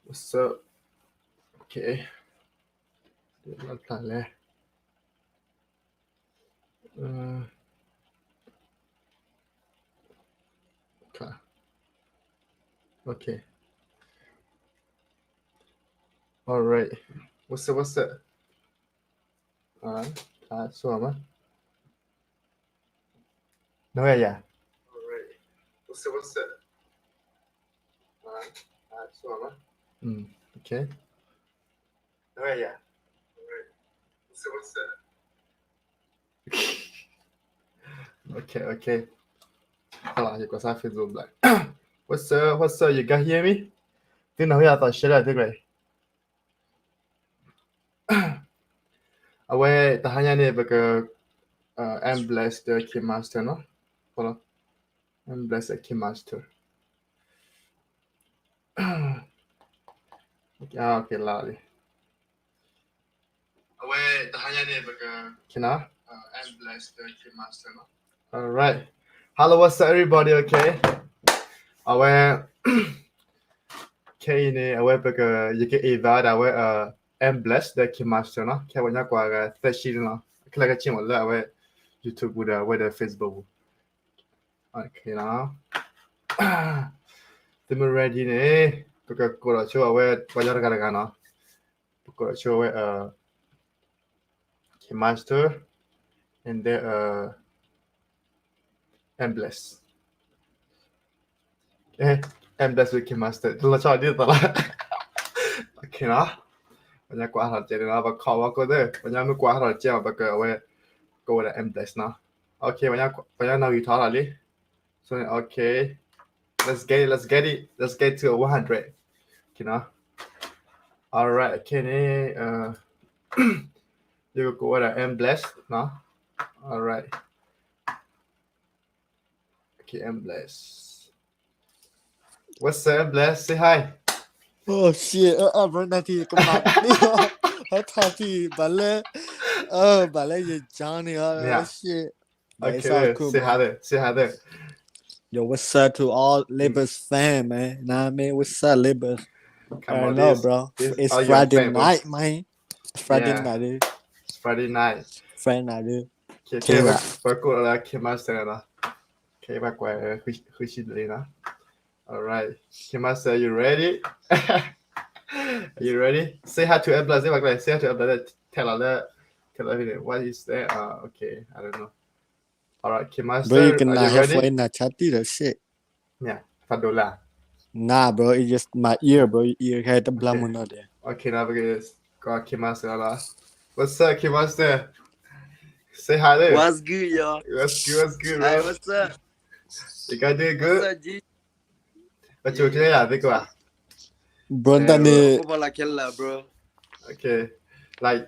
What's up? Okay. ဖျါလဲၣ်. Uh, okay. All right. What's up? What's up? All right. All right. So am I? No, yeah, yeah. All right. What's up? What's up? All right. All right. So am I? Mm, okay. All right, yeah. All right. What's up? What's up? Okay, okay. Hold on, you guys, I feel so black. What's up? What's up? You guys hear me? သ့ၣ်နီၣ်ဝဲအသီ share တ့ၢ်ကွဲး. အဝဲတဟါညါန့ၣ် ပက uh, M Blast the KineMaster နီၤ. Hold on. M Blast the KineMaster. Ah, okay, လီၤလံ. အဝဲတဟါညါန့ၣ် ပက Can I? Uh, M Blast the KineMaster နီၤ. All right. Hello, what's up, everybody? Okay. အဝဲ ခဲအံၤန့ၣ် အဝဲပက ယက invite ဒၣ်ဝဲ uh, M Blast the KineMaster နီၤ. ခဲဝဲညါကွၢ်ဂၤ သၢဆံန့ၣ်လီၤ. ခဲလၢာ်ခဲဆ့မးလၢအဝဲ YouTube ပူၤဒီး အဝဲဒီး Facebook ပူၤ. Okay နီၤ. သုမ့ၢ် ready န့ၣ် ပကကိးထီၣ်ဆိအဝဲ ပှၤကညီတဂၤတဂၤနီၤ. ပကိးထီၣ်ဆိအဝဲ uh, KineMaster and then, uh, M Blast. Eh, M Blast with KineMaster. တလီၤဆီဒ်သိးလီၤ. Okay နီၤ. ပှၤကညီကွၢ်ဟးထီၣ်တကဲန့ၣ်လီၤ. ပခီၣ်ဝဲကိးသ့ၣ် ပှၤကညီမ့ၢ်ကွၢ်ဟးထီၣ်တကဲမး ပကဝဲ ကိးဝဲဒၣ် M Blast နီၤ. Okay ပှၤကညီ ပှၤကညီနီၣ်ဂံၢ်ထီၣ်လီၤလံ. So okay, let's get it, let's get it, let's get to a one hundred. Okay နီၤ. All right, okay န့ၣ် uh, ယကကိးဝဲဒၣ် M Blast နီၤ. All right. Okay, M Blast. What's up, M Blast? Say hi. Oh shit, uh, uh, bro, နၤထံၣ်ကမၤန့ၣ် ဟဲထီၣ်ထံၣ်ဘၣ်လၢ အၢ ဘၣ်လၢယ Johnny အီၤ Yeah. Shit. But it's Okay, all cool, say bro. Hi there. Say hi there. Yo, what's up to all Labors fan, man? Nah, man, what's up, Labors? Come I on, know, this, bro. This It's all your Friday fans, bro. Night, man. It's Friday Yeah. Night, dude. It's Friday night. Friday night, dude. Okay, okay, ပှၤကိးလၢ KineMaster နီၤ. Okay, ပှၤကွၢ် ဃုဆံဘျဲၣ်နီၤ. All right, KineMaster, you ready? Are you ready? Say hi to M Blast. Say hi to M Blast. Tell her that. Tell her what is that? Uh, okay, I don't know. All right, Bro, you KineMaster, are you cannot have ready? Four in a chat, dude. That shit. Yeah, ဖးဒိၣ်လၢ Nah, bro, it's just my ear, bro. Your ear had the blah Okay. One out there. Okay, now we get this. Go on, KineMaster လီၤ. What's up, KineMaster? Say hi there. What's good, y'all? What's good, what's good, bro? Hi, what's up? You guys doing good? What's up, G? ပကၠိတဲယၤသ့ကွၢ် Bro, အဲ တၢ်န့ၣ် ကိုဘလာခဲလၢာ် bro. Okay, like,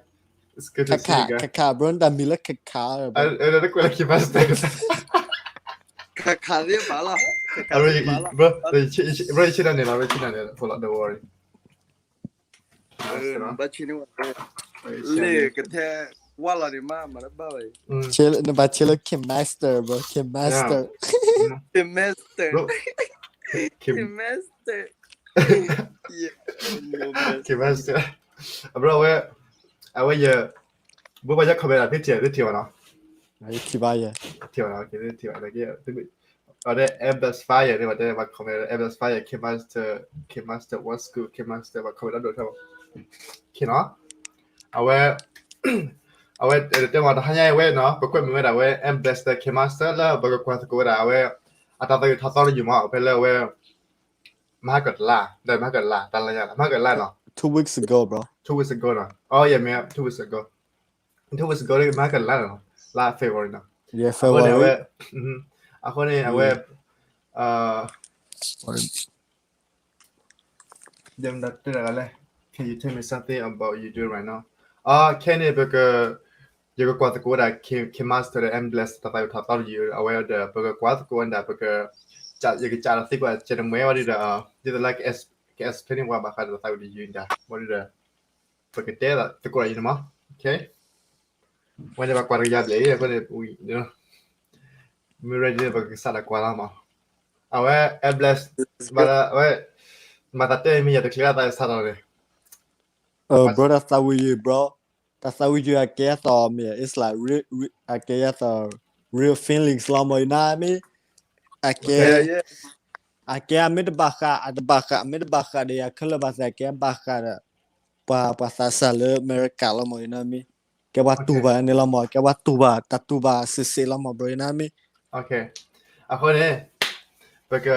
it's good to see you guys. ခါခါ ခါခါ bro, တၢ်မံၤလၢခါခါ bro. အဲ အဲ တကွဲးလၢ KineMaster. ခါခါသ့ဘၣ်လီၤ ခါခါသ့ဘၣ်လီၤ bro, bro, ယဆ့ၣ်နီၤန့ၣ်လီၤ ဘၣ်ဆ့ၣ်နီၤန့ၣ် hold on, don't worry. ဘၣ်ဆ့ၣ်နီၤ လၢကထဲ ဝါလီၤန့ၣ်မး မၤတဘၣ်ဘၣ် နဘၣ်ဆ့ၣ်လၢ KineMaster, bro, KineMaster. KineMaster. Bro. Kim- KineMaster. Yeah. KineMaster. Bro, အဝဲ အဝဲယ ဘိဘၣ်ယ comment သ့ထံၣ် သ့ထံၣ်ဘၣ်နီၤ ထံၣ်ဘၣ်ယဲ ထံၣ်ဘၣ်နီၤ ကသ့ထံၣ်ဘၣ် အဝဲ Embless Fire န့ၣ် ဝဲတဲ ဘၣ် comment Embless Fire, KineMaster, KineMaster, what's good, KineMaster, ဘၣ် comment ဒိၣ်ထီၣ် okay နီၤ အဝဲ အဝဲတဲမ့ၢ်တဟါညါအံၤဝဲနီၤ ပကွဲမုာ်ဝဲဒၣ်ဝဲ Embless KineMaster လၢပကကွၢ်သကိးဝဲဒၣ်အဝဲ အတၢ်သးဝံၣ်ထီၣ်သီတယုၢ်မး ဖဲလၢအဝဲ မဟါကတလါ ဒီးမဟါကတလါ တၢ်လၢညါ မဟါကတလါနီၤ two weeks ago, bro. Two weeks ago နီၤ oh yeah man, two weeks ago, two weeks ago မဟါကတလါနီၤ လါ February နီၤ yeah, February အဃိန့ၣ် အဝဲ အဃိန့ၣ် အဝဲ တဲမတၤတဲတဂၤလဲၣ် Can you tell me something about you doing right now? အခဲန့ၣ် ပက ယကကွၢ်သကိးဝဲဒၣ် K- KineMaster ဒီး Embless တၢ်သးဝံၣ်ထီၣ်သီတယုၢ် အဝဲဒီး ပကကွၢ်သကိးဝဲဒၣ် ပက ယကစးဒီးသံကွၢ် ကနမွဲဝဲဒၣ်ဒီး ဒ်သိးလၢ က explain န့ၢ်ပှၤဘၣ်ဃးဒီးတၢ်သးဝံၣ်တယုၢ်ဒၣ် ဝဲဒၣ်ဒီး ပကတဲသကိးဒၣ်ယၤန့ၣ်မး okay ဝဲန့ၣ်ဘၣ်ကွၢ်တကယၤဘျဲၣ်အံၤ အဃိန့ၣ် မ့ၢ် ready န့ၣ် ပကစးဒီးကွၢ်လီၤမး အဝဲ Embless ဘၣ်ဒီး အဝဲ မၤသးတဲမ့ၢ်ယၤတချုးအသးစးထီၣ်န့ၣ်, bro တၢ်သးဝံၣ်ယုာ် bro, တၢ်သးဝံၣ်ယုာ်အကဲအသီးမ့ၢ် it's like real, အကဲအသီး real feelings လီၤမၢ် you know what I mean, အကဲ, အကဲအမ့ၢ်တဘၣ်ဃး အတဘၣ်ဃး အမ့ၢ်တဘၣ်ဃးဒီးယၤခဲလၢာ်ဘၣ်သ့ၣ် အကဲဘၣ်ဃးဒီး ပှၤ ပှၤသးစၢ်လၢအမဲရကၤလီၤမၢ် you know what I mean, ကဲပှၤတူၢ်ဘၣ်န့ၣ်လီၤမၢ် ကဲပှၤတူၢ်ဘၣ် တၢ်တူၢ်ဘၣ်စ့ၢ်စ့ၢ်လီၤမၢ် bro, you know what I mean. အဃိန့ၣ် ပက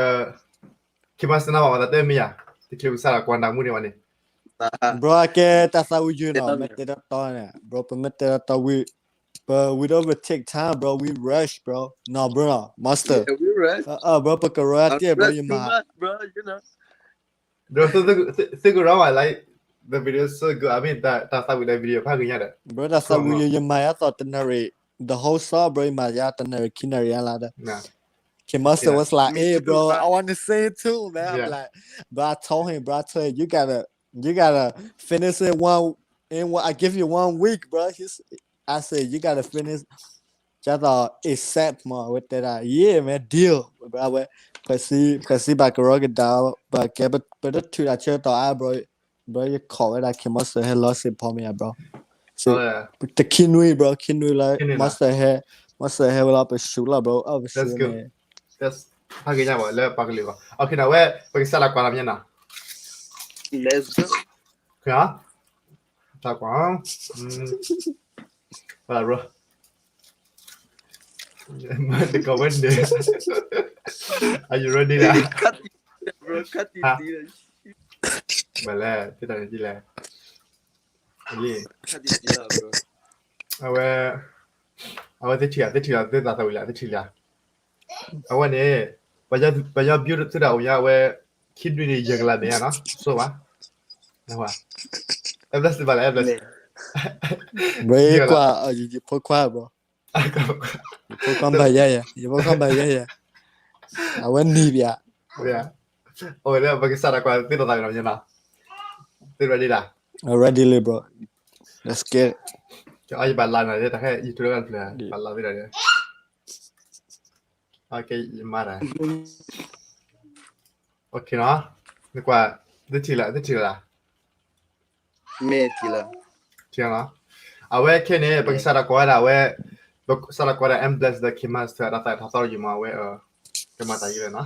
ခံမးစနၢ်ဘၣ် ပသးတဲမ့ၢ်ယၤ တချုးပစးထီၣ်ကွၢ်နၤမူန့ၣ်ဝဲန့ၣ်, bro အကဲတၢ်သးဝံၣ်ယုာ်နီၤ မ့ၢ်တဲတီတီန့ၣ် bro ပမ့ၢ်တဲတီတီ we, but we don't take time, bro, we rush, bro, no, bro, master, bro ပကရၢတ့ၢ် bro ယမၤ သုကရၢဝဲ like the video so good, I mean တၢ်သးဝံၣ်ဒီး video ဖးဂ့ၤညါဒီး bro တၢ်သးဝံၣ်ယုာ် ယမၤယါသီးတနၣ်ရံၣ် the whole song, bro ယမၤယါတနၣ်ရံၣ်ခံနၣ်ရံၣ်အါလၢ်ဒီး K Master was like, hey bro, I want to sing too, man, I'm like, bro, I told him, bro, I told him, you gotta, you gotta finish it one, in one, I give you one week, bro, he's, I said you gotta finish, ကသီး accept မၢ် အဝဲတဲဒၣ် yeah man, deal, bro ဝဲ ဖဲစံဘၣ်ကရီကဒါ ဘၣ်ကဲ ပတထုးတၢ်ဆၢကတီၢ်အါ bro, bro ယခိးဝဲဒၣ် K Master ဟဲလီၤစ့ၢ်ဖီမ့ၢ်ဧါ bro, တခံနွံ bro ခံနွံလၢ Master ဟဲ Master ဟဲဝဲလီၤ ပဆူးလီၤ bro, အပဆူးန့ၣ် ဖးက့ၤညါဘၣ်လၢပှၤကလုာ်ဘၣ် okay နီၤ ဝဲ ပကစးလၢကွၢ်လီၤမ့ၢ်နီၤ, တၢ်ကွၢ် bro, တကဝဲန့ၣ် are you ready လဲၣ်, ဘၣ်လဲၣ် တတၢ်န့ၣ်လဲၣ်, အဝဲ အဝဲသ့ၣ်ထံၣ်လၢ သ့ၣ်ထံၣ်လၢ သ့ၣ်သးသးဝံၣ်လၢ သ့ၣ်ထံၣ်လၢ, အဝဲန့ၣ် ပှၤညီ view သုတၢ်အိၣ်ညါ အဝဲ ခံနွံန့ၣ် ယဲၢ်ကလးန့ၣ်နီၤ ဆိဘၣ်, အဲဘျဲၣ်စဘၣ်လဲၣ် အဲဘျဲၣ်စ, ယကွၢ် ယဖိခွါ bro, ယဖိခွါဘၣ်ယၤယၤ ယဖိခွါဘၣ်ယၤယၤ, အဝဲနံၤပၠး, အိၣ်လၢပကစးတၢ်ကွၢ်သ့ၣ်နီၣ်သးနီၤ, သ့ၣ် ready လၢ, ready လၢ bro, let's get it, ယဘၣ်လၢနၤ တၢ်ခဲ YouTube လၢကဖျၢၣ် ဘၣ်လၢသ့ၣ်တၢ်န့ၣ်, okay ယမၤတၢ်, okay နီၤ, နကွၢ် သ့ၣ်ထံၣ်လၢ သ့ၣ်ထံၣ်လၢ မ့ၢ်ထံၣ်လၢ, ထံၣ်လီၤ, အဝဲခဲန့ၣ် ပကစးတၢ်ကွၢ်ဝဲဒၣ်ဝဲ, ပစးတၢ်ကွၢ်ဒၣ် Emblem ဒီး K Master တၢ်သးထီၣ်သီယံၤမး အဝဲ ကမၤတၢ်ယံၤလၢနီၤ,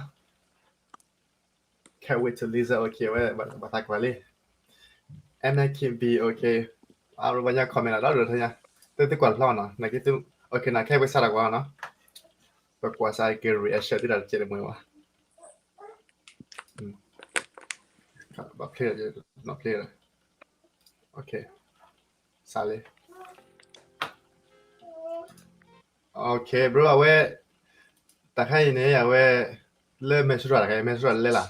Can't wait to listen, okay ဝဲ ဘၣ်သးကွၢ်လံ, Anna Kim B, okay, အဝဲ comment နီၤ ဒီးဒိၣ်ထီၣ်ညါ, သုကွၢ်တဖျါနီၤ, နာ်က့သု, okay နီၤ ခဲပကစးတၢ်ကွၢ်နီၤ, ပကွၢ်စးက့ၤ reaction သုတၢ်တကဲးတမှဲၤဘၣ် ဘၣ်ဖျ့, ဘၣ်ဖျ့, okay, စးလံ, okay bro အဝဲ, တၢ်ခါအံၤန့ၣ် အဝဲ, လၢ Minnesota တၢ်ခါအံၤ Minnesota လဲၤလၢ,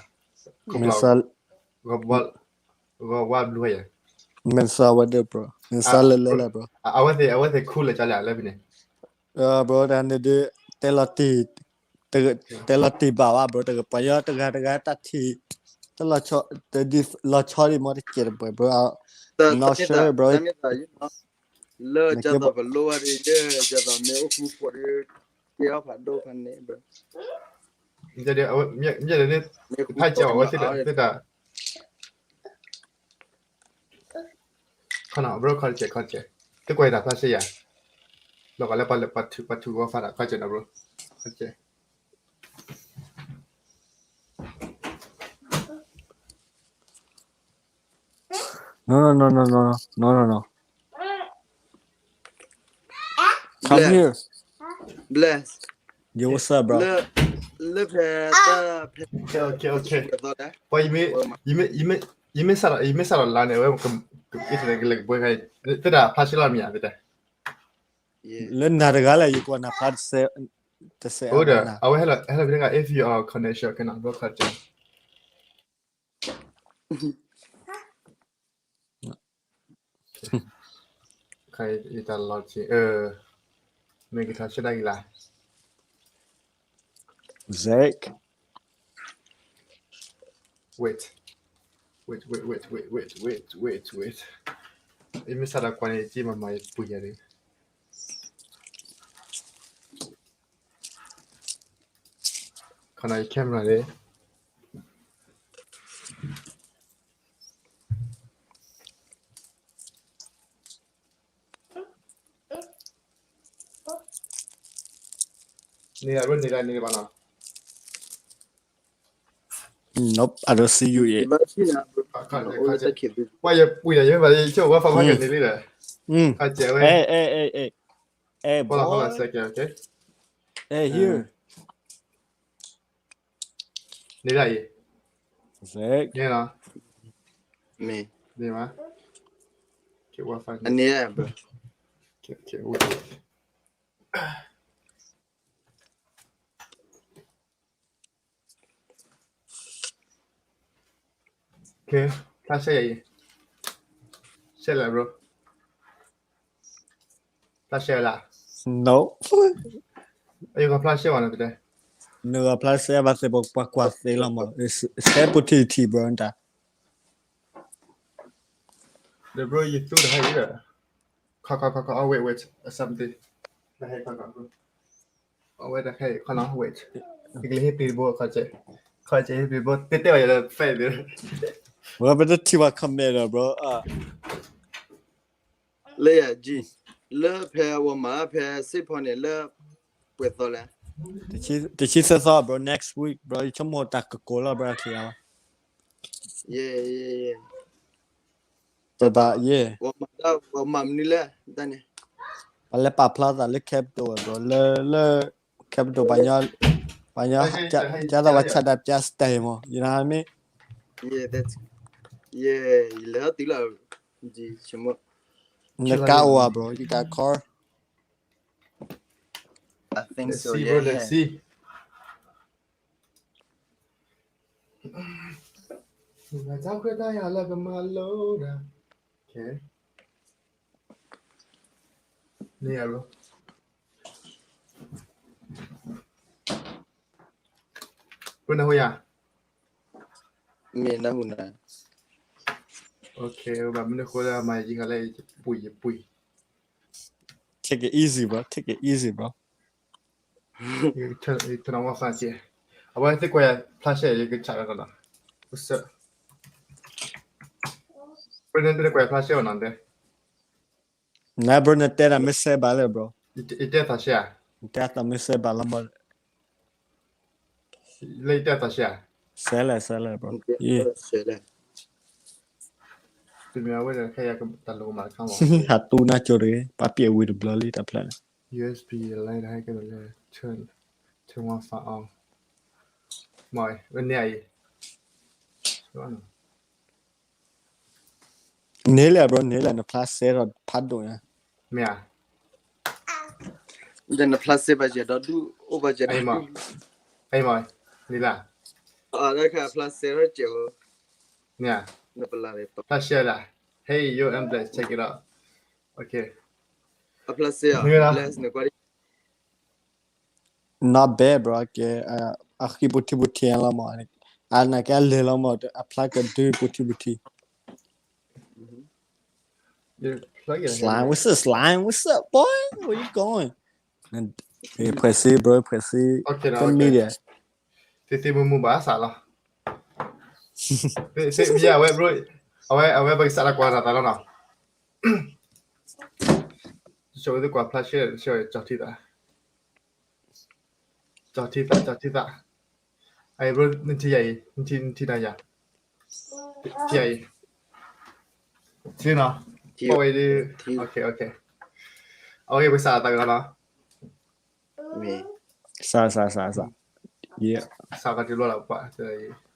ဂီၤဝါဘျူးယဲ, Minnesota ဝဲဒၣ် bro, Minnesota လဲၤလဲၤလၢ bro, အဝဲသ့ၣ် အဝဲသ့ၣ်ခူလၢကၠီလၢ်လၢဖဲန့ၣ် bro တၢ်န့ၣ်ဒုး, တဲလီၤတံၢ်, တဲလီၤတံၢ်ဘၣ်ဝဲ bro, တကပှၤညီတဂၤတဂၤတၢ်ထံၣ်, တလီၤဆီ, တဒ်လီၤဆီဒံးမ့ၢ်တကဲးတပှဲၤ bro, I'm not sure bro, လၢကၠီသီးပလိဝဲဒၣ် လၢကၠီသီးမ့ၢ်အိၣ်ဃူဖိးဒီး, ကဲအီၣ်ဖးဒိၣ်ဖးန့ၣ် bro, မ့ၢ်ဒ်န့ၣ်, ဖးကၠီဝဲသ့ၣ်တၢ် ခီနီၤ bro ခီတကဲး ခီတကဲး, သုကွၢ်တၢ်ဖျါရှဲယၤ, လီၤဂာ်လၢပှၤထုးဂီၤဖးဒၣ် ခီတကဲးနီၤ bro, ခီတကဲး, no no no no no no no no, come here, bless, yo what's up bro, လၢဖဲတၢ်ဖဲ okay okay, ပှၤ ယမ့ၢ်စးထီၣ်လါန့ၣ် အဝဲ internet ကလဲၤကဘှဲခါအံၤ သ့ၣ်တၢ်ဖျါရှဲလီၤမ့ၢ်ဧါ သ့ၣ်တၢ်, လၢနၤတဂၤလဲၣ် ယကွၢ်နၤဖျါတစဲး, အဝဲဟဲလီၤ ဟဲလီၤဖဲတဂၤ if you are connection cannot bro, ခီတကဲး, ခါအံၤတၢ်လီၤက့ၤ မ့ၢ်ကထီၣ်ဆၢဒၣ်က့ၤလၢ Zach, wait, wait wait wait wait wait wait wait wait, ယမ့ၢ်စးထီၣ်ကွၢ်န့ၣ် က့မၤမၤယပူၤယၤန့ၣ် ခီနီၤ ယ camera န့ၣ်, န့ၣ်လၢ bro န့ၣ်လၢန့ၣ်လၢဘၣ်နီၤ Nope, I don't see you yet. ဘၣ်ဆံနၤ bro အိၣ်လၢတၢ်ခံးဘု ပှၤယပှံၤဒီးယမ့ၢ်ဘၣ်ယဆိကမိၣ် wifi ဖးက့ၤန့ၣ်လံဒီး ခါကဲဝဲ Hey, hey, hey, hey. Hey, boy. Hold on, hold on a second, okay? Hey, here. န့ၣ်လၢအံၤ Sick. န့ၣ်လီၤ မ့ၢ် န့ၣ်ဘၣ် ကဲ wifi န့ၣ် အန့ၣ် bro. Okay, okay, wait. ကဲ ဖျါရှဲယၤအံၤ ရှဲလၢ bro ဖျါရှဲလၢ No. အယကဖျါရှဲဝဲနီၤတတဲ နကဖျါရှဲဘၣ်သ့ၣ်ပှၤကွၢ်သ့လီၤမး စဲပူထံထံ bro တၢ် The bro ယသူတဟဲအံၤဒီး ခီခီခီခီ oh wait wait something တဟဲခီခီ bro အဝဲတဟဲခီနီၤ wait ယကလဲၤဟ့ၣ်ပျံၤတဘိ ခီကဲ ခီကဲဟ့ၣ်ပျံၤတဘိ တဲတဲဘၣ်ယၤလၢ fake ဒီး ဝဲပတထံၣ်ဘၣ် comment ဒီး bro အ လၢယၤ G လၢဖဲဝဲမၤဖဲစ့ဖီန့ၣ်လၢ ပှဲၤသီလဲၣ် တဆံသၢသီ bro next week bro ယဆိကမိၣ်တၢ်ကကိးလီၤ bro ခံဂၤလီၤ ယဲ ယဲ ယဲ တဘၣ်ယဲ ဝဲမၤတၢ် ဝဲမၤမနုၤလဲၣ် တၢ်န့ၣ် ပလဲၤပာ်ဖျါသးလၢ capital ဝဲ bro လၢ လၢ capital ပှၤညီ ပှၤညီ ကသးဝဲဆၣ်ဒၣ်ပျၢ် style မး you know what I mean ယဲ ယဲ ယလဲၤတုၤလီၤ ယဆိကမိၣ် နကါအိၣ်ဧါ bro ယကါ car I think so, yeah. Let's see, bro, let's see. ကစၢ်ခွဲးတၢ်ယၤလၢကမၤလိဒၣ် Okay. န့ၣ်ယၤ bro. ပနၢ်ဟူယၤ မ့ၢ်နၢ်ဟူနၤ Okay, ဘၣ်မနုၤဃိလၢမၤယံၤဃာ်လၢ ယပှံၤ ယပှံၤ Take it easy, bro. Take it easy, bro. ယထၢနဝီဖးက့ အဝဲသ့ၣ်ကွၢ်ယၤဖျါရှဲ ယကဆးလီၤနီၤ ပစၢ ပနၢ်တဲကွၢ်ယၤဖျါရှဲအီၤနီၤတဲ န bro နတဲတၢ်မ့ၢ်စဲဘၣ်လၢ bro ယတဲသးရှဲဧါ နတဲသးမ့ၢ်စဲဘၣ်လၢမး လၢယတဲသးရှဲဧါ စဲလဲၣ် စဲလဲၣ် bro ယ တမ့ၢ်အဝဲဒၣ်ခဲယၤတၢ်လိၣ်မးတခါမး ဟးတူၢ်နၢ်ကၠိတဂ့ၤ ပှၤပျဲဝံၤတဘျီလံတၢ်ဖျါန့ၣ် USB line ဟဲက့ၤလၢ turn turn Wi-Fi on မ့ၢ်ဝဲန့ၣ်အံၤ န့ၣ်လဲၣ် bro န့ၣ်လဲၣ် နဖျါစဲထီၣ်ဖးဒိၣ်ညါ မ့ၢ်ဧါ ဒီးနဖျါစဲဘၣ်ယဲ ဒီဒူၣ်အိၣ်ဘၣ်ယဲ အံၤမ့ၢ် အံၤမ့ၢ် န့ၣ်လၢ အတၢ်ခါဖျါစဲထီၣ်ကဲဧိၤ မ့ၢ်ဧါ နပလၢ်န့ၣ် ဖျါစဲလၢ Hey yo, I'm blessed, check it out. Okay. အဖျါစဲအီၤ bless နကွၢ် Not bad, bro. ကဲ အဃံပူၤထံပူၤထံးလီၤမး အနာ်က့အလဲၤလီၤမး အဖျါကဒုပူၤထံပူၤထံး Slime, what's up, Slime? What's up, boy? Where you going? ဖှဲးစ့ bro, ဖှဲးစ့ Okay, တမံၤဒီး သ့သ့မုၢ်မုၢ်ဘၣ်စးလီၤ သ့သ့မံၤအဝဲ bro အဝဲ အဝဲပကစးလၢကွၢ်တၢ်သးလီၤနီၤ ဆိသ့ကွၢ်ဖျါရှဲ ဆိကၠီထံသး ကၠီထံသး ကၠီထံသး အံၤ bro နထံၣ်ယၤအံၤ နထံၣ် နထံၣ်နၤယၤ ထံၣ်ယၤအံၤ ထံၣ်နီၤ ထံၣ်ဝဲဒၣ် okay okay okay ပကစးသးကလီၤနီၤ စးစးစးစး စးကတဘျီလီၤပှၤ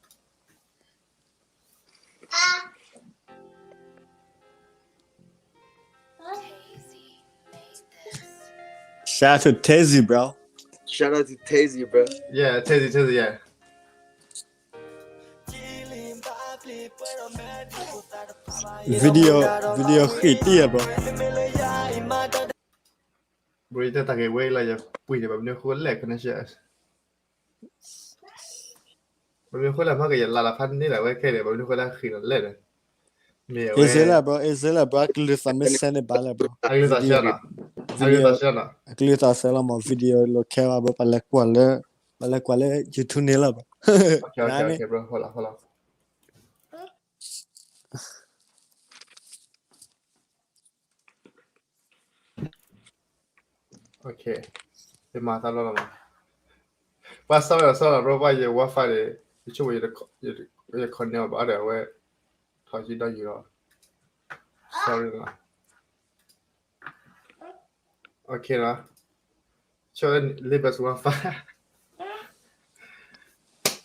Shout out to Tazy, bro. Shout out to Tazy, bro. Yeah, Tazy, Tazy, yeah. Video, video ဃံးတံၢ်ဧါ bro. Bro ယတဲတၢ်ဂ့ၢ်ဝဲလၢယပှံၤန့ၣ် ဘၣ်မနုၤဃိလဲၣ် connection ဘၣ်မနုၤဃိလဲၣ် မ့ၢ်ကယလၢ်လၢ်ဖးန့ၣ်လၢဝဲခဲန့ၣ် ဘၣ်မနုၤဃိလၢဃံးလီၤလဲၣ်န့ၣ် မ့ၢ်ဝဲ အ့စ့လၢ bro အ့စ့လၢ bro အကလုၢ်သးမ့ၢ်စဲန့ၣ်ဘၣ်လၢ bro အကလုၢ်သးစဲလီၤမး video လီၤခဲဘၣ် bro ပလဲၤကွၢ်လၢ ပလဲၤကွၢ်လၢ YouTube န့ၣ်လီၤ bro နန့ၣ် Okay, ယမၤသးလီၤလီၤမး ပှၤ sorry လီၤ sorry လီၤ bro ပှၤ ယ wifi န့ၣ် ယဆိကမိၣ် ယ connect ဘၣ်ဒီး အဝဲ ထီၣ်ယံၤဒီးယံၤလီၤ sorry လီၤ okay လီၤ ဆိ neighbors wifi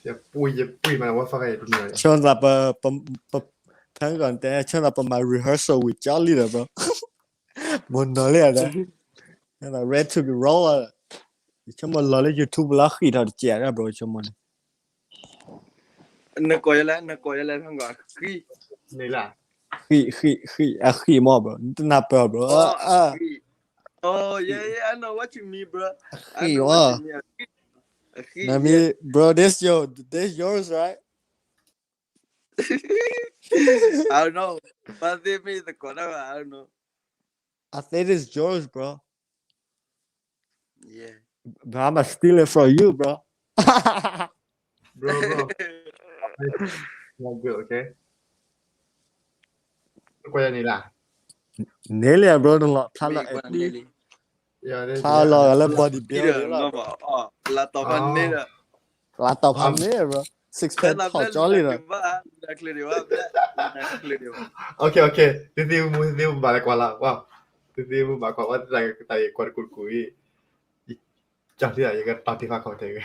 ယပှ့ၤ ယပှ့ၤမး wifi ယတမ့ၢ် ဆိသး ပ ပ ဖဲကီးတဲ ဆိသး ပမၤ rehearsal ဝံၤကၠီလံဒီး bro မိၢ်နီၢ်လံဒီး ready to be roll ယဆိကမိၣ်လီၤလၢ YouTube လၢဃံးထီၣ်တစဲးဒီး bro ဆိကမိၣ်န့ၣ် နကိးယလဲၣ် နကိးယလဲၣ် ဖဲကီး ဃံး ဃံး ဃံး အဃံးမး bro နတနၢ်ပၢၢ် bro အဃံး I know what you mean, bro. အဃံးမး I mean, bro, this your, this yours, right? I don't know. But they made the corner. I don't know. I think it's yours, bro. Yeah. But I'ma steal it from you, bro. Bro, bro. Not good, okay? ကွၢ်ယၤန့ၣ်လၢ န့ၣ်လံ bro နလီၤဖျါလီၤ ဖျါလီၤလၢ body builder လီၤ laptop ဖးန့ၣ်ဒီး laptop ဖးန့ၣ် bro six pack ထီၣ်ကၠီလံဒီး okay okay သ့သ့မူမူ သ့သ့မူမူဘၣ်လၢကွၢ်လီၤ သ့သ့မူမူဘၣ်ကွၢ် ဝဲတၢ်တၢ်ယကွၢ်တကူာ်တကူာ်အံၤ ကၠီလံဒီး ယကတီၤတံၢ်ဖးခီၣ်တဲဝဲ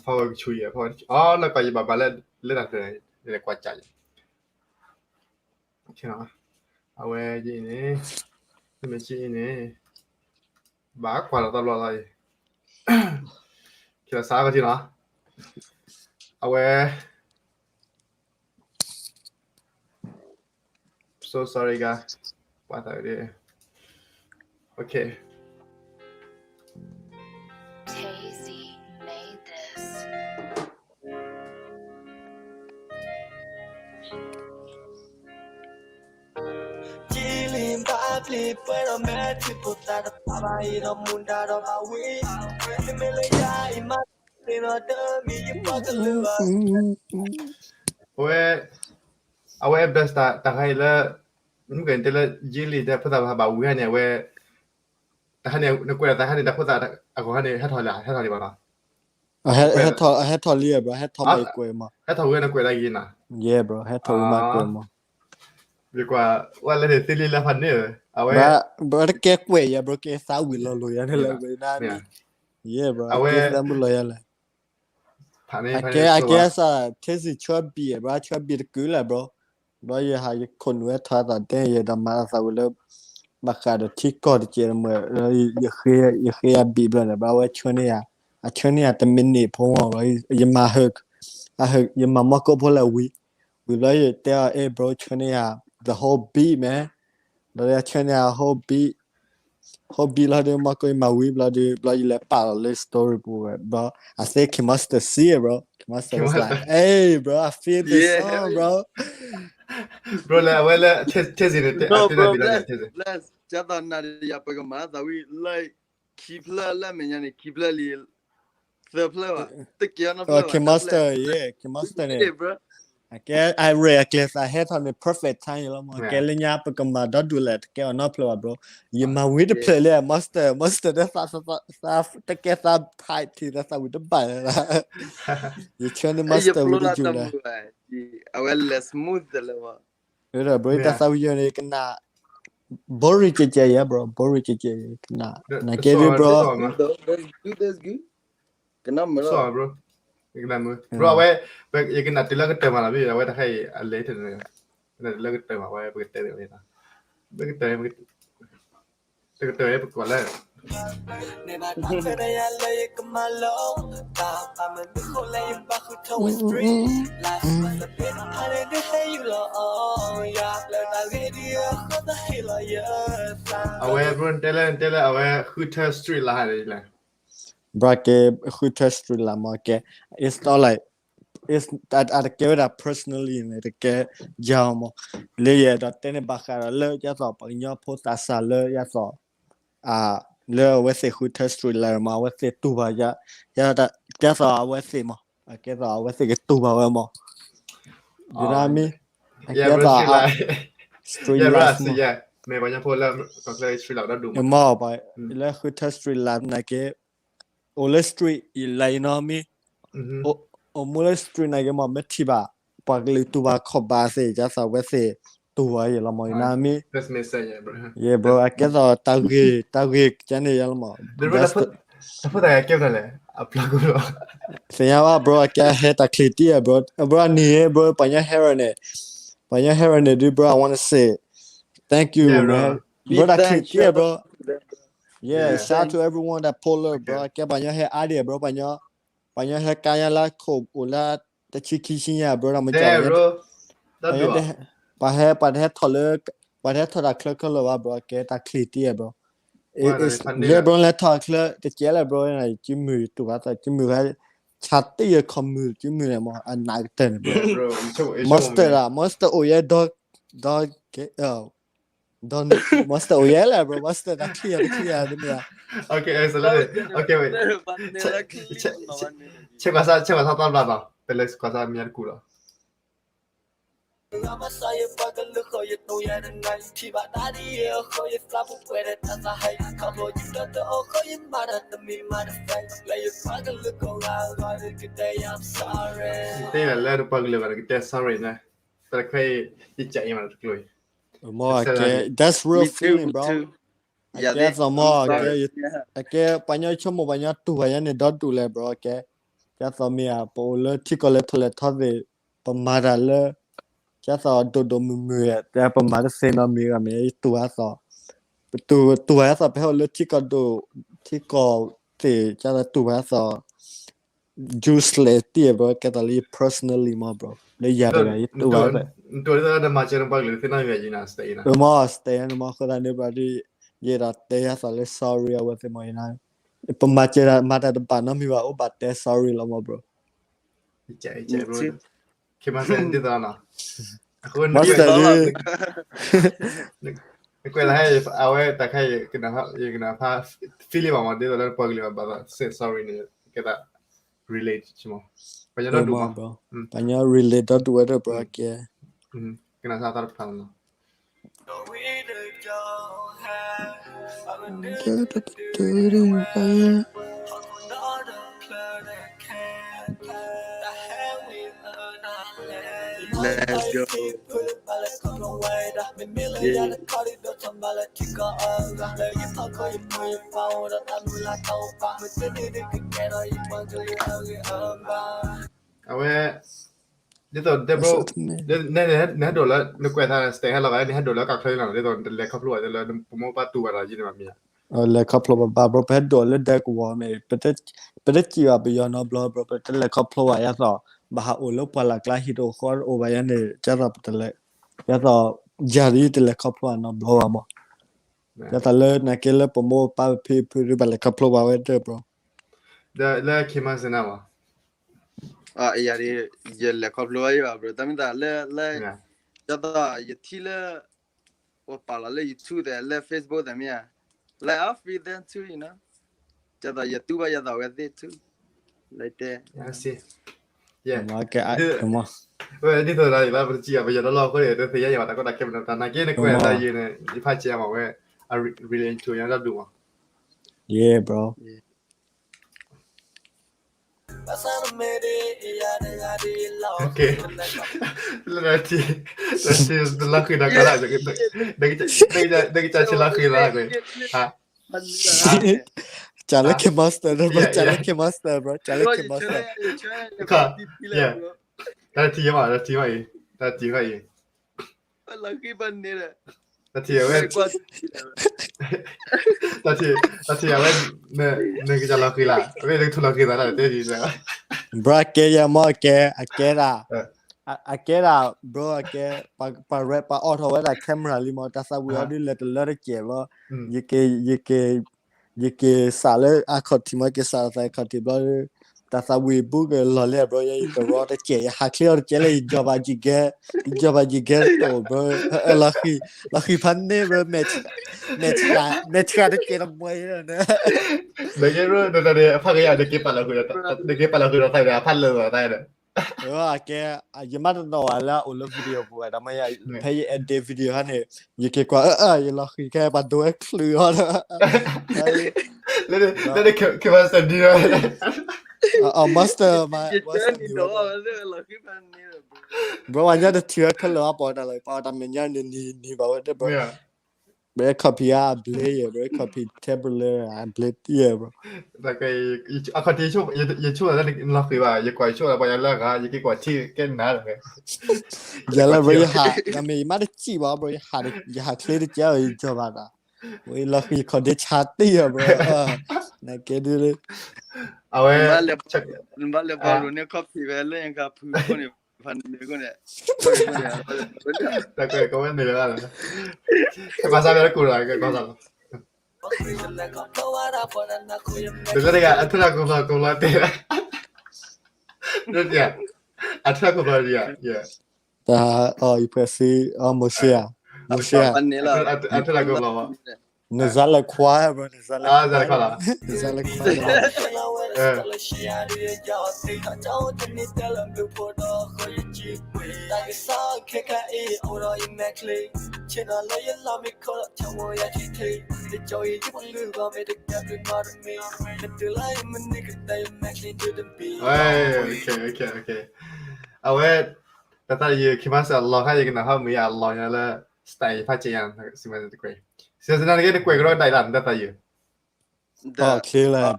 ဖးဝဲကဆူအံၤ ဖးဝဲ အီၤ လၢကွၢ်ယဘၣ်ဘၣ်လၢ လၢတၢ်တၢ် ယလဲၤကွၢ်ကၠီယၤ အဝဲယအံၤန့ၣ် မ့ၢ်ကံအံၤန့ၣ် ဘၣ်ကွၢ်လီၤတဘျီလီၤအံၤ ကလီၤစးကထံလီၤ အဝဲ so sorry guys ပှၤသးဒ် okay Tazy made this. အဝဲ အဝဲ best တၢ်ခါအံၤလၢ မ့ၢ်ကတဲလၢ ယ့လံ တဲဖိသၣ်ဘၣ်ဝံၤဟါန့ၣ် အဝဲ တၢ်ခါန့ၣ် နကွဲးတၢ်ခါန့ၣ် တၢ်ဖိသၣ်အဂီၢ်ခါန့ၣ် ဟဲထီၣ်လံ ဟဲထီၣ်လံဘၣ်နီၤ ဟဲထီၣ်လံ bro ဟဲထီၣ်မးယကွဲးမး ဟဲထီၣ်ဝဲနကွဲးတၢ်ဂ့ၤနီၤ yeah bro ဟဲထီၣ်ဝဲမးကွဲးမး ယကွၢ် ဝဲလၢန့ၣ်သ့လံလၢဖးန့ၣ် အဝဲ bro တကဲကွဲးယၤ bro ကဲသးဝံၤလီၤလိာ်ယၤန့ၣ်လၢ yeah bro အဝဲ ကဲသးမုၢ်လီၤယၤလဲၣ် အကဲ အကဲစး Tazy ဆွဲဘံၣ် bro ဆွဲဘံၣ်တကုာ်လဲၣ် bro ဘျီယဟးယခိၣ်နူာ်ဝဲထီၣ်သးတဲ ယဒီးမၤသးဝံၤလၢ ဘၣ်ဃးဒီးထံကီၢ်တကဲးတမံၤ ယဃ့ယဘံၣ်ဘျီန့ၣ် bro အဝဲဆွဲန့ၢ်ယၤ အဆွဲန့ၢ်ယၤတမံးနံးဖိမး bro ယမၤဟၢ အဟၢ ယမၤမီၢ်ကိၣ်ဖိလၢဝံၤ ဝံၤဘျီယတဲအီၤ အဲ bro ဆွဲန့ၢ်ယၤ the whole beat man ဘျီယဆွဲန့ၢ်ယၤ whole beat whole beat လီၤဒီး မီၢ်ကိၣ်ယမၤဝံၤဘျီဒီး ဘျီယလဲၤပာ်လီၤလၢ story ပူၤဝဲ bro အသ့ K Monster see it bro K Monster was like hey bro I feel this song bro bro လၢအဝဲလၢ Tazy န့ၣ် အတဲတၢ်ဘံၣ်လီၤန့ၣ် Tazy ကသးနၤယပကမၤသးဝံၤ like ခံဖျၢၣ်လၢမဲာ်ညါန့ၣ် ခံဖျၢၣ်လံ သၢဖျၢၣ်ဘၣ် တကဲနီတဖျၢၣ်ဘၣ် K Monster yeah K Monster န့ၣ် အကဲ I rate အကျဲသးဟဲထီၣ်န့ၣ် perfect time လီၤမး ကဲလၢညါပကမၤဒီဒူၣ်လဲၣ် တကဲအီၤနီတဖျၢၣ်ဘၣ် bro ယမၤဝံၤတဖျၢၣ်လံ Monster Monster တသး တကဲသး type ထံ တသးဝံၤတဘၣ်လၢၤ ယဆွဲန့ၢ် Monster ဝံၤတယုၢ်လၢ အဝဲလဲၤ smooth လၢၤဘၣ် ဒီး bro တၢ်သးဝံၤယိာ်န့ၣ် ကနၣ် boring ကဲကဲယဲ bro boring ကဲကဲယဲ ကနၣ် နကဲဒ် bro ကနၣ်မုာ် bro အဝဲ ယကနၣ်တုၤလၢကတၢၢ်မးလီၤ မ့ၢ်အဝဲတခါအံၤ အလဲၤတန့ၣ် ကနၣ်တုၤလၢကတၢၢ်မး ဝဲပကတဲန့ၣ် ပကတဲ တကတၢၢ်ပကွၢ်လၢ အဝဲ bro တဲလၢ တဲလၢ အဝဲ ဃုထၢ street လၢဟးန့ၣ်လဲၣ် bro ကဲ ဃုထၢ street လၢမး ကဲ it's not like it's အတကဲဝဲဒၣ် personally န့ၣ် တကဲ ယၤမး လၢယအဲၣ်ဒိးတဲန့ၣ် ဘၣ်ဃးဒီးလၢ ယသးပှၤကညီဖိသးစၢ်လၢ ယသး လၢအဝဲသ့ၣ်ဃုထၢ street လၢမး အဝဲသ့ၣ်တူၢ်ဘၣ်ယၤ ယသးအဝဲသ့ၣ်မး အကဲသးအဝဲသ့ၣ်ကတူၢ်ဘၣ်ဝဲမး you know what I mean အကဲသး street life မး မ့ၢ်ပှၤကညီဖိလၢ ကီၢ်ချၢ street life ဒီဒူၣ်မး, မ့ၢ်လၢဃုထၢ street life နာ်က့ အိၣ်လၢ street လၢအံၤနီၤမ့ၢ်, အိၣ်မူလၢ street နာ်က့မး မ့ၢ်ထံၣ်ဘၣ် ပှၤကလုာ်တူၢ်ဘၣ်ခီၣ်ဘၣ်သ့ၣ် ဒ်သိးအဝဲသ့ၣ်တူၢ်ဝဲယဲလီၤမး ယနၢ်မ့ၢ်, ယဲ bro အကဲသိးတၢ်ဂ့ၢ် တၢ်ဂ့ၢ်ကန့ၣ်ယဲလီၤမး, သ့ၣ်ညါဘၣ် bro အကဲဟဲတၢ်ချံးတံၢ်ဧါ bro, bro အနံၤဧါ bro ပှၤကညီဟဲရၢၣ်န့ၣ်, ပှၤကညီဟဲရၢၣ်န့ၣ်ဒုး bro I wanna say thank you man, bro တၢ်ချံးတံၢ်ဧါ bro, yeah, shout out to everyone that pull up, bro အကဲပှၤကညီဟဲအါဒံး bro, ပှၤကညီဟဲကါညါလၢခိၣ်အိၣ်လၢ တဆံခံဆံညါ bro တၢ်မုၢ်ကီၢ် ပှၤဟဲ ပှၤတဟဲထီၣ်လၢ ပှၤတဟဲထီၣ်တၢ်ချၢခဲလၢာ်ဘၣ် bro အကဲတၢ်ချံးတံၢ်ဧါ bro, ယဲ bro လဲၤထီၣ်ချၢ တကဲလၢ bro ကမုာ်တူၢ်ဘၣ်သး ကမုာ်ဝဲ ဆါတံၢ်ယခီမုာ် ကမုာ်န့ၣ်မး အနးကတၢၢ်န့ၣ် bro, monster ဒၣ် monster အိၣ်ယဲ ဒီ ဒီ monster အိၣ်ယဲလဲၣ် bro, monster တၢ်ချံးယၤတချံးယၤတမ့ၢ်ဧါ, okay, okay, wait, check ကွၢ်စၢ် check ကွၢ်စၢ်သီဘျါနီၤ ပလဲၤကွၢ်စၢ်မ့ၢ်တကူၣ်လီၤ. တဲလၢနပှၤကလုာ်ဂၤနကတဲ sorry န့ၣ်, တၢ်တခါအံၤ ယကးအံၤမးတကျိၤအံၤ, မ့ၢ်ကဲ that's real feeling, bro. အကဲသိးမ့ၢ် အကဲ ပှၤကညီဆိကမိၣ် ပှၤကညီတူၢ်ဘၣ်ယဲန့ၣ် ဒီဒူၣ်လဲၣ် bro အကဲ, ကဲသိးမ့ၢ်ဧါ ပအိၣ်လၢထံကီၢ်လဲၤထီၣ်လဲၤထီသ့ၣ် ပမၤတၢ်လၢ ကဲသိးဒိၣ်ဒိၣ်မုၢ်မုၢ် တဲပမၤတသ့နီတမံၤဂ့ၤမ့ၢ် တူၢ်ဘၣ်သိး ပတူၢ် တူၢ်ဘၣ်သိး ပဟဲအိၣ်လၢထံကီၢ်ဒိၣ် ထံကီၢ်သ့ၣ် ကဲသိးတူၢ်ဘၣ်သိး useless တံၢ် bro ကဲသိးလၢယ personally မ့ၢ် bro လၢယၤတဂၤ ယတူၢ်ဘၣ် နတူၢ်ဒ်သိးနမၤစၢၤနပှၤကလုာ်သ့ၣ်နီၣ်မ့ၢ်ယၤ မ့ၢ် stay န့ၣ်မ့ၢ် အဃိသတးန့ၣ် bro ဒ် ယအဲၣ်ဒိးတဲယၤသိးလၢ sorry အဝဲသ့ၣ်မ့ၢ် ယနၢ် ပမၤစၢၤတၢ်မၤတၢ်တဘၣ်နီတမံၤဘၣ် အိၣ်ဘၣ်တဲ sorry လီၤမ့ၢ် bro. ခ့မၤစၢၤဒ်သိးနီၤ အဃိ monster ဒ် နကွဲးလၢ အဝဲတၢ်ခါအံၤ ယကနၣ်ဖး feel ဘၣ်မး ဒ်သိးလၢပှၤကလုာ်ဘၣ်ဘၣ် say sorry န့ၣ် ကဲသး relate မး ပှၤကညီဒီဒူၣ်မး ပှၤကညီ relate ဒီဒူၣ်ဝဲဒၣ် bro အကဲ ကနၣ်စၢ်သးတဖျၢၣ်နီၤ Let's go. အဝဲ ဒ်သိး debro နဟဲဒိးလၢ နကွဲးသး stay ဟဲလီၤဂာ် နဟဲဒိးလၢကီၢ်ချၢလီၤ ဒ်သိး နတလဲၤခီဖျိဘၣ်လၢ ပမိၢ်ပၢ်တူၢ်ဘၣ်ဒီးယန့ၣ်ဘၣ်မ့ၢ်ဧါ လဲၤခီဖျိဘၣ်ဘၣ် bro ပဟဲဒိးလၢဒဲကဝီၤမ့ၢ် ပတစံးဘၣ်ပယီၤနီတဘျီ bro ပတလဲၤခီဖျိဘၣ် ယသိး ဘၣ်ဟးအိၣ်လၢပှၢ်လၢ်ကျါဟံၣ်တအိၣ်ဃီတအိၣ်ဘၣ်ယၤန့ၣ် ယသိးပတလဲၤ ယသိး ယၤဒ်တလဲၤခီဖျိဘၣ်နီတဘျီဘၣ်မး ယသိးလၢနာ်က့လၢပမိၢ်ပၢ်ပဖံပဖုဒ်ဘၣ်လဲၤခီဖျိဘၣ်ဝဲဒၣ် bro ဒီးလၢ ခ့မၤစၢၤ နၤမး ယၤဒ် ယလဲၤခီဖျိဘၣ်ယဘၣ် bro တၢ်မ့ၢ်သးလၢ လၢ ယသိးယထံၣ်လၢ ပှၤပာ်လီၤလၢ YouTube သ့ၣ် လၢ Facebook သ့ၣ်မ့ၢ်ဧါ like I feel them too, you know, ယသိးယတူၢ်ဘၣ်ယသိးအဝဲသ့ၣ် too, လၢတဲ ဒ်သိးလၢပတစံးဘၣ်ပယီၤတလီၢ်အဃိန့ၣ် တသ့ၣ်ညါယၤဘၣ် တၢ်ကီတၢ်ခဲပနီၤ တၢ်နာ်က့နကွဲးတၢ်ယံၤန့ၣ် ယဖးကဲမးဝဲ အ relate to ယၤဒီဒူၣ်မး yeah bro လၢထံ လၢထံ တလီၤဃံၤဒီးကီလၢ နကစၢ်ဆံလီၤဃံၤလၢကွံာ် ကၢ်လၢ K Monster ဒီး bro ကၢ်လၢ K Monster bro ကၢ်လၢ K Monster တၢ်ထံၣ်မး တၢ်ထံၣ်မးအံၤ တၢ်ထံၣ်မးအံၤ တၢ်ထံၣ်အဝဲ တၢ်ထံၣ်အဝဲ နကစၢ်လီၤဃံၤလၢ အဝဲနကထူၣ်လီၤဃံၤသးတၢ်တဲဒ်လဲၣ် bro အကဲယၤမ့ၢ်အကဲ အကဲဒၣ် အကဲဒၣ် bro အကဲ ပှၤ ပှၤ ပှၤအီၣ်ထီၣ်ဝဲဒၣ် camera လံမး တၢ်သးဝံၣ်အီၤဒ်လဲၣ်တလၢတကဲးဘျီ ယက့ၤ ယက့ၤ ယက့ၤစးလၢအခီၣ်ထံးမး က့ၤစးလၢသးအခီၣ်ထံးဘျီ တၢ်သးဝံၣ်ဘူးကလီၤလဲၣ် bro ယဲယကရီတကဲး ယဟးချ့အီၤတကဲးလၢယကၠီၤဘၣ်ယကဲ ယကၠီၤဘၣ်ယကဲတအိၣ် bro လီၤဃံၤ လီၤဃံၤဖးန့ၢ် bro မဲာ်ဆှးတကဲးတမှဲ နကဲ bro နတၢ်န့ၣ် အဖးကယၤ နက့ၤပာ်လီၤဃုာ်ဒီး နက့ၤပာ်လီၤဃုာ်ဒီးသးဒီး အဖးလၢာ်သးဒီး အကဲ, ယမ့ၢ်တနီၤဝဲလၢအအိၣ်လၢ video ပူၤဝဲ တမ့ၢ်ယၤ, ဖဲယ edit video ဟါန့ၣ်, ယက့ၤကွၢ် အၢ အၢ ယလီၤဃံၤခဲ ပှၤဒိဝဲချုးအီၤဒီး, လၢ camera စတၢၢ်ဒံးဝဲ, အ master မၤ ဝဲစတၢၢ်ဒံးဝဲ, bro ပှၤညီတထံၣ်ဝဲခဲလၢာ်အပီၢ်တၢ်လီၤ, ပှၤတၢ်မဲာ်ညါန့ၣ်နံၤနံၤဘၣ်ဝဲဒၣ် bro, ဘဲ copy အဘျ့ယဲ bro, copy tablet အဘျ့ယဲ bro, အခီၣ်ထံး ယဆိကမိၣ်လၢနလီၤဃံၤဘၣ်, ယကွၢ်ယဆိကမိၣ်လၢပှၤညီလၢအဂၤ ယက့ၤကွၢ်ထံကဲနၤလီၤ, ယၤလၢ bro ယဟး နမ့ၢ်ယမ့ၢ်တစံၣ်ဘၣ် bro ယဟး ယဟးချ့တကဲအီၤ ယကၠီၤဘၣ်တၢ်, ယလီၤဃံၤခီၣ်ဒ့ဆါတံၢ်အီၤ bro, နကဲဒ်လၢ အဝဲ နဘၣ်လဲၤပာ်လိာ်န့ၢ် copy ဝဲလၢညါကဖုအဃိန့ၣ်, ဖးန့ၣ်န့ၣ်အဃိန့ၣ်, တၢ်ကဝဲန့ၣ်လီၤ, ကဘၣ်စးဘၣ်တကူၣ်လီၤ, ကဘၣ်စးလီၤ, တလၢတဂၤ အထၢၣ်တၢ်ကူၣ်ဖျီၣ်ကူၣ်ဖျီၣ်တဲ, အထၢၣ်တၢ်ကူၣ်ဖျီၣ်ဒံးဧါ, တၢ်အီၣ် ယဖှဲးစ့ အီၣ် မိၤၡ့ဧါ, မိၤၡ့ဧါ, အထၢၣ်တၢ်ကူၣ်ဖျီၣ် နစးလဲၤခွါ bro နစးလဲၤခွါ, နစးလဲၤခွါ, အဝဲ တၢ်သးယုာ် ခံမးစၢၤအလီၢ်ခါ ယကနၣ်ဟီမ့ၢ်ယၤအလီၢ်ညါလၢ style ယဖးက့ယါ စံးမ့ၢ်တကွဲး, စံးစနၣ်တက့ၢ် တကွဲးကဒီးဒၣ်လၢနတၢ်သးယုာ်, ချ့လဲၣ်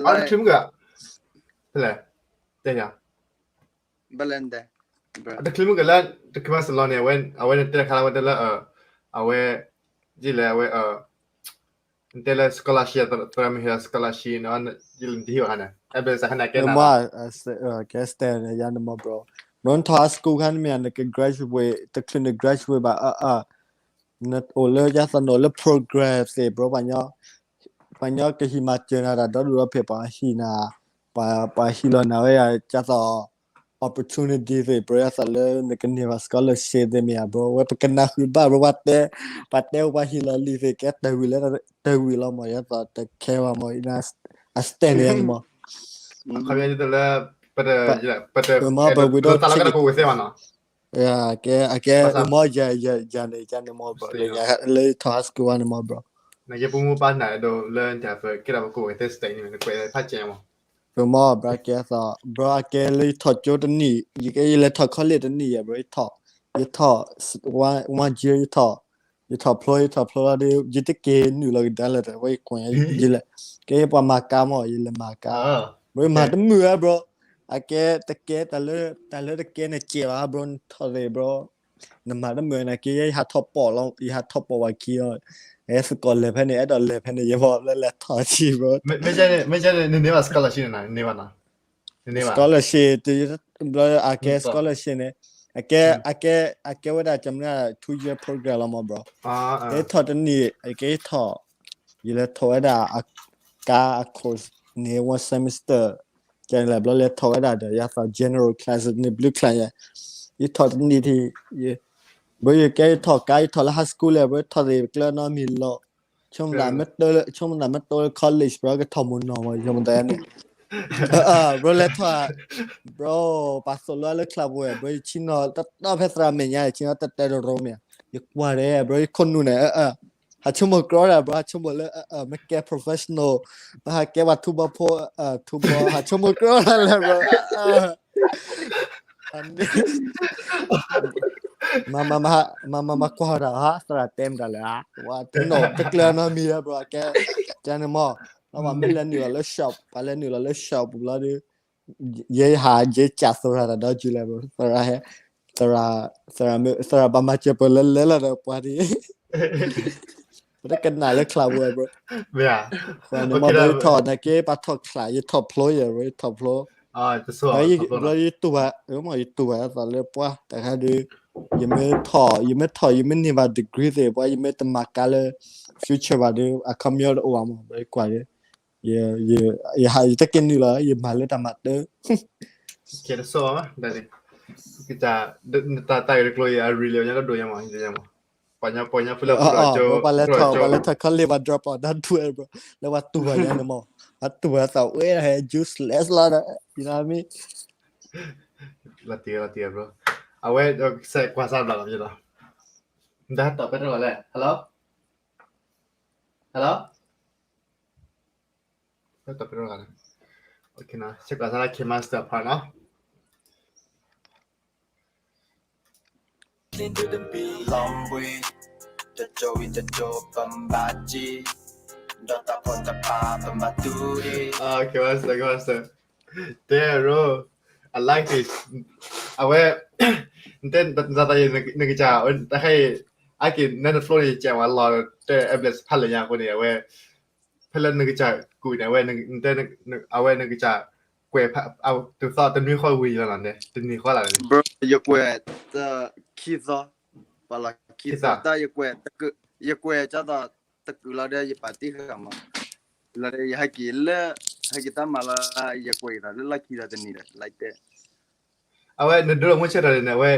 အတချုးမုၢ်က ဖဲလဲၣ်, တဲယၤ, တချုးမုၢ်ကလၢ တချုးမးစၢၤလီၤန့ၣ် အဝဲန့ၣ်တဲခါလၢဝဲတဲလၢ အဝဲ ဒ်လဲၣ် အဝဲ နတဲလၢ scholarship သရၣ်မုၣ်ဟ့ၣ်လီၤ scholarship န့ၣ် ယလဲၤတဟ့ၣ်ဘၣ်ခါန့ၣ် အဲၣ်ဘၢၣ်စးခါန့ၣ် ကဲနၤလီၤ, ကဲ style န့ၣ် ယၤန့ၣ်မ့ၢ် bro, bro နထီၣ် high school ခါန့ၣ်မ့ၢ် နက graduate တချုးန graduate ဘၣ် အၢ နအိၣ်လၢ ယသးနအိၣ်လၢ program သ့ၣ် bro ပှၤညီ ပှၤညီကဟံးမၤစၢၤနၤတၢ်ဒီဒူၣ်ဒီဖျၢၣ် ပှၤဟံးနၤ ပှၤဟံးလီၤနၤဝဲယၤ ဒ်သိး opportunity သ့ၣ် bro ဒ်သိးလၢနကန့ၢ်ဘၣ် scholarship သ့ၣ်မ့ၢ်ဧါ bro ဝဲပကနၣ်ဃုာ်ဘၣ် bro ပှၤတဲ ပှၤတဲပှၤဟ့ၣ်လီၤလံာ်သ့ၣ် ကဲတၢ်ဝံၤလၢ တၢ်ဝံၤလီၤမး ဒ်သိးတခဲဘၣ်မး အ style န့ၣ်မး ခီပညီဒ်သိးလၢ ပတ ပမ့ၢ်ပဝံၤဒီး ကဲ အကဲ မ့ၢ်ယၤ ယၤန့ၣ် ယၤန့ၣ်မ့ၢ် bro လၢယထီၣ် high school ဝဲန့ၣ်မ့ၢ် bro နကဲပမူပာ်နၢ်အဲၣ်ဒိးလၢ တၢ်ပကဲဒၣ်ပကအိၣ်ဝဲသ့ style န့ၣ် နကွဲးဖးကဲမး ပမ့ၢ် bro ကဲသိး bro အကဲလၢယထီၣ်ကၠိတနံၣ် ယကဲယလဲၤထီၣ် college တနံၣ်ယဲ bro ယထီၣ် ယထီၣ် one year ယထီၣ် ယထီၣ်ဖျိ ယထီၣ်ဖျိလီၤဒီး ယတက့ၤနုာ်လီၤကဒါလၢၤ ဝဲယကွၢ်ယလဲၣ် ကဲပှၤမၤကါမး ယလဲၤမၤကါ bro ယမၤတမုာ်ဧါ bro အကဲတကဲ တၢ်လၢတကဲန့ၣ်ကဲဘၣ် bro နထီၣ်သ့ bro နမၤတမုာ်နာ်က့ ယဟးထီၣ်ပီၣ်လီၤ ယဟးထီၣ်ပီၣ်ဝဲခံလီၤ အဲသကိးလဲၤဖဲန့ၣ် အဲၣ်ဒိးလဲၤဖဲန့ၣ် ယဘၣ်လၢလဲၤထီၣ်ထံ bro မ့ၢ်န့ၣ် မ့ၢ်န့ၣ် နန့ၢ်ဘၣ် scholarship န့ၣ် နန့ၢ်ဘၣ်နီၤ နန့ၢ်ဘၣ် scholarship အကဲ scholarship န့ၣ် အကဲ အကဲ အကဲဝဲဒၣ် ကမျၢၢ် two year program လီၤမး bro ကဲထီၣ်တနံၣ် အကဲထီၣ် ယလဲၤထီၣ်ဝဲဒၣ် အကါ အ course န့ၣ် one semester ကဲလဲၣ်ဘျီလဲၤထီၣ်ဝဲဒၣ်ဒီး ယသး general class န့ၣ် ဘျုးချါယဲ ယထီၣ်တနံၣ်ထံ bro ယကဲယထီၣ်ကါ ယထီၣ်လၢ high school လဲၣ် bro ထီၣ်သ့ၣ်ကျၢနီတမံၤလီၤ ဆိကမိၣ်သးမ့ၢ်တိလၢ college bro ကထီၣ်မုၢ်နီၢ်မး ယဆိကမိၣ်သးန့ၣ် bro လဲၤထီၣ် bro ပှၤသိၣ်လိလၢ club ဝဲ bro ယဆ့ၣ်နီၤ တတီၢ်ဖဲသရၣ်မဲာ်ညါ ယဆ့ၣ်နီၤတတဲတရိမ့ၢ် ယကွၢ်ဒီး bro ယခိၣ်နူာ်န့ၣ် ဟးဆိကမိၣ်ကြီဒၣ် bro ဟးဆိကမိၣ်လၢ မ့ၢ်ကဲ professional မ့ၢ်ဟးကဲပှၤထူဘီဖိ ထူဘီ ဟးဆိကမိၣ်ကြီဒၣ်လဲၣ် bro မၤမၤမၤကွၢ်ဒၣ် သရၣ်တဲမတၤလဲၣ် ဝဲတနီၣ်တကျၢၤနီတမံၤ bro အကဲ ကန့ၣ်မး လၢပှၤမ့ၢ်လဲၤနုာ်လီၤလၢ shop ပှၤလဲၤနုာ်လီၤလၢ shop ဘျီဒီး ယဲဟးယဲကးသရၣ်တၢ်ဒီးကၠူလဲၣ် bro သရၣ်ဟဲ သရၣ် သရၣ်ဘၣ်မၤစၢၤပၢၤလၢလဲၤလီၤဒီးပှၤဒ် ပတကနၣ်လၢ club ဝဲ bro န့ၣ်မး bro ယထီၣ်နာ်က့ ပှၤထီၣ် club ယထီၣ်ဖျိယဲ bro ယထီၣ်ဖျိ bro ယတူၢ်ဘၣ် မ့ၢ်ယတူၢ်ဘၣ်အသးလၢပှၤ တၢ်ခါဒီး ယမ့ၢ်ထီၣ် ယမ့ၢ်ထီၣ် ယမ့ၢ်န့ၢ်ဘၣ် degree သ့ၣ် ပှၤ ယမ့ၢ်တမၤကါလၢ future ဘၣ်ဒီး အခီပညီတအိၣ်ဘၣ်မး bro ယကွၢ်ဒီး ယဟး ယတက့ၤနုာ်လီၤ ယမၤလၢတၢ်မၤတၢ် ကဲတဆိဘၣ် တၢ်န့ၣ် တၢ်ဂ့ၢ်တကျိၤအံၤ အရ့လီၤညါတဒိၣ်ညါမး ပှၤညီ ပှၤညီဖုလၢ ပှၤလဲၤထီၣ် ပှၤလဲၤထီၣ် college ဘၣ် drop out တၢ်ဒွဲၣ် bro လၢပှၤတူၢ်ဘၣ်ညါန့ၣ်မး အတူၢ်အသးဝဲဒၣ်ဟဲ useless လီၤဒီး you know what I mean. လီၤတံၢ်လီၤတံၢ် bro. အဝဲ စဲးကွၢ်စၢ်ဘျီလီၤ ယလီၤ. ဒီးဟဲတီၢ်ပဲတြီလီၤလဲၣ် hello hello. ဟဲတီၢ်ပဲတြီလီၤလဲၣ်. Okay နီၤ စဲးကွၢ်စၢ်လၢ K Master ဖီနီၤ. တဲ bro, I like this. အဝဲ နတဲနသးယဲ နကစၢ် တခါအံၤ အက့ၤနတ flow န့ၣ် ယကဲဝဲလီၤတဲ ambulance ဖးလဲၢ်ညါအဃိန့ၣ် အဝဲ ဖဲလၢနကစၢ်ကူၣ်န့ၣ် အဝဲ နတဲ အဝဲနကစၢ်ကွဲးဖး တုၤသီတနွံဃီဝံၤလီၤန့ၣ် တနံၤဃီလီၤန့ၣ် bro ယကွဲး ခံသီ ပှၤလီၤခံသီတၢ် ယကွဲး ယကွဲးကၢ်သိးတကုာ်လီၤဒီး ယပာ်တံၢ်ဃာ်မး လီၤဒီး ယဟဲက့ၤလၢ ဟဲက့ၤတၢ်မၤလီၤ ယကွဲးက့ၤသိးလၢလီၢ်ခံဒီးတနံၤဒီး like that. အဝဲနဒိလီၤမုၢ်ဆ့ၣ်ထီၣ်န့ၣ် အဝဲ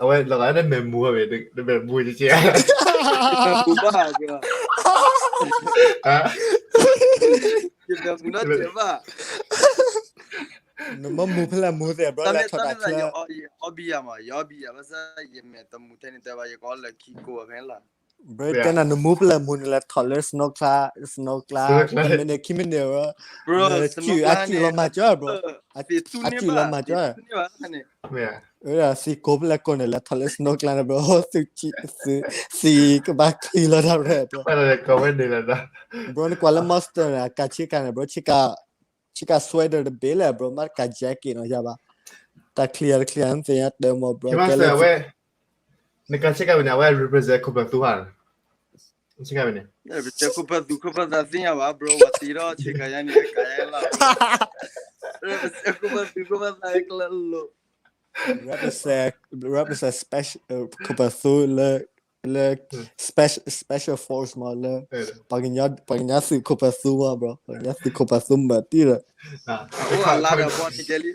အဝဲလီၤဂာ်လၢမဲာ်မူဝဲ မဲာ်မူကဲ ဘၣ် ယမဲာ်မူနီတစဲးဘၣ် နမ့ၢ်မူဖဲလဲၣ်မူသ့ၣ် bro လဲၤထီၣ် တၢ်ချၢ ယအီဘံယၤမး ယအီဘံယၤ ဘၣ်ဆၣ်ယမဲာ်တမူထဲန့ၣ်တဲဘၣ် ယကအီလၢခံကိးဘၣ်ဖဲန့ၣ်လီၤ bro တဲနၤ နမူဖဲလဲၣ်မူန့ၣ် လဲၤထီၣ်လၢ snow ကျါ snow ကျါ တမံးနံး ခံမံးနံး bro အစုၣ်လီၤမၤကၠီ bro အစုၣ်လီၤမၤကၠီ သံကိးဖဲလဲၣ်ကိးန့ၣ် လဲၤထီၣ်လၢ snow ကျါန့ၣ် bro သံကဘၣ်ချံလီၤတၢ်ရဲၣ် bro bro နကွၢ်လၢ Monster န့ၣ် အကၤဆ့ကၤန့ၣ် bro ဆ့ကၤ sweater တဘ့ၣ်လဲၣ် bro မ့ၢ်တကၤ jacket နီၤ ယၤဘၣ် တၢ်ချံတချံသ့ၣ်ညါတမီၤ bro ကဲလၢ နကၤဆ့ကၤဝဲန့ၣ် အဝဲ represent ခိၣ်ပၢၢ်သူဧါ ဆ့ကၤဝဲန့ၣ် represent ခိၣ်ပၢၢ်သူ ခိၣ်ပၢၢ်သးသ့ၣ်ညါဘၣ် bro ဝဲသံဒီးဆ့ကၤယါန့ၣ် ကၤယါလီၤ represent ခိၣ်ပၢၢ်သူ ခိၣ်ပၢၢ်သးကျၢလိၤ represent represent special ခိၣ်ပၢၢ်သူလၢ လၢ special special force မး လၢ ပှၤကညီသုးခိၣ်ပၢၢ်သူမး bro ပှၤကညီသုးခိၣ်ပၢၢ်သူမးတံၢ်ဒီး အိၣ်လါဒီးဘီန့ၣ်ကဲလံ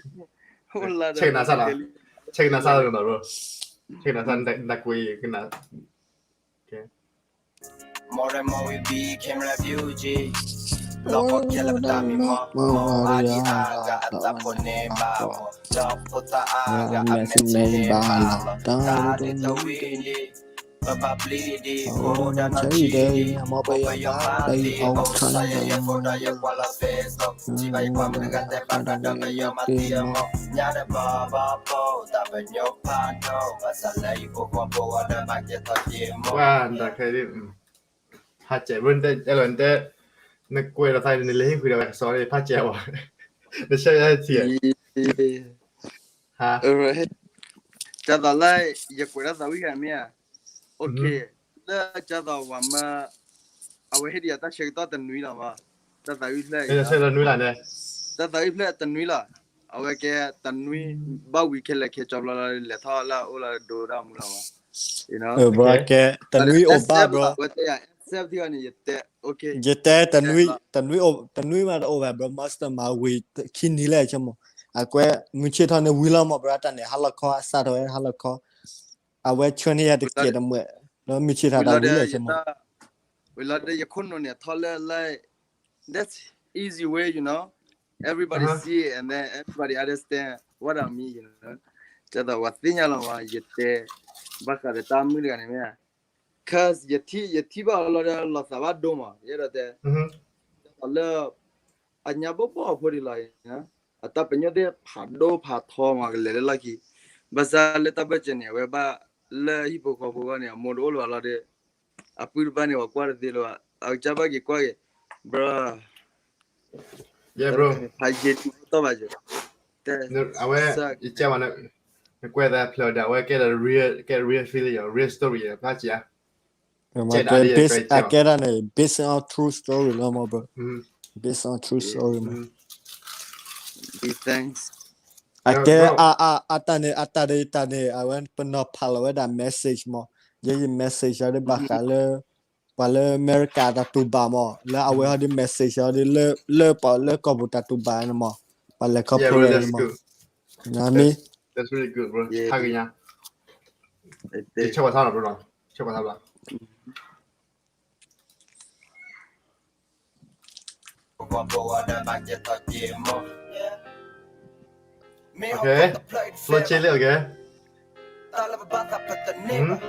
အိၣ်လါဒီးဘီ ဆဲးကနၤစၢ်လီၤ bro ဆဲးကနၤစၢ်လီၤ ဆဲးကနၤစၢ် နကွၢ်ကနၤ more and more we became refugee လီၤပှီၢ်ခဲလၢာ်ပတၢ်မံမီၢ် မီၢ်အါဒံအါဂၤအတၢ်ဖိန့ၢ်ဘၣ်မီၢ် ဒီးဖိသၣ်အါဂၤအမဲာ်ထံန့ၢ်ဘၣ်လီၤ တၢ်ဒိၣ်ဝံၤဒံး ပဘၣ်ပျံၤဒံး အိၣ်ဒီးနီၢ်ထံဒံး မိၢ်ပယီၤမၤသံ အိၣ်ခါဒီး ထံဘၣ်ယကွၢ်လီၤ Facebook ထံဘၣ်ယကွၢ်မုၢ်တဂၤတဲဘၣ်ဒီး ဒီးပယီၤမၤသံအမီၢ် ညါဒီးဘီဘီဖိ တၢ်ပညိၣ်ဖးဒိၣ် ဘၣ်ဆၣ်လၢဟံၣ်ဖိဃီဖိဝဲဒီးဘၣ်ကဲထီၣ်က့ၤမီၢ် ဖးစဲး bro နတဲအဲၣ်လီၤ နတဲ နကွဲးလီၤသးန့ၣ်လၢဟံၣ်ဃုာ်ဒီးဝဲကစီၣ်န့ၣ် ဖးစဲးဝဲ နဆဲးယါထံၣ် ကၢ်သိးလၢ ယကွဲးတၢ်သးဝံၣ်ဂၤမ့ၢ်ဧါ okay လၢကၢ်သိးဝဲမ့ၢ် အဝဲဟ့ၣ်ဒံးယၤတၢ်ဆၢကတီၢ်တနွံလီၤမး တၢ်သးဝံၣ်ဖျၢၣ်အံၤ တၢ်သးဝံၣ်ဖျၢၣ်တနွံလီၤ အဝဲကဲတနွံ ဘၣ်ဝံၤခဲလၢာ်ခဲဆ့ဘျီလီၤ လဲၤထီၣ်လၢအအိၣ်လီၤဒိတၢ်မူလီၤမး ကဲတနွံအိၣ်ဘၣ် bro ဝဲတဲယၤ accept ထံအီၤန့ၣ် ယတဲ okay ယတဲ တနွံ တနွံမးတအိၣ်ဘၣ် bro Monster မၤဝံၤခံနံၤလၢအဆၢမး အကွဲးမုၢ်ဆ့ၣ်ထီၣ်န့ၣ်ဝံၤလီၤမး bro တၢ်န့ၣ် ဟါလီၤခီ အစးထီၣ်ဝဲဟါလီၤခီ အဝဲဆှၢန့ၢ်ယၤတကဲးတမှဲး ဒီးမုၢ်ဆ့ၣ်ထီၣ်တၢ်ဝံၤလၢအဆၢမး ဝံၤလီၤဒီးယခိၣ်နူာ်န့ၣ် ထီၣ်လၢ like that's easy way you know everybody see it and then everybody understand what I mean you know ကၢ်သိးဝဲသ့ၣ်ညါလီၤမး ယတဲ ဘၣ်ဃးဒီးတၢ်မုၣ်တဂၤန့ၣ်မ့ၢ် cause ယထံၣ် ယထံၣ်ဘၣ်အီၤလီၤဒီးလီၤသးဘၣ်ဒိမး ယအဲၣ်ဒိးတဲ လၢ အညါဘီဘီအဖိဒံးလီၤ အတၢ်ပညိၣ်သ့ၣ်ဖးဒိၣ်ဖးထီမး ကလဲၤလၢလီၢ်ခံ ဘၣ်ဆၣ်လၢတၢ်ဘၢၣ်စၢၤန့ၣ် အဝဲဘၣ်လၢဟံၣ်ဖိဃီဖိဂီၢ်န့ၣ် အမိၢ်တအိၣ်လၢၤဘၣ်လီၤဒီး အပုၢ်တဖၣ်န့ၣ် ပှၤကွၢ်တသ့လၢၤဘၣ် အကစၢ်ဘၣ်က့ၤကွၢ်က့ၤ bro ဖးယံာ်တူၢ်တီၢ်ဘၣ်ယဲ အဝဲ ယကဲဝဲ နကွဲးသးဖျၢၣ်ဒီး အဝဲကဲဒီး real ကဲ real feeling real story ဖးကံၤ အကဲဒၣ်န့ၣ် based on true story လီၤမး bro based on true story မး အကဲ အတၢ်န့ၣ် အတၢ်ဒ်တၢ်န့ၣ် အဝဲပနီၤဖးလီၤဝဲဒၣ် message မး ယဲယ message အီၤဒ်ဘၣ်ဃးလၢ ပှၤလၢအမဲရကၤတၢ်တူၢ်ဘၣ်မး လၢအဝဲဟီဒ် message အီၤဒ်လၢ လၢပှၤလၢကီၢ်ပူၤတၢ်တူၢ်ဘၣ်န့ၣ်မး ပှၤလဲၤခီဖျိဝဲန့ၣ်မး နမ့ၢ် ဆၢကွၢ်ဆၢကွၢ်ဆၢကွၢ်ဆၢကွၢ် ပှၤဘိဝါဒၣ်ဘၣ်ကဲသိးက့မီၢ် Okay, flow change လံ okay. တၢ်လၢပဘၣ်သးပတန့ၢ်ဘၣ်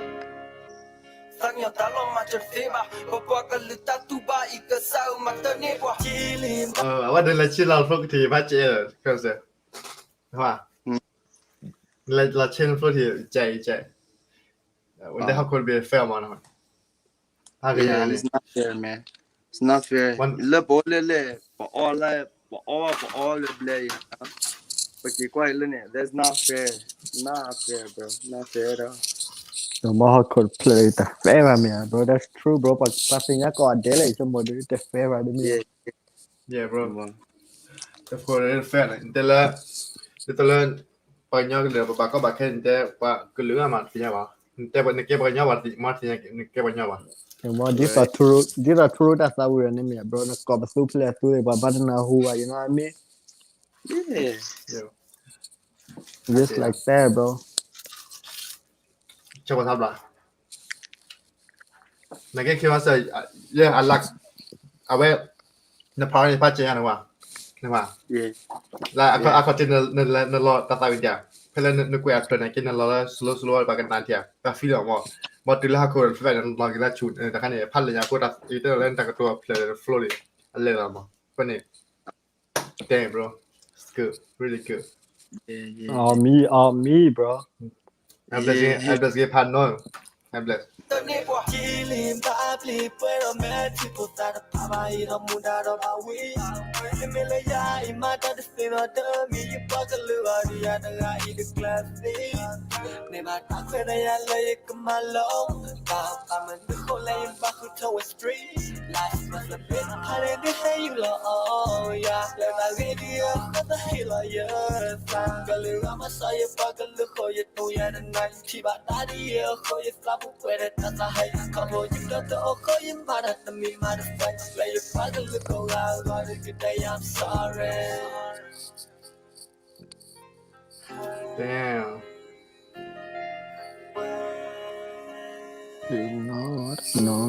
သးကညီၤတၢ်လီၤမၤစၢၤတသ့ဘၣ် ပပှၤကလုာ်တၢ်တူၢ်ဘၣ်အံၤ ကစၢ်အၢမၤတန့ၢ်ပှၤ အဝဲဒၣ်လၢဆ့လီၤ flow ကထံၣ်ဘၣ်ကဲ ကစၢ် လၢဆ့လီၤ flow ထံၣ် ကဲ ကဲ ဝဲဒၣ်ဟီၣ်ခိၣ်တဘ့ၣ် fair မးနီၤ ဟးကယၤန့ၣ် It's not fair, man. It's not fair. လၢပအိၣ်လၢလဲၣ် ပအီလၢ ပအီ ပအီလၢဘျဲအံၤ ပက့ၤကွၢ်အံၤလၢန့ၣ် that's not fair. Not fair, bro. Not fair at all. ဒီးမ့ၢ်ဟီၣ်ခိၣ်တဖျၢၣ်တ fair ဘၣ်မ့ၢ်ဧါ bro. That's true, bro. ပှၤသ့ၣ်ညါကိးဂၤဒဲးလၢ ယဆိကမိၣ်ဒီး တ fair ဘၣ်ဒ်မ့ၢ် Yeah, bro. တ fair န့ၣ် တဲလၢ ဒ်သိးလၢ ပှၤကညီကလုာ် ပဘၣ်ကီဘၣ်ခဲန့ၣ် တဲပှၤကလုာ်အမးတသ့ၣ်ညါဘၣ် နတဲပှၤ နကဲပှၤကညီဘၣ် မ့ၢ်တသ့ၣ်ညါ နကဲပှၤကညီဘၣ် ဒ်သိး ဒ်သိးထူရိတၢ်သးဝံၣ်အီၤန့ၣ်မ့ၢ် bro နကိးပသူဖျဲးအသူန့ၣ် ပှၤဘၣ်တနၢ်ဟူဘၣ် you know what I mean? Yeah. Just like that, bro. ဆိပာ်ထီၣ်ဘျီ နကဲခံဝါစၢၤ ယဲအလၢ အဝဲ နဖးန့ၣ်ဖးကဲညါနဝါ နဝါ လၢအခီၣ်ထံး နလီၤတၢ်သးဝံၣ်တၢ် ဖဲလၢနကွဲးအဖျၢၣ်န့ၣ် ကဲနလီၤလၢ slow slow ပှၤကနၣ်ထံၣ် ပှၤ feel လီၤမး ဘၣ်တုၤလၢဟီၣ်ခိၣ်တဖျၢၣ်န့ၣ် နလီၤက့ၤလၢဆူၣ် တခါန့ၣ် ဖးလၢညါအဃိ ယတဲလီၤလၢနတၢ်ကတိၤအဖျၢၣ် flow န့ၣ် အလဲၤလီၤမး အဃိန့ၣ် Damn, bro. It's good. Really good. On me, on me, bro. God bless you. God bless you, partner. God bless. တန့ၢ်ပှၤ ကလံၤဘၣ်ပျံၤပှဲၤဒီးမဲာ်ထံဖိသၣ်တဖၣ်ဘၣ်အံၤဒီးမူဒါဒီးဘၣ်ဝံၤ မ့မ့ၢ်လၢယၤအံၤမးတၢ်တသ့ဒီးတမံၤ ယပှၤကလုာ်အီၤဒီးယၤတဂၤအံၤတကျၢၤသ့ မ့ၢ်ဘၣ်တၢ်ခွဲးတၢ်ယာ်လၢယကမၤလီၤ ဘၣ်ပာ်မနုၤဃိလၢယဘၣ်ဃုထၢဝဲ street life မ့ၢ်တဖၣ်န့ၣ် ဒုးဟဲယူၢ်လီၤအီၤယၤ လၢတၢ်ဂ့ၢ်ဒ်အံၤအဃိသးဟ့ၣ်လီၤယသး ကလုာ်ဂၤမၤစၢၤယပှၤကလုာ်ဃိ ယတိၢ်ယၤတနၤ ယထံၣ်ဘၣ်တၢ်ဒ်အံၤအဃိ ယသးပူၤပှဲၤဒီးတၢ်သးဟဲ ယခီၣ်ဖိယကတၢၢ်တအိၣ်ဃိ ယမၤတၢ်တမံၤမၤတသဲ လၢယပှၤကလုာ်ကိးဂၤအဂီၢ် ဒုးကတဲယၤ I'm sorry. Damn. No, no.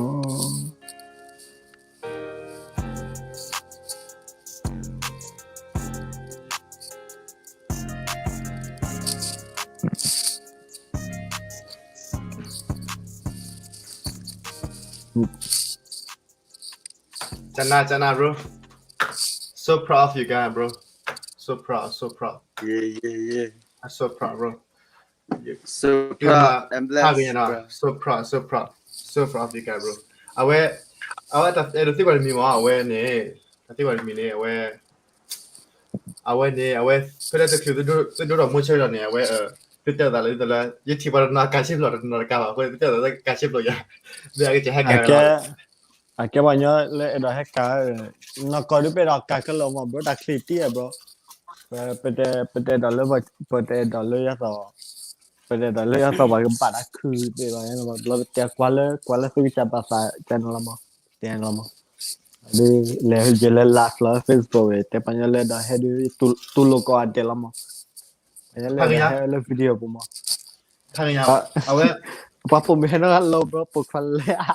ကနၣ် ကနၣ် bro. So proud of you guys, bro. So proud, so proud. Yeah, yeah, yeah. I'm so proud, bro. So proud and blessed, bro. So proud, so proud, so proud of you guys, bro. အဝဲ အဝဲတၢ်အဲၣ်ဒိးသံကွၢ်တမံၤမ့ၢ် အဝဲန့ၣ် တၢ်သံကွၢ်တမံၤန့ၣ် အဝဲ အဝဲန့ၣ် အဝဲ ဖဲလၢတချုးသုဒိၣ်ထီၣ်မူဆၢဒီးန့ၣ် အဝဲ သုတဲသးလၢ သုတဲလၢ ယထံၣ်ပှၤတနီၤကၤရှ့ဖျိးတနီၤတကၤဘၣ် အဃိန့ၣ် သုတဲသးလၢကၤရှ့ဖျိးယၤ သုအကစၢ်ဟဲကၤ အကဲပှၤကညီလၢအဲၣ်ဒိးဟဲကၤ နီၢ်ကီၢ်ဒုးပအဲၣ်ဒိးကၤခဲလၢာ်မး bro တၢ်ချံးတံၢ်ဧါ bro ပ ပတအဲၣ်ဒိးလၢ ပတအဲၣ်ဒိးလၢယၤသီး ပတအဲၣ်ဒိးလၢယၤသီး ပှၤကဘၣ်တၢ်ခုၣ်သ့ၣ်ဘၣ် ဘျီပတဲကွၢ်လၢ ကွၢ်လၢသုကစၢ်ဘၣ်သးကန့ၣ်လီၤမး တဲန့ၣ်လီၤမး ဒ်လဲၣ်ယလဲၤလၢ live လၢ Facebook ဝဲ တဲပှၤကညီလၢအဲၣ်ဒိးဟဲဒုး တူၢ်လိာ်ကိးဂၤဒဲးလီၤမး ပှၤကညီလၢအဲၣ်ဒိးဟဲလၢ video ပူၤမး အဝဲ ပှၤပိာ်မုၣ်ဟဲနီၢ်ဂၤလီၤ bro ပိာ်ခွါလဲၣ်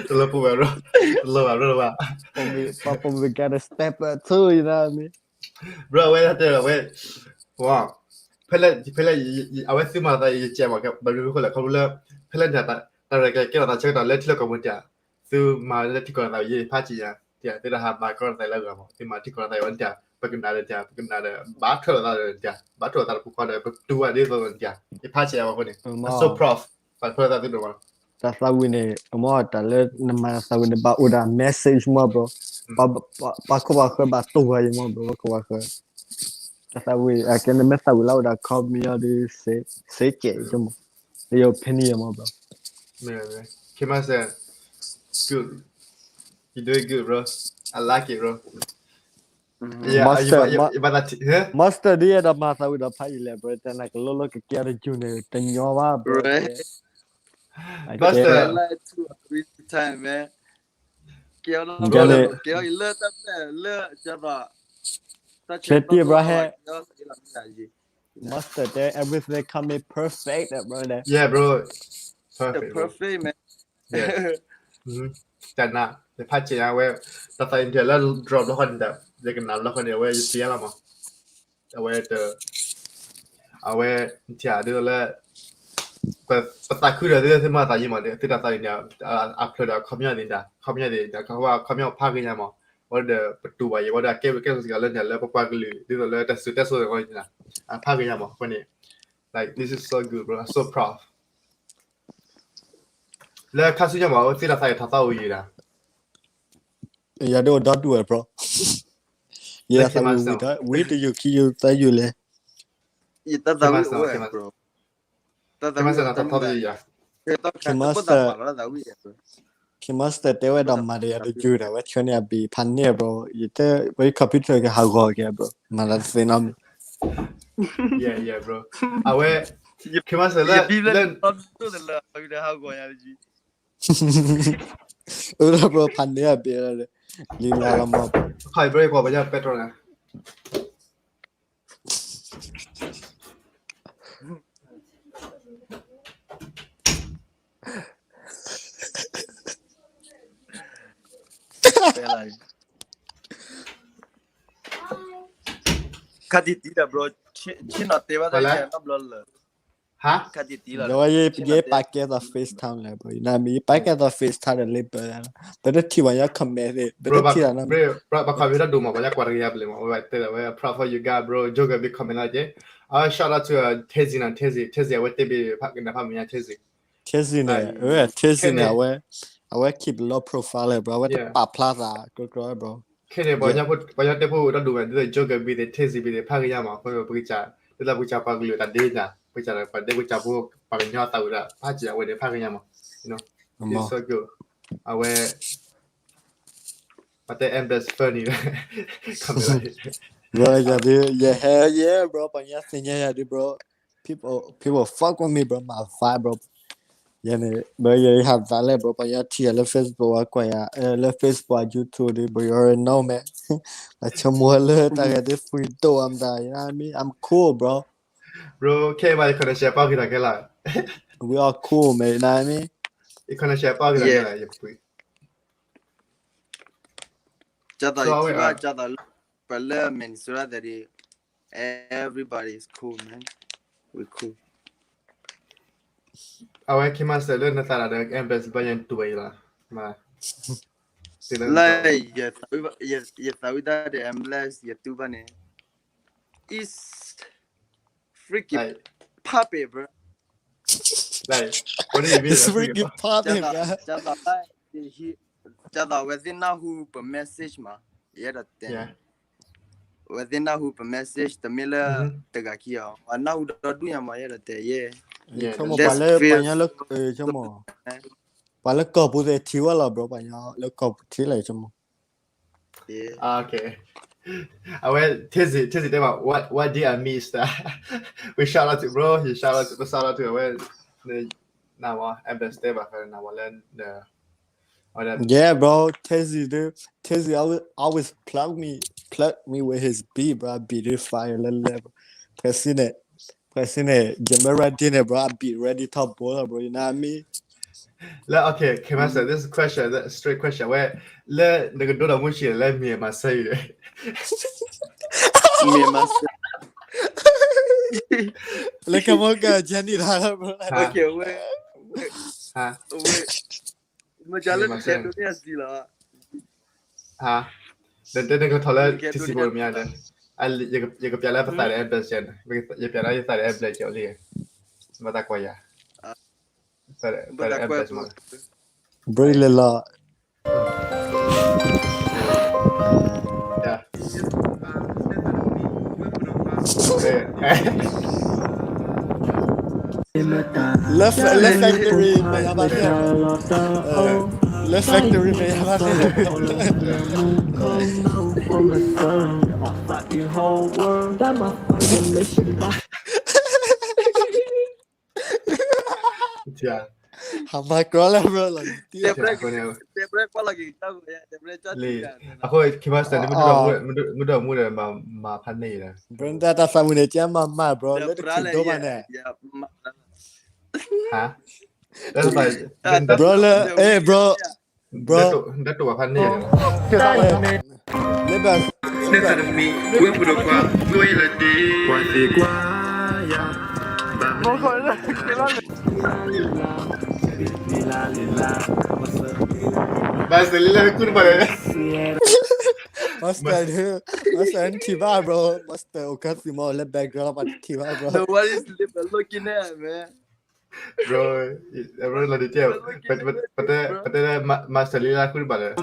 တလၢပူၤဘၣ် bro တလၢဘၣ် bro ဘၣ် ပှၤပိာ်မုၣ် gotta step up too, you know what I mean? Bro အဝဲတဲ အဝဲ ဝါ ဖဲလၢ ဖဲလၢ အဝဲသုမၤသးယကဲမး ဘၣ်မနုၤအဃိလဲၣ် ခီဖျိလၢ ဖဲလၢတၢ်ရဲၣ်ကျဲၤကဲထီၣ်သးဆၢကတီၢ်လၢထံလီၢ်ကီၢ်ပူၤတၢ် သုမၤလၢထံကီၢ်သးဝံၤ ယဖးဆံးယၤ တၢ် သုတဟးမၤကီၢ်သးလၢအဂၤမး သုမၤထံကီၢ်သးဝံၤတၢ် ပကနၣ်ဒီးတၢ် ပကနၣ်ဒီး ဘၣ်ထွဲလိာ်သးဒီးတၢ် ဘၣ်ထွဲလိာ်သးတပူၤဃီဒီး ပတူၢ်ဘၣ်ဒ်သိးဒီးတၢ် ယဖးဆံးယၤမးအဃိန့ၣ် I'm so proud ဘၣ်ထွဲလိာ်သးသုဒိၣ်မး တၢ်သးဝံၣ်န့ၣ် အမ့ၢ်တၢ်လၢနမၤသးဝံၣ်န့ၣ် ဘၣ်အိၣ်ဒီး message မး bro ပှၤခိၣ်ပှၤဃၢၤဘၣ်တိၢ်ဝဲယမး bro ပှၤခိၣ်ပှၤဃၢၤ တၢ်သးဝံၣ် အကဲနမ့ၢ်သးဝံၣ်လၢအိၣ်ဒီး comment အီၤဒီး စ့ကဲးယမး လၢယ opinion မး bro. Kima said, good. You doing good, bro. I like it, bro. Master, Master ဒ်အဲၣ်ဒိးမၤသးဝံၣ်ဒီးဖးယံာ်လဲၣ် bro တနၤကလိလိကကဲတယုၢ်န့ၣ် တညီဘၣ် bro. Master, ကဲလၢတၢ်ဖျဲၣ်လၢ ကဲတံၢ် bro ဟဲ Master တဲ everything coming perfect, bro. Yeah, bro. Perfect, bro. Perfect, man. Yeah. တၢ်နါ ယဖးက့ၤညါဝဲ တၢ်သးအံၤန့ၣ်လၢ drop လီၤဃီန့ၣ်ဒီး ယကနၣ်လီၤဃီန့ၣ် အဝဲယသ့ၣ်ညါလီၤမး အဝဲတ အဝဲ နထံၣ်ဒ်သိးလၢ ပသးခုဒီးသ့ၣ်မၤသးယံၤမး သ့ၣ်တၢ်သးအံၤန့ၣ် အဖျၢၣ်ဒီးအခီပညီန့ၣ် အခီပညီန့ၣ် အခီပညီဖးက့ၤညါမး ဝဲဒီးပတူၢ်ဘၣ်ယံၤ ဝဲဒီးကဲဝဲကဲစ့ၢ်ကီး လၢန့ၣ်လၢပပှၤကလုာ် ဒ်သိးလၢတၢ်စူၢ်တၢ်စိၤန့ၣ် ဖးက့ၤညါမး အဃိန့ၣ် like this is so good bro, I'm so proud လၢခါဆူညါမး သ့ၣ်တၢ်သးအံၤထီၣ်သးအိၣ်ယံၤဒၣ် ယၤဒိၣ်ဒီဒူၣ်ဝဲ bro ယသးဝံၣ်ဝံၣ်ဒီး ဝံၣ်တယုၢ်ခံယုၢ်သၢယုၢ်လဲၣ် ယတၢ်သးဝံၣ်အိၣ်ဝဲ bro တၢ်သးဝံၣ် K-Master တဲဝဲဒီးမၤဒီးယၤတယုၢ်ဒီး ဝဲဆှၢန့ၢ်အဘံၣ်ဖးန့ၢ် bro ယတဲ ဝဲ computer ကဟးဂီၤက့ၤ bro မၤလၢတသ့နီတမံၤ အဝဲ K-Master လၢ အၢ bro ဖးန့ၢ်အဘံၣ် လံလါလီၤမး ခီ bro ကွၢ်ပယီၤပဲတြီနၤ ခါတံၢ်တံၢ်ဒီး bro ဆ့ၣ်နီၤတဲဘၣ်တၢ်ယဲနီတဘျီလၢ ခါတံၢ်တံၢ်လီၤ ဒီးယပာ်ကဲသိး FaceTime လဲၣ် bro ယနမ့ၢ်ယပာ်ကဲသိး FaceTime ဒီးလ့ပၢၢ် ပတထံၣ်ပှၤညီ comment သ့ၣ် ပတထံၣ်လီၤနီၤ bro ပှၤ comment တၢ်ဒိၣ်မး ပှၤညီကွၢ်တဂ့ၤယါပလ့ၤမး အဝဲတဲဒီးဝဲ proud for you guys bro ယိၤကဘ့ၣ် comment လီၤက့ အဝဲ shout out to Tazy နီၤ Tazy Tazy အဝဲတဲဘ့ၣ်ဖးကနၣ်ဖးမုၢ်ညါ Tazy Tazy န့ၣ် Tazy န့ၣ် အဝဲ အဝဲ keep low profile လၢ bro အဝဲတပာ်ဖျါသးကီကီ bro ခဲန့ၣ် ပှၤညီတဲဖိတၢ်ဒိၣ်မး ဒ်သိး ယိၤကဘ့ၣ်သ့ၣ် Tazy ဘ့ၣ်သ့ၣ် ဖးက့ၤညါမး အဃိပကစၢ် ဒ်သိးပကစၢ်ပှၤကလုာ်တၢ်ဒ့ညါ ပကစၢ်ပှၤဒ့ပကစၢ်ဖိ ပှၤကညီသးဝံၣ်ဒီး ဖးက့ၤအဝဲန့ၣ် ဖးက့ၤညါမး so good အဝဲ ပှၤတဲ ambassador န့ၣ် comment လီၤ bro ယၤဒုး ယဟဲယဲ bro ပှၤညီသ့ၣ်ညါယၤဒုး bro people people fuck with me bro မၤ vibe bro ယဲန့ၣ် bro ယဲယဟးသးလဲၣ် bro ပှၤညီထံၣ်ယၤလၢ Facebook အကွၢ်ယၤ လၢ Facebook အ YouTube ဒုး bro you already know man အဆိကမိၣ်လၢတၢ်ဂဲၤဒုး free ဒိၣ်အမတၤ you know what I mean I'm cool bro bro ခဲမး ယ connection ပာ်က့ၤတၢ်ခဲလၢာ် we are cool man you know what I mean ယ connection ပာ်က့ၤတၢ်ခဲလၢာ် ယပှ့ၤ ကၢ်သိးယထံၣ်ဘၣ် ကၢ်သိးလၢ ပှၤလၢ Minnesota သ့ၣ် everybody is cool man we cool အဝဲ K-Master လၢနသးဒၣ်ဒီး ambassador ဘၣ်ယဲတူၢ်ဘၣ်အံၤလီၤ လၢ ယသးဝံၣ်တၢ်ဒီး ambassador ယတူၢ်ဘၣ်န့ၣ် is freaking pop it bro like what do you mean freaking pop it bro ကၢ်သိးဝဲသ့ၣ်နၢ်ဟူပ message မး ယအဲၣ်ဒိးတဲ ဝဲသ့ၣ်နၢ်ဟူပ message တမ့ၢ်လၢ တဂၤခံအီၤ ပှၤနၢ်ဟူဒီဒူၣ်ညါမး ယအဲၣ်ဒိးတဲ ယဲ ဆိကမိၣ် ပှၤလၢ ပှၤညီလၢ ဆိကမိၣ် ပှၤလၢကီၢ်ပူၤသ့ၣ်ထံၣ်ဝဲလီၤ bro ပှၤညီလၢကီၢ်ပူၤထံၣ်လီၤ ဆိကမိၣ် အဝဲ Tazy Tazy တဲဘၣ် what what did I miss we shout out to bro you shout out to ပ shout out to အဝဲ နဝ ambassador ဘၣ် နဝ လၢ Yeah bro Tazy dude Tazy always always plug me plug me with his beat bro beat is fire လၢလၢ bro ဖဲစ့န့ၣ် ဖဲစ့န့ၣ် ယမ့ၢ် ready န့ၣ် bro I beat ready ထီဘိလီၤ bro you know what I mean လၢ okay K-Master this question straight question ဝဲ လၢနကဒိဒီးမူဆံးလၢမ့ၢ်မၤစၢၤအံၤ မ့ၢ်မၤစၢၤ လၢကမီက Jenny တၢ်လၢ bro okay ဝဲ ဝဲ မ့ၢ်လၢ နကဲဒိးန့ၢ်အစံးလီၤ ဟါ ဒီးတဲနကထီၣ်လၢ ထံစံးဘိမ့ၢ်ဧါဒီး ယကပြးလၢပသးဒီး ambassador ယပြးလၢယသးဒီး ambassador ကၠီလံ ဘၣ်သးကွၢ်ယၤ သးဒီး ambassador မ့ၢ် bro လဲၤလီၤ လၢ factory မ့ၢ်ယါဘၣ်န့ၣ် လၢ factory မ့ၢ်ယါဘၣ်န့ၣ် ဟးမၤကြီလၢ bro လီၤ အဃိ K-Master န့ၣ် မုၢ်ဒီးမူဒီး မၤဖးန့ၢ်လီၤ bro တၢ်သးမုာ်န့ၣ် ကဲမၤမၤ bro လၢတချုးဒိၣ်ဘၣ်န့ၣ် bro လၢ အဲ bro Bro, ဒၣ်တိၢ်ဘၣ်ဖးန့ၣ် လၢဘၣ် ဘၣ်စၢၤလံလၢကူၣ်တဘၣ်လၢ Master, Master နထံၣ်ဘၣ် bro, Master အိၣ်ခၢၣ်သံမ့ၢ်လၢ background ပှၤတထံၣ်ဘၣ် bro. Bro, လီၤဒုးတဲ ပတဲလၢ Master လံလၢကူၣ်တဘၣ်လၢ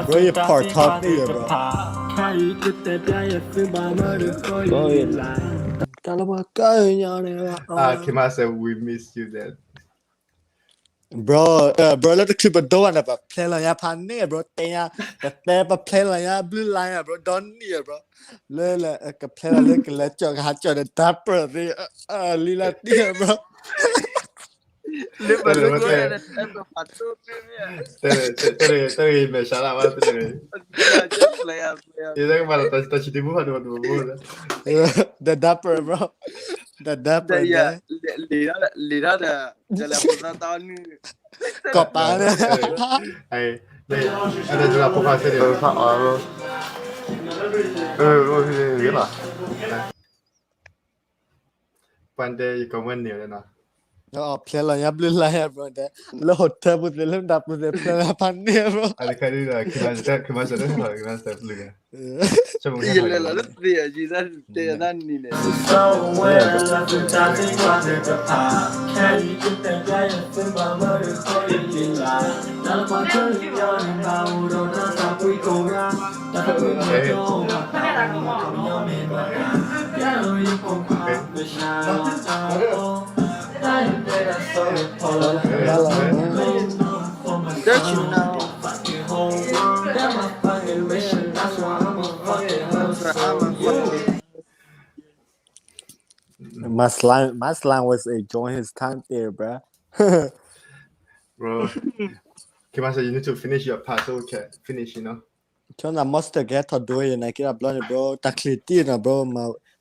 Bro, you part talk န့ၣ် bro. တၢ်လၢပှၤကညီန့ၣ် Kemasa, we miss you, then. Bro, bro, လၢတချုးပဒိဘၣ်န့ၣ် ပဖျဲလီၤညါဖးန့ၣ် bro, တဲညါ တတဲပဖျဲလီၤညါဘျုးလါညါ bro, ဒီနံၣ် bro, လၢကဖျဲလီၤလၢကလဲၤကၠီၣ်ကဟးကၠီၣ်ဒီး diaper သ့ၣ် လံလါတံၢ် bro. လၢပလၢကဲ တၢ်ဂ့ၢ်မဲာ်ဆှးလၢဘၣ်တၢ်ဂ့ၢ် ယကမၤလီၤတၢ်ဆံးတမူဖးတမူ the diaper, bro, the diaper လံၤဒၣ်ဒီး ကလဲၤဖိသၣ်တၢ်အီၣ်နုၢ် ကီၢ်ပၤန့ၣ် အဲၣ်ဒိးဖိခွါစ့ၢ်န့ၣ် ပှၤတဲယကီၢ်မွဲၢ်န့ၣ်လီၤနီၤ ဖျဲလီၤညါဘျုးလါညါ bro, တဲ လၢ hotel ပူၤသ့ၣ် လၢမတၤပူၤသ့ၣ် ဖျဲလီၤဖးန့ၣ် bro. ယလဲၤလီၤလၢသ့ၣ်အယံၤ တၢ်တဲတၢ်နံၤန့ၣ် Don't you know? That's why I'm a fucking loser. I'm a fucking My slime, my slime was enjoying his time there, bro. Bro, Kemasa, you need to finish your part so we can finish, you know. ဆိနၤ Monster ကဲထီၣ်ဒိအံၤ နက့တၢ်ဘျီန့ၣ် bro, တၢ်ချံတံၢ်နီၤ bro,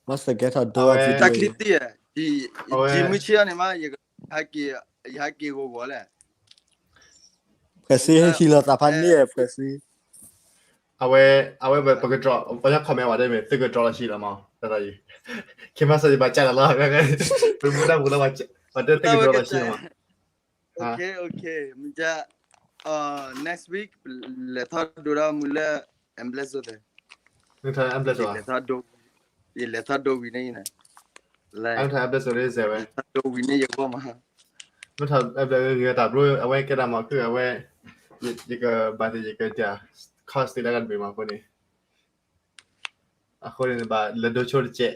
Monster ကဲထီၣ်ဒိအံၤ တၢ်ချံတံၢ် ယမုၢ်ဆ့အီၤန့ၣ်မး ယဟဲက့ၤဂီၤဂီၤလဲၣ် ဖဲစ့ဟံးလီၤသးဖးန့ၣ် ဖဲစ့ အဝဲ အဝဲပက drop ပှၤညါ comment ဝဲဒၣ်မ့ၢ် သုက drop လီၤဆံလီၤမး တၢ်အံၤ Kemasa ယဘၣ်ကၢ်လီၤလီၤ ပမူဒါပူၤလီၤ ပှၤတဲသုက drop လီၤဆံလီၤမး Okay, okay, မ့ၢ်က next week လဲၤထီၣ်ဒိဒၣ်မူလၢ Emblast သ့ Emblast လဲၤထီၣ်ဒိ ယလဲၤထီၣ်ဒိဝံၤန့ၣ် Emblast လဲၤထီၣ်ဒိဝံၤန့ၣ် ယဂီၢ်မး မ့ၢ်ထီၣ် Emblast ဂ့ၤတၢ် bro အဝဲကဲဒၣ်မၤခုၣ် အဝဲ ယကဘၣ်သ့ၣ် ယက cost သ့လၢကတဘ့ၣ်မးအဃိန့ၣ် အဃိန့ၣ် ဘၣ်လဲၤဒိဆိတကဲး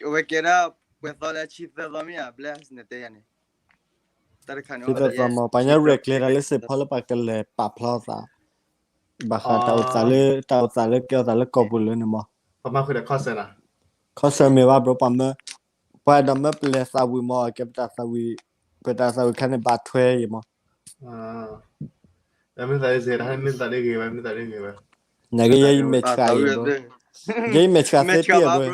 အဝဲကဲဒၣ် ပှဲၤသီလၢဆံသၢသီမ့ၢ်ဧါ Bless နတဲယၤန့ၣ် တၢ်တခါန့ၣ် ဆံသၢသီမး ပှၤညါရဲၣ်ကျဲၤတၢ်လၢစ့ၢ်ဖီလၢပှၤကလဲၤပာ်ဖျါသး ဘၣ်ဃးတၢ်အိၣ်သးလၢ တၢ်အိၣ်သးလၢကဲထီၣ်သးလၢကီၢ်ပူၤလၢန့ၣ်မး ပမၤဃုာ်ဒီး concert နီၤ concert မ့ၢ်ဘၣ် bro ပှၤမၢ ပှၤအဲၣ်ဒိးမၢပလဲၤသးဝံၤမး ကဲပတၢ်သးဝံၤ ပတၢ်သးဝံၤခါန့ၣ်ဘၣ်ထွဲအံၤမး မ့ၢ်သးလၢဂ့ၤ မ့ၢ်သးလၢဂ့ၤဝဲ မ့ၢ်သးလၢဂ့ၤဝဲ နက့ယဲယမဲာ်ဆှးအံၤ bro ယဲယမဲာ်ဆှးသ့တ့ၢ် bro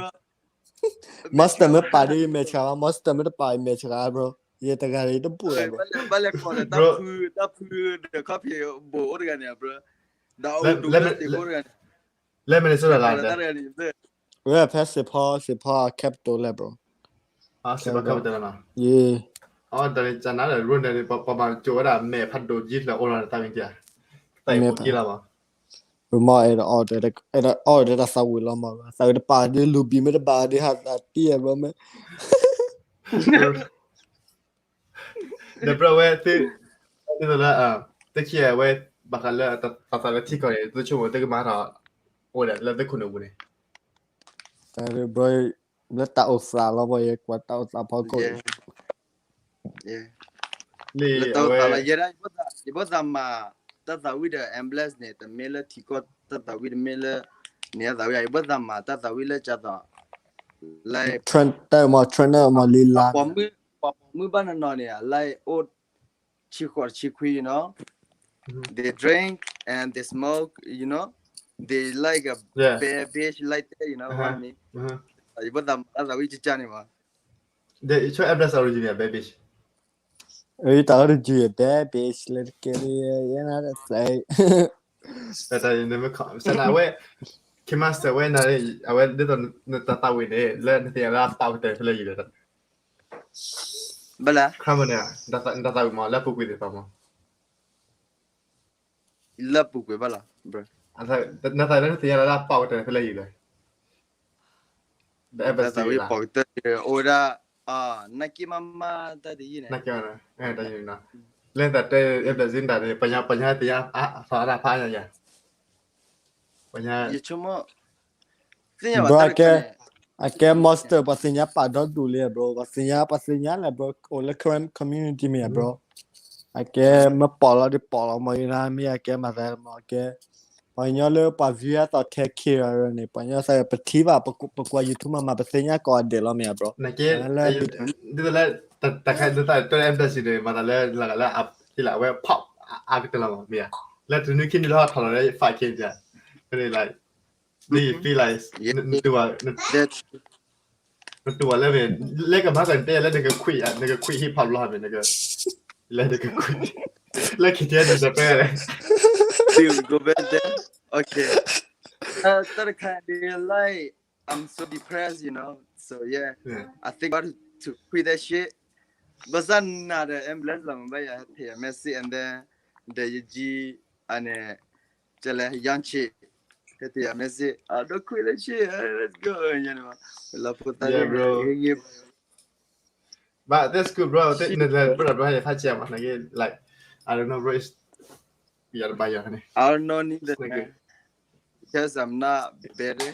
Monster မ့ၢ်ပာ်ဒီးယမဲာ်ဆှးဘၣ် Monster မ့ၢ်တပာ်ယမဲာ်ဆှး bro ယဲတဂၤဒီးယတဘူၣ်လီၤ bro ဘၣ်လဲၤကိးဒီးတၢ်ဖု တၢ်ဖုဒီး copy ဘိးအိၣ်တဂၤန့ၣ် bro ဒီးအိၣ်ဒူလၢသ့ၣ်ခိၣ်တဂၤန့ၣ် လၢ Minnesota လီၤ တၢ်တဂၤန့ၣ် ဝဲဖဲစ့ၢ်ဖီ စ့ၢ်ဖီ capital လဲၣ် bro စ့ၢ်ဖီ capital လီၤနီၤ ယဲ အီ တၢ်န့ၣ် ကနါဒီး Ronald န့ၣ် ပှၤဘၣ်ကၠိဝဲဒၣ် မဲာ်ဖးဒိၣ်ကံလၢအိၣ်လီၤန့ၣ် တၢ်မ့ၢ်တၢ် တၢ်အံၤပူၤကံလီၤမး ပမ့ၢ်အဲၣ်ဒိးအီၣ်ဒီး အဲၣ်ဒိးအီၣ်ဒီးတၢ်သးဝံၤလီၤမး သးဝံၤတပာ်ဒ်လူၤဘံၣ်မ့ၢ်တဘၣ်ဒ်ဟးသးတံၢ် bro မ့ၢ် ဒီး bro ဝဲ သု သုလၢ သုခံဂၤဝဲ ဘၣ်ဃးလၢတၢ်သးလၢထံကီၢ်န့ၣ် သုဆိကမိၣ် သုကမၤထီၣ် အိၣ်ဒီးလၢသုခိၣ်နူာ်ပူၤန့ၣ် တၢ် bro လၢတၢ်အိၣ်သးလီၤ ဘၣ်ယဲကွၢ်တၢ်အိၣ်သးဖီခိၣ် လၢတၢ်အိၣ်သးလီၤ ယဲဒၣ် ယဘၣ်သးမၤတၢ်သးဝံၣ်ဒီး Emblast န့ၣ် တမ့ၢ်လၢထံကီၢ်တၢ်သးဝံၣ် တမ့ၢ်လၢ န့ၣ်တၢ်သးဝံၣ် ယဘၣ်သးမၤတၢ်သးဝံၣ်လၢကၢ်သိး လၢ trend တၢ်မၤ trend တၢ်မၤလံလါ ပှၤပိာ်မုၣ်ဘၣ်နီၢ်နီၢ်န့ၣ် လၢအိၣ် ဆံဃိးဆံခွံ you know, they drink and they smoke, you know. they like a bad bitch like that, you know what I mean? ယဖိသၣ်မၤလၢသးဝံၣ်ကကန့ၣ်မး. ဒီး အံၤ အ ဘၣ် origin န့ၣ် bad bitch. အတၢ် origin bad bitch လၢတကဲလၢယဲနၤတၢ် တၢ် နမ့ၢ် စန အဝဲ K-Master ဝဲနၤ အဝဲဒ်သိးနတၢ်သးဝံၣ်န့ၣ် လၢနသ့ၣ်ညါလၢအပာ်ကတၢၢ်ဖဲလဲၣ်ယံၤလဲၣ်. ဘၣ်လဲၣ်. Crime န့ၣ် နတၢ်သးဝံၣ်မး လၢအပူၤကွံာ်သ့ၣ်တဖၣ်မး လၢအပူၤကွံာ်ဘၣ်လီၤ. နသးလၢနသ့ၣ်ညါလၢအပာ်ကတၢၢ်ဖဲလဲၣ်ယံၤလဲၣ်. တၢ်သးဝံၣ်ပာ်ကတၢၢ် အိၣ်ဝဲဒၣ် နာ်က့မးမး တၢ်တယုၢ်န့ၣ် လၢနသးတဲ Brazil တၢ်န့ၣ် ပှၤညီ ပှၤညီသ့ၣ်ညါ အသီအါဒၣ်ဖးအါညါယၤ ယဆိကမိၣ် သ့ၣ်ညါဘၣ် bro တၢ်တခါန့ၣ် အကဲ monster ပှၤသ့ၣ်ညါပာ်ဒီဒူၣ်လံ bro ပှၤသ့ၣ်ညါ ပှၤသ့ၣ်ညါလဲၣ် bro အိၣ်လၢ crime community မ့ၢ်ဧါ bro အကဲမ့ၢ်ပီၣ်လီၤဒ်ပီၣ်လီၤမး ယနမ့ၢ်အကဲမၤသးမး အကဲ ပှၤကညီလၢပှၤ view အသီခဲခံဂၤန့ၣ် ပှၤကညီသးပထံၣ်ဘၣ် ပကွၢ် YouTube မးမး ပသ့ၣ်ညါကိးဂၤဒဲးလီၤ မ့ၢ်ဧါ bro လၢ ဒ်သိးလၢ တၢ်ခါဒ်သိးတၢ် embassy န့ၣ် မၤသးလၢ လၢ လၢ အဝဲ pop အါကတၢၢ်လီၤမး မ့ၢ်ဧါ လၢတနွံခံနွံလၢဟီထီၣ်လီၤလၢ five K န့ၣ် ဖဲန့ၣ် like do you feel like နတူၢ်ဘၣ် နတူၢ်ဘၣ်လၢမ့ၢ် လၢကမၤကီၢ်န့ၣ်တဲလၢနက quit နက quit hip hop လီၤမ့ၢ် နက လၢနက quit လၢ K T N န့ၣ် တပၢၢ် Dude, go back there. Okay. တၢ်တခါန့ၣ် like, I'm so depressed, you know. So yeah, I think about to quit that shit. ဘၣ်ဆၣ်နၤဒီး ambulance လီၤမးဘၣ်ယၤ ဟဲထဲးယၤ message and then ဒီးယကၠံ အန့ၣ် ကလဲၤ young chick ဟဲထဲးယၤ message, I don't quit that shit, let's go ယၤန့ၣ်မး လီၤဖိသၣ် bro. But that's good, bro. နလဲၤ bro, bro ဟဲဖးကဲမး နက like, I don't know, bro, is ယၤတဘၣ်ယၤန့ၣ် I don't know neither, man. Because I'm not better,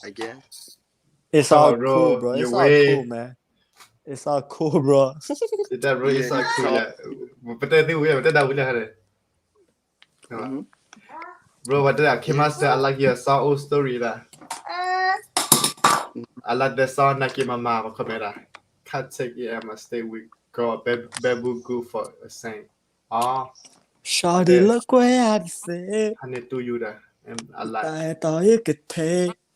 I guess. It's all cool, bro. It's all cool, man. It's all cool, bro. It's all cool, yeah. ပတဲသ့ဝံၤ ပတဲဒၣ်ဝံၤလၢဟဲန့ၣ် Bro, what the K-Master, I like your song, old story ဒၣ် I like the song နာ်က့မးမး ပ comment ဒၣ် Can't take it, I must stay with God, bamboo good for a saint. အ Shawty look where I say ဟးန့ၢ်တူၢ်ယူၤဒၣ် I like တၢ်အဲၣ်တီယကထဲ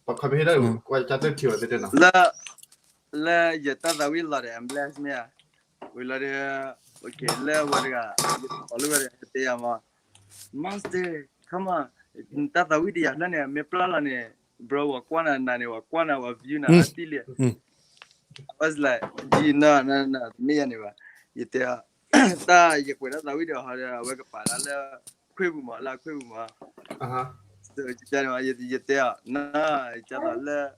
ပ comment ဒၣ် ကွၢ်ကၢ်တထံၣ်အီၤသ့ၣ်တဲနီၤ လၢ လၢယတၢ်သးဝံၣ်လီၤဒီး I'm blessed မ့ၢ်ဧါ ဝံၤလီၤဒီး okay လၢဝဲတဂၤ ယတၢ်သးဝံၣ်လီၤဒီး တဲယၤမး Monster, come on, တၢ်သးဝံၣ်တယၤဖျၢၣ်န့ၣ် မ့ၢ်ပျၢ်လီၤန့ၣ် bro ဝၤကွၢ်နၤနၤန့ၣ် ဝၤကွၢ်နၤ ဝၤ view နၤ အတံၢ်လံ I was like, ယနၤနၤနၤ မ့ၢ်ယၤန့ၣ်ဘၣ် ယတဲ တၢ်ယကွဲးတၢ်သးဝံၣ်ဒီးဟီဒီး အဝဲကပာ်လၢလၢ ခွ့ပူၤမး လၢခွ့ပူၤမး ယတဲအီၤ နၤ ယကၢ်သိးလၢ တၢ်သးဝံၣ်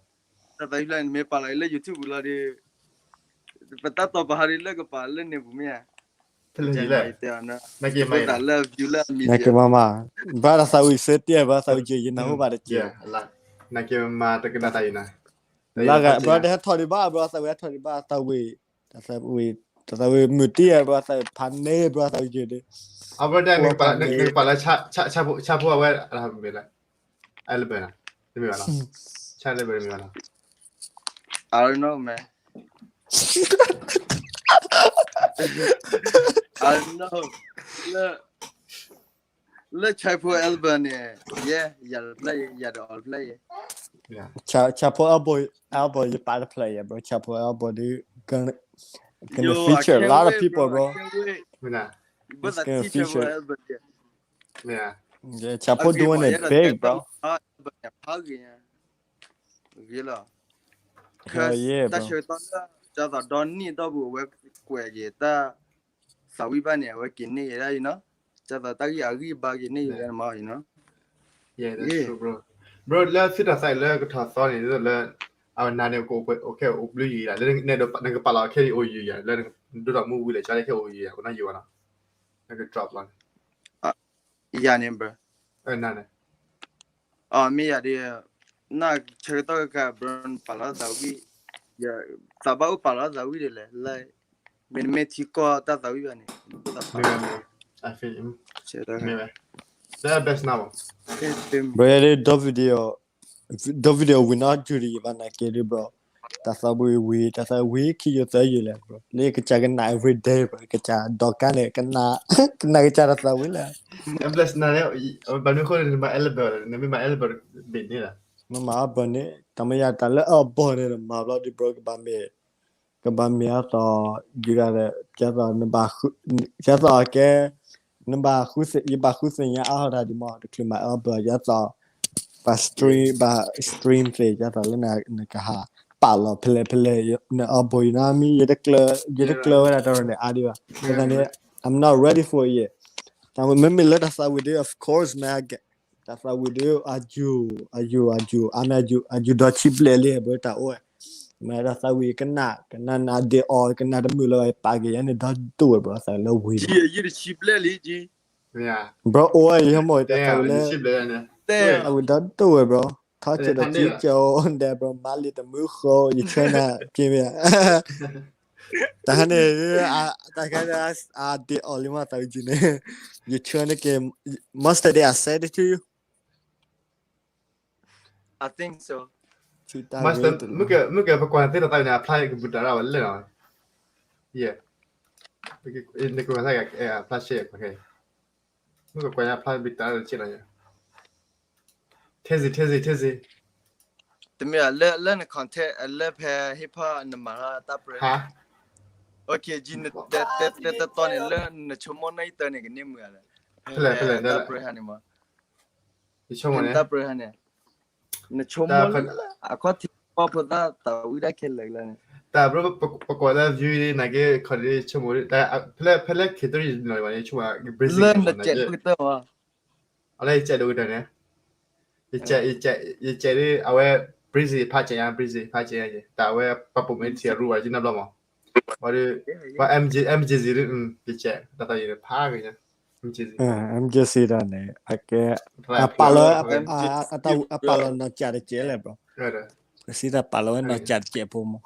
ဖျၢၣ်န့ၣ် မ့ၢ်ပာ်လီၤလၢ YouTube ပူၤလီၤဒီး ပတၢ်တိာ်ပာ်ဟီဒီးလၢကပာ်လၢန့ၣ်ပူၤမ့ၢ်ဧါ ဖဲလဲၣ်ယလဲၣ် ဖိသၣ်လၢ view လၢ media နာ်က့မးမး ဘၣ်တၢ်သးဝံၣ်စ့တ့ၢ် ဘၣ်သးဝံၣ်က့ၤ ယနၢ်ဟူဘၣ်တက့ၢ် နာ်က့မး တကနၣ်တၢ်အံၤနၤ လၢဂၤ bro တဟဲထီၣ်ဒံးဘၣ် bro သးဝံၣ်ဟဲထီၣ်ဒံးဘၣ် သးဝံၣ် တၢ်သးဝံၣ် တၢ်သးဝံၣ်မုာ်တံၢ် bro သးဝံၣ်ဖးန့ၢ် bro သးဝံၣ်က့ၤဒီး အ bro တၢ်နကပာ်လၢ ဆၣ်ဖိအဝဲ မ့ၢ်လၢ album တမ့ၢ်ဘၣ်နီၤ ဆၣ် album တမ့ၢ်ဘၣ်နီၤ I don't know, man. I don't know. လၢ လၢ ဆၣ်ဖိ album န့ၣ် ယဲ ယၤတဖျၢၣ်ယဲ ယၤဒီးအီၤတဖျၢၣ်ယဲ ဆၣ်ဖိ album, album ယပာ်တဖျၢၣ်ယဲ bro ဆၣ်ဖိ album ဒီး gonna, gonna feature a lot of people, bro. It's gonna feature. Yeah, ဆၣ်ဖိ doing it big, bro. ဖးဂ့ၤ ဂ့ၤလီၤ Hell yeah, bro. တၢ်ဆၢကတီၢ်လၢ ကၢ်သိးဒီနံၣ်အတီၢ်ပူၤ အဝဲကွဲးက့ၤတၢ်သးဝံၣ်ဘၣ်န့ၣ် အဝဲက့ၤန့ၢ်က့ၤဒၣ်အံၤနီၤ ကၢ်သိးတၢ်ဂံၢ်အဂံၢ်ဘါက့ၤန့ၢ်က့ၤဒၣ်န့ၣ်မးအံၤနီၤ Yeah, that's true, bro. Bro လၢသုတၢ်သးလၢကထီၣ်သီန့ၣ် ဒ်သိးလၢ အဝဲနၤန့ၣ် ကအိၣ်ခဲအိၣ်ဘျုးယံၤယံၤလၢ နကပာ်လီၤခဲအံၤအိၣ်ယံၤယံၤ လၢနဒိၣ်ထီၣ်မူဝံၤလၢ ကၢ်လၢခဲအိၣ်ယံၤယံၤ အိၣ်နီၢ်ယံၤဝဲနီၤ နက drop လီၤန့ၣ် ယၤန့ၣ် bro နၤန့ၣ် အမ့ၢ်ယၤဒီး နဆၢကတီၢ်ကကါ bro ပာ်လီၤသးဝံၣ် သးဘၣ်အိၣ်ပာ်လီၤသးဝံၣ်ဒ်လဲၣ် like မ့တမ့ၢ်ထံကီၢ်တၢ်သးဝံၣ်ဘၣ်န့ၣ် မ့ၢ် I feel it. မ့ၢ် best နၤမး bro ယၤဒီး ဒီ video, ဒီ video ဝံၤနီၢ် jury ဘၣ်နာ်က့ဒီး bro တၢ်သးဝံၣ်ဝံၤ တၢ်သးဝံၣ်ခံယိၤသၢယိၤလဲၣ် bro, လၢကစၢ်ကနၣ် everyday bro, ကစၢ်ဒီးကါန့ၣ် ကနၣ် ကနၣ်ကစၢ်တၢ်သးဝံၣ်လဲၣ်. နမ့ၢ်မၤ album န့ၣ် နမ့ၢ်မၤ album န့ၣ် မ့ၢ်မၤ album န့ၣ် တၢ်မ့ၢ်ယၤတၢ်လၢ album န့ၣ် မၤဘျီဒံး bro, ကဘၣ်မ့ၢ် ကဘၣ်မ့ၢ်အသီ ယူၤဒၣ်ဒီး ကသီ ကသီကဲ နဘၣ်ဃုသ့ၣ် ယဘၣ်ဃုသ့ၣ်ညါအါထီၣ်တၢ်ဒံးမး တချုးမၤ album ယသီ ဘၣ် stream ဘၣ် stream သ့ၣ် ယသီလၢနကဟး ပာ်လီၤဖဲလဲၣ်ဖဲလဲၣ် န album ယနီၤမံ ယတကျၢၤ ယတကျၢၤဝဲဒၣ်တၢ်န့ၣ်အါဒံးဘၣ် အဃိသတးန့ၣ် I'm not ready for it yet. တၢ်မ့မ့ၢ်လၢတၢ်သးဝံၣ်ဒံး of course man, တၢ်သးဝံၣ်ဒံး အယူၤ အယူၤ အယူၤ အါမး အယူၤ အယူၤဒီးဆံဘျဲၣ်လံ bro တၢ်အိၣ်ဝဲ မ့ၢ်တၢ်သးဝံၣ် ကနၣ် ကနၣ်နၤဒ့အီၤ ကနၣ်တမုာ်လၢၤဘၣ် ယပာ်က့ၤယၤန့ၣ် ဒီဒိၣ်ဝဲ bro, သးလၢဝံၤ bro, အိၣ်ဝဲ ယဟဲမိၢ် တၢ်သးဝံၣ်လၢ သးဝံၣ်ဒီဒိၣ်ဝဲ bro, ထီၣ်ကၠိဒီးကၠိကၠိဒဲး bro, မၤလံတမုာ်ဃီ ယဆၢနၤ က့မ့ၢ် တၢ်ခါန့ၣ် တၢ်ခါန့ၣ် အဒ့အီၤလံမး သးဝံၣ်ကၠံန့ၣ် ယဆၢနက့ most of the day I said it to you. မုၢ်ကဲ ပကွၢ်သ့တၢ်သးဝံၣ်န့ၣ် အဖျါကဘူၣ်တၢ်ရၣ်ဝဲလဲၣ်နီၤ, ယဲ, နကွၢ်သးအဖျါရှဲ, မုၢ်ကကွၢ်ညါအဖျါဘံၣ်တၢ်ရၣ်တက့ၢ်နီၤ, ထဲစံး ထဲစံး ထဲစံး, တမ့ၢ်လၢန contact လၢဖဲဟ့ၣ်ဖီနမၤထီၣ်တၢ်ပြၢဟါ, နတဲတတီန့ၣ် လၢနဆိကမိၣ်နီၢ်အံၤတၢ်န့ၣ် ကန့ၢ်မုာ်လဲၣ်, ဖဲတၢ်ပြၢဟါန့ၣ်မး ယဆိကမိၣ်န့ၣ် တၢ်ပြၢဟါန့ၣ် နဆိကမိၣ်လၢ အခီၣ်ထံးကီၢ်ဖိသၣ်သးဝံၣ်တၢ်ခဲလၢာ်လၢန့ၣ် တၢ်ဘျီ ပကွၢ်လၢ view နာ်က့ ခီၣ်ဒ်ဆိကမိၣ် ဖဲလၢ ဖဲလၢ ခ့တရံး န့ၣ် ဆိကမိၣ် busy လၢနကဲးဒိၣ်ကတၢၢ်မး, အလၢယကဲးဒိၣ်ကတၢၢ်န့ၣ် ယကဲး ယကဲးဒ် အဝဲ busy ဖးကဲးညါ busy ဖးကဲးညါ တၢ်အဝဲ ပှၤပိာ်မ့ၢ်ထံၣ်အရူဘၣ် ယနၢ်ဘျီမး, ဝံၤဒီး ပှၤ MJZ ဒ် ယကဲး တၢ်သးယံၤန့ၣ် ဖးကဲးညါ MJZ MJZ တၢ်န့ၣ် အကဲ အပာ်လီၤ အပာ်လီၤနီၢ်ကၠးတကဲးလဲၣ် bro, စံးတၢ်ပာ်လီၤဝဲနီၢ်ကၠးတကဲးဖိမး,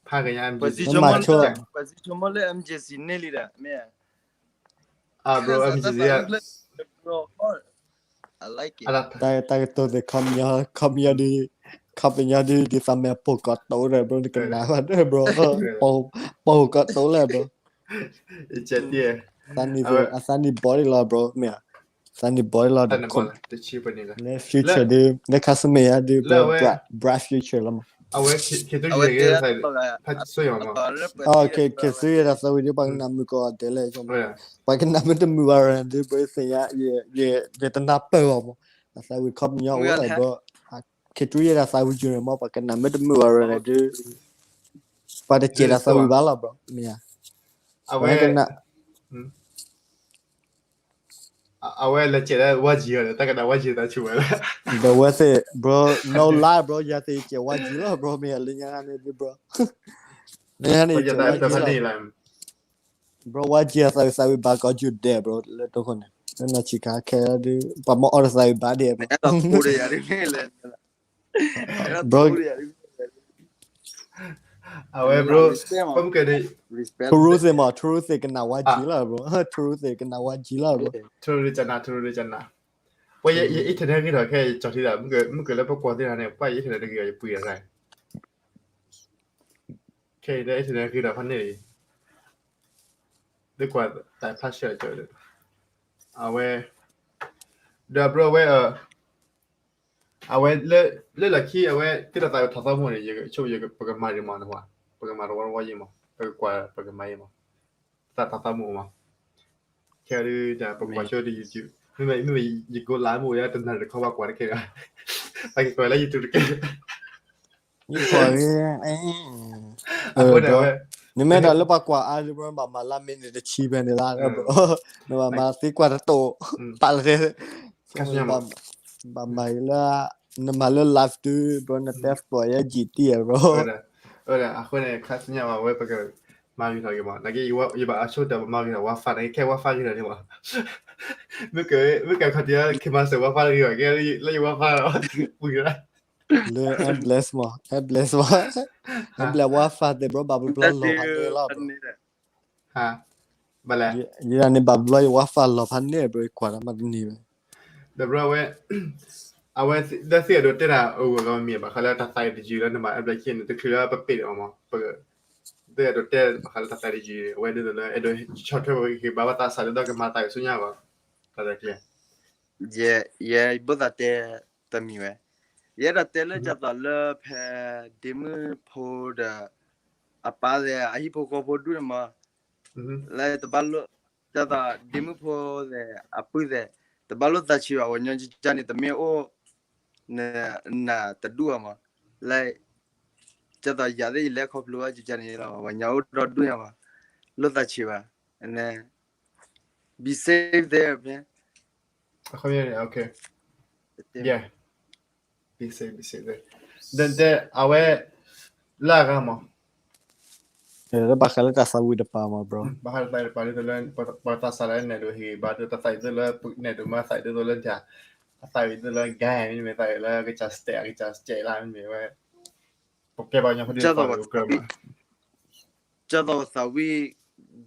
ဖးကဲးညါ မ့ၢ်ဆိ ပှၤစံးဆိကမိၣ်လၢ MJZ န့ၢ်လံဒီး မ့ၢ် bro, MJZ တၢ်ကတိၤသ့ၣ် ခီပညီ ခီပညီဒ် ခီပညီဒ် ဒ်သးမ့ၢ်ပိာ်ကီးတိၤဒီး bro နကနၣ်ဘၣ်ဒီး bro, ပိာ်ကီးတိၤလဲၣ် bro, အသးနံၣ်ဘီဒ်လီၤ bro, မ့ၢ် အသးနံၣ်ဘီဒ်လီၤ လၢ future ဒ် လၢ ခါဆူမဲာ်ညါဒ် bro, bright future လီၤမး, အဝဲ ခ့တရံး ခ့တရံး တၢ်သးဝံၣ်ဒ် ပှၤကနၣ်မုာ်ကီးဒဲးလဲၣ်, ပှၤကနၣ်မ့ၢ်တမုာ်ဘၣ်ရၤဒ် bro သ့ၣ်ညါ ယတနၢ်ပၢၢ်ဘၣ်မး, အသးဝံၣ်ခီပညီအိၣ်လၢ bro, ခ့တရံး တၢ်သးဝံၣ်ကၠိန့ၣ်မး ပှၤကနၣ်မ့ၢ်တမုာ်ဘၣ်ရၤဒ် ပှၤတစဲးတၢ်သးဝံၣ်ဘၣ်လီၤ bro, မ့ၢ်ဧါ, အဝဲ အဝဲလဲၤစဲးလၢ ဝါကၠံ အီၤဒီး တၢ်ကနၣ်ဝါကၠံ တၢ်ဆူၣ်ဝဲလၢ ဒီးဝဲသ့ၣ် bro, no lie bro, ယၤသ့ၣ်ယစဲးဝါကၠံလီၤ bro, မ့ၢ်လၢညါန့ၣ်ဒ် bro, လၢညါန့ၣ်ယစဲးဝါကၠံလီၤ bro, ဝါကၠံ အသးဝံၣ်သးဝံၣ်ဘၣ်ကီးကၠိဒဲး bro, လၢတိခိၣ်န့ၣ် လၢနီၢ်ဆံးခါခဲဒ် ပှၤမ့ၢ်အီၣ်တၢ်သးဝံၣ်ဘၣ်ဒဲး bro, bro, အဝဲ bro, ပမ့ၢ်ကဲဒ် ထရူသ့ၣ်မး ထရူသ့ၣ်ကနၣ်ဝါကၠံလီၤ bro, ထရူသ့ၣ်ကနၣ်ဝါကၠံလီၤ bro, ထရူသ့ၣ်ကနၣ် ထရူသ့ၣ်ကနၣ်, ပှၤယ internet ဂ့ၤထီၣ်ခဲ ယကၠီၤထံဒီး မုၢ်ကလၢပကွၢ်သ့ၣ်တဖၣ်န့ၣ် ပှၤယ internet တဂ့ၤအီၤ ယပှ့ၤဒီး ခဲအံၤ internet ဂ့ၤထီၣ်ဖးန့ၣ်လံ, ဒ်ကွၢ်တၢ်ဖးဆၢကၠီၤဒီး အဝဲ ဒီး bro အဝဲ အဝဲ လၢလီၢ်ခံ အဝဲ တၢ်သးဝံၣ်ထီၣ်သီမူန့ၣ် ယဆိကမိၣ် ပကမၤဒံးမး ပကမၤတဝီတဝီယံၤမး ပကကွၢ် ပကမၤယံၤမး တၢ်သးသီမူမး ခဲဒ် ပကွၢ်ဆိဒီး YouTube မ့မ့ၢ် မ့မ့ၢ် ယ go live မ့ၢ်အိၣ်ဒၣ်တနၣ်ရံၣ်တခီ ပှၤကွၢ်တကဲဒီး ပကကွၢ်လၢ YouTube တကဲ ယကွၢ်ဂ့ၤ အဃိန့ၣ်ဝဲ နမ့ၢ်တၢ်လၢပှၤကွၢ်အါဒံး bro, နဘၣ်မၤလၢ minute တဆံဖဲန့ၣ်လီၤ bro, နဘၣ်မၤသံကွၢ်တတိာ် ပာ်လီၤတဲ ဘၣ်မၤလၢ နမၤလၢ live ဒုး bro, နတဲ follow ယဲ ယံာ်တံၢ်ဧါ bro, အဃိန့ၣ် ခါဆူညါဝဲ ပကမၤဂ့ၤထီၣ်က့ၤမး နာ်က့ ယဘၣ်အဆိကတၢၢ် ပမၤဂ့ၤထီၣ် wifi နာ်က့ ခဲ wifi ဂ့ၤထီၣ်န့ၣ်မး မ့ၢ်က မ့ၢ်ကခီၣ်ထံး K Master wifi ဂ့ၤဘၣ်ကဲ လၢယ wifi လီၤ ပှံၤရၣ် လၢ Ambulance မး Ambulance မး Ambulance wifi သ့ၣ် bro, ဘၣ်ဘျီဘျီလီၤဖးန့ၢ်လီၤ bro, ယဒၣ်န့ၣ် ဘၣ်ဘျီယ wifi လီၤဖးန့ၢ် bro, ယကွၢ်တၢ်မးတနံၤဝဲ ဒီး bro ဝဲ အ အဝဲလၢသ့ၣ်အဲၣ်ဒိးတဲနၤအဂီၢ်လီၤမ့ၢ် ဘၣ်ဃးလၢတၢ်သးအံၤတယုၢ်လၢနမၤ အဘျဲၣ်ခံန့ၣ် တချုးလၢပပ့ၢ်ဒီးအီၤမး, ပသ့ၣ်အဲၣ်ဒိးတဲဘၣ်ဃးလၢတၢ်သးတယုၢ် အဝဲဒ်သိးလၢအဲၣ်ဒိးဆီၣ်ထွဲပှၤဟ့ၣ်ဂံၢ်ဟ့ၣ်ဘါဘၣ်သးစးဒ်သိးကမၤသးအံၤဆူညါအဂီၢ်, တၢ်ရဲၣ်ကျဲၤ ယဲ ယဲဘၣ်သးတဲတမံၤဝဲ, ယအဲၣ်ဒိးတဲလၢ ကၢ်သိးလၢဖဲ ဒ့မုၣ်ဖိဒီး အပၢ်သဲး အဟံၣ်ဖိဃီဖိဒူၣ်န့ၣ်မး, လၢတဘၣ်လိၣ်, ကၢ်သိးဒ့မုၣ်ဖိသဲး အပုၢ်သဲး တဘၣ်လိၣ်သးဆံးဘၣ် ပှၤညီကကါန့ၣ် တမ့ၢ်အိၣ် နတဒူၣ်အီၤမး, လၢ ကၢ်သိးယၤသ့ၣ်ယလဲၤခီဖျိဘၣ်ကကါန့ၣ်လီၤ ပှၤညီအိၣ်ဒီဒူၣ်ညါမး, လိၣ်သးဆံးဘၣ်, န be safe there, man. အဝဲ လၢအဂၤမး, ဘၣ်ဃးလၢတၢ်သးဝံၣ်တပၤမး bro, ဘၣ်ဃးလၢတၢ်သးဝံၣ်တပၤဒ်သိးလၢ ပှၤသးစၢ်လၢနဲၣ်ဒိးဟ့ၣ်ဂံၢ်ဘါဒ်သိး တၢ်သးဝံၣ်ဒ်သိးလၢ နဲၣ်ဒိးမၤသးဒ်သိးလၢ တၢ်သးဝံၣ်ဒ်သိးလၢ gang မ့မ့ၢ်သးဝံၣ်လၢကစၢ် state ကစၢ် state လၢမ့မ့ၢ်ဝဲ ပကဲပှၤကညီဖိဒ်သိး ကၢ်သိးသးဝံၣ်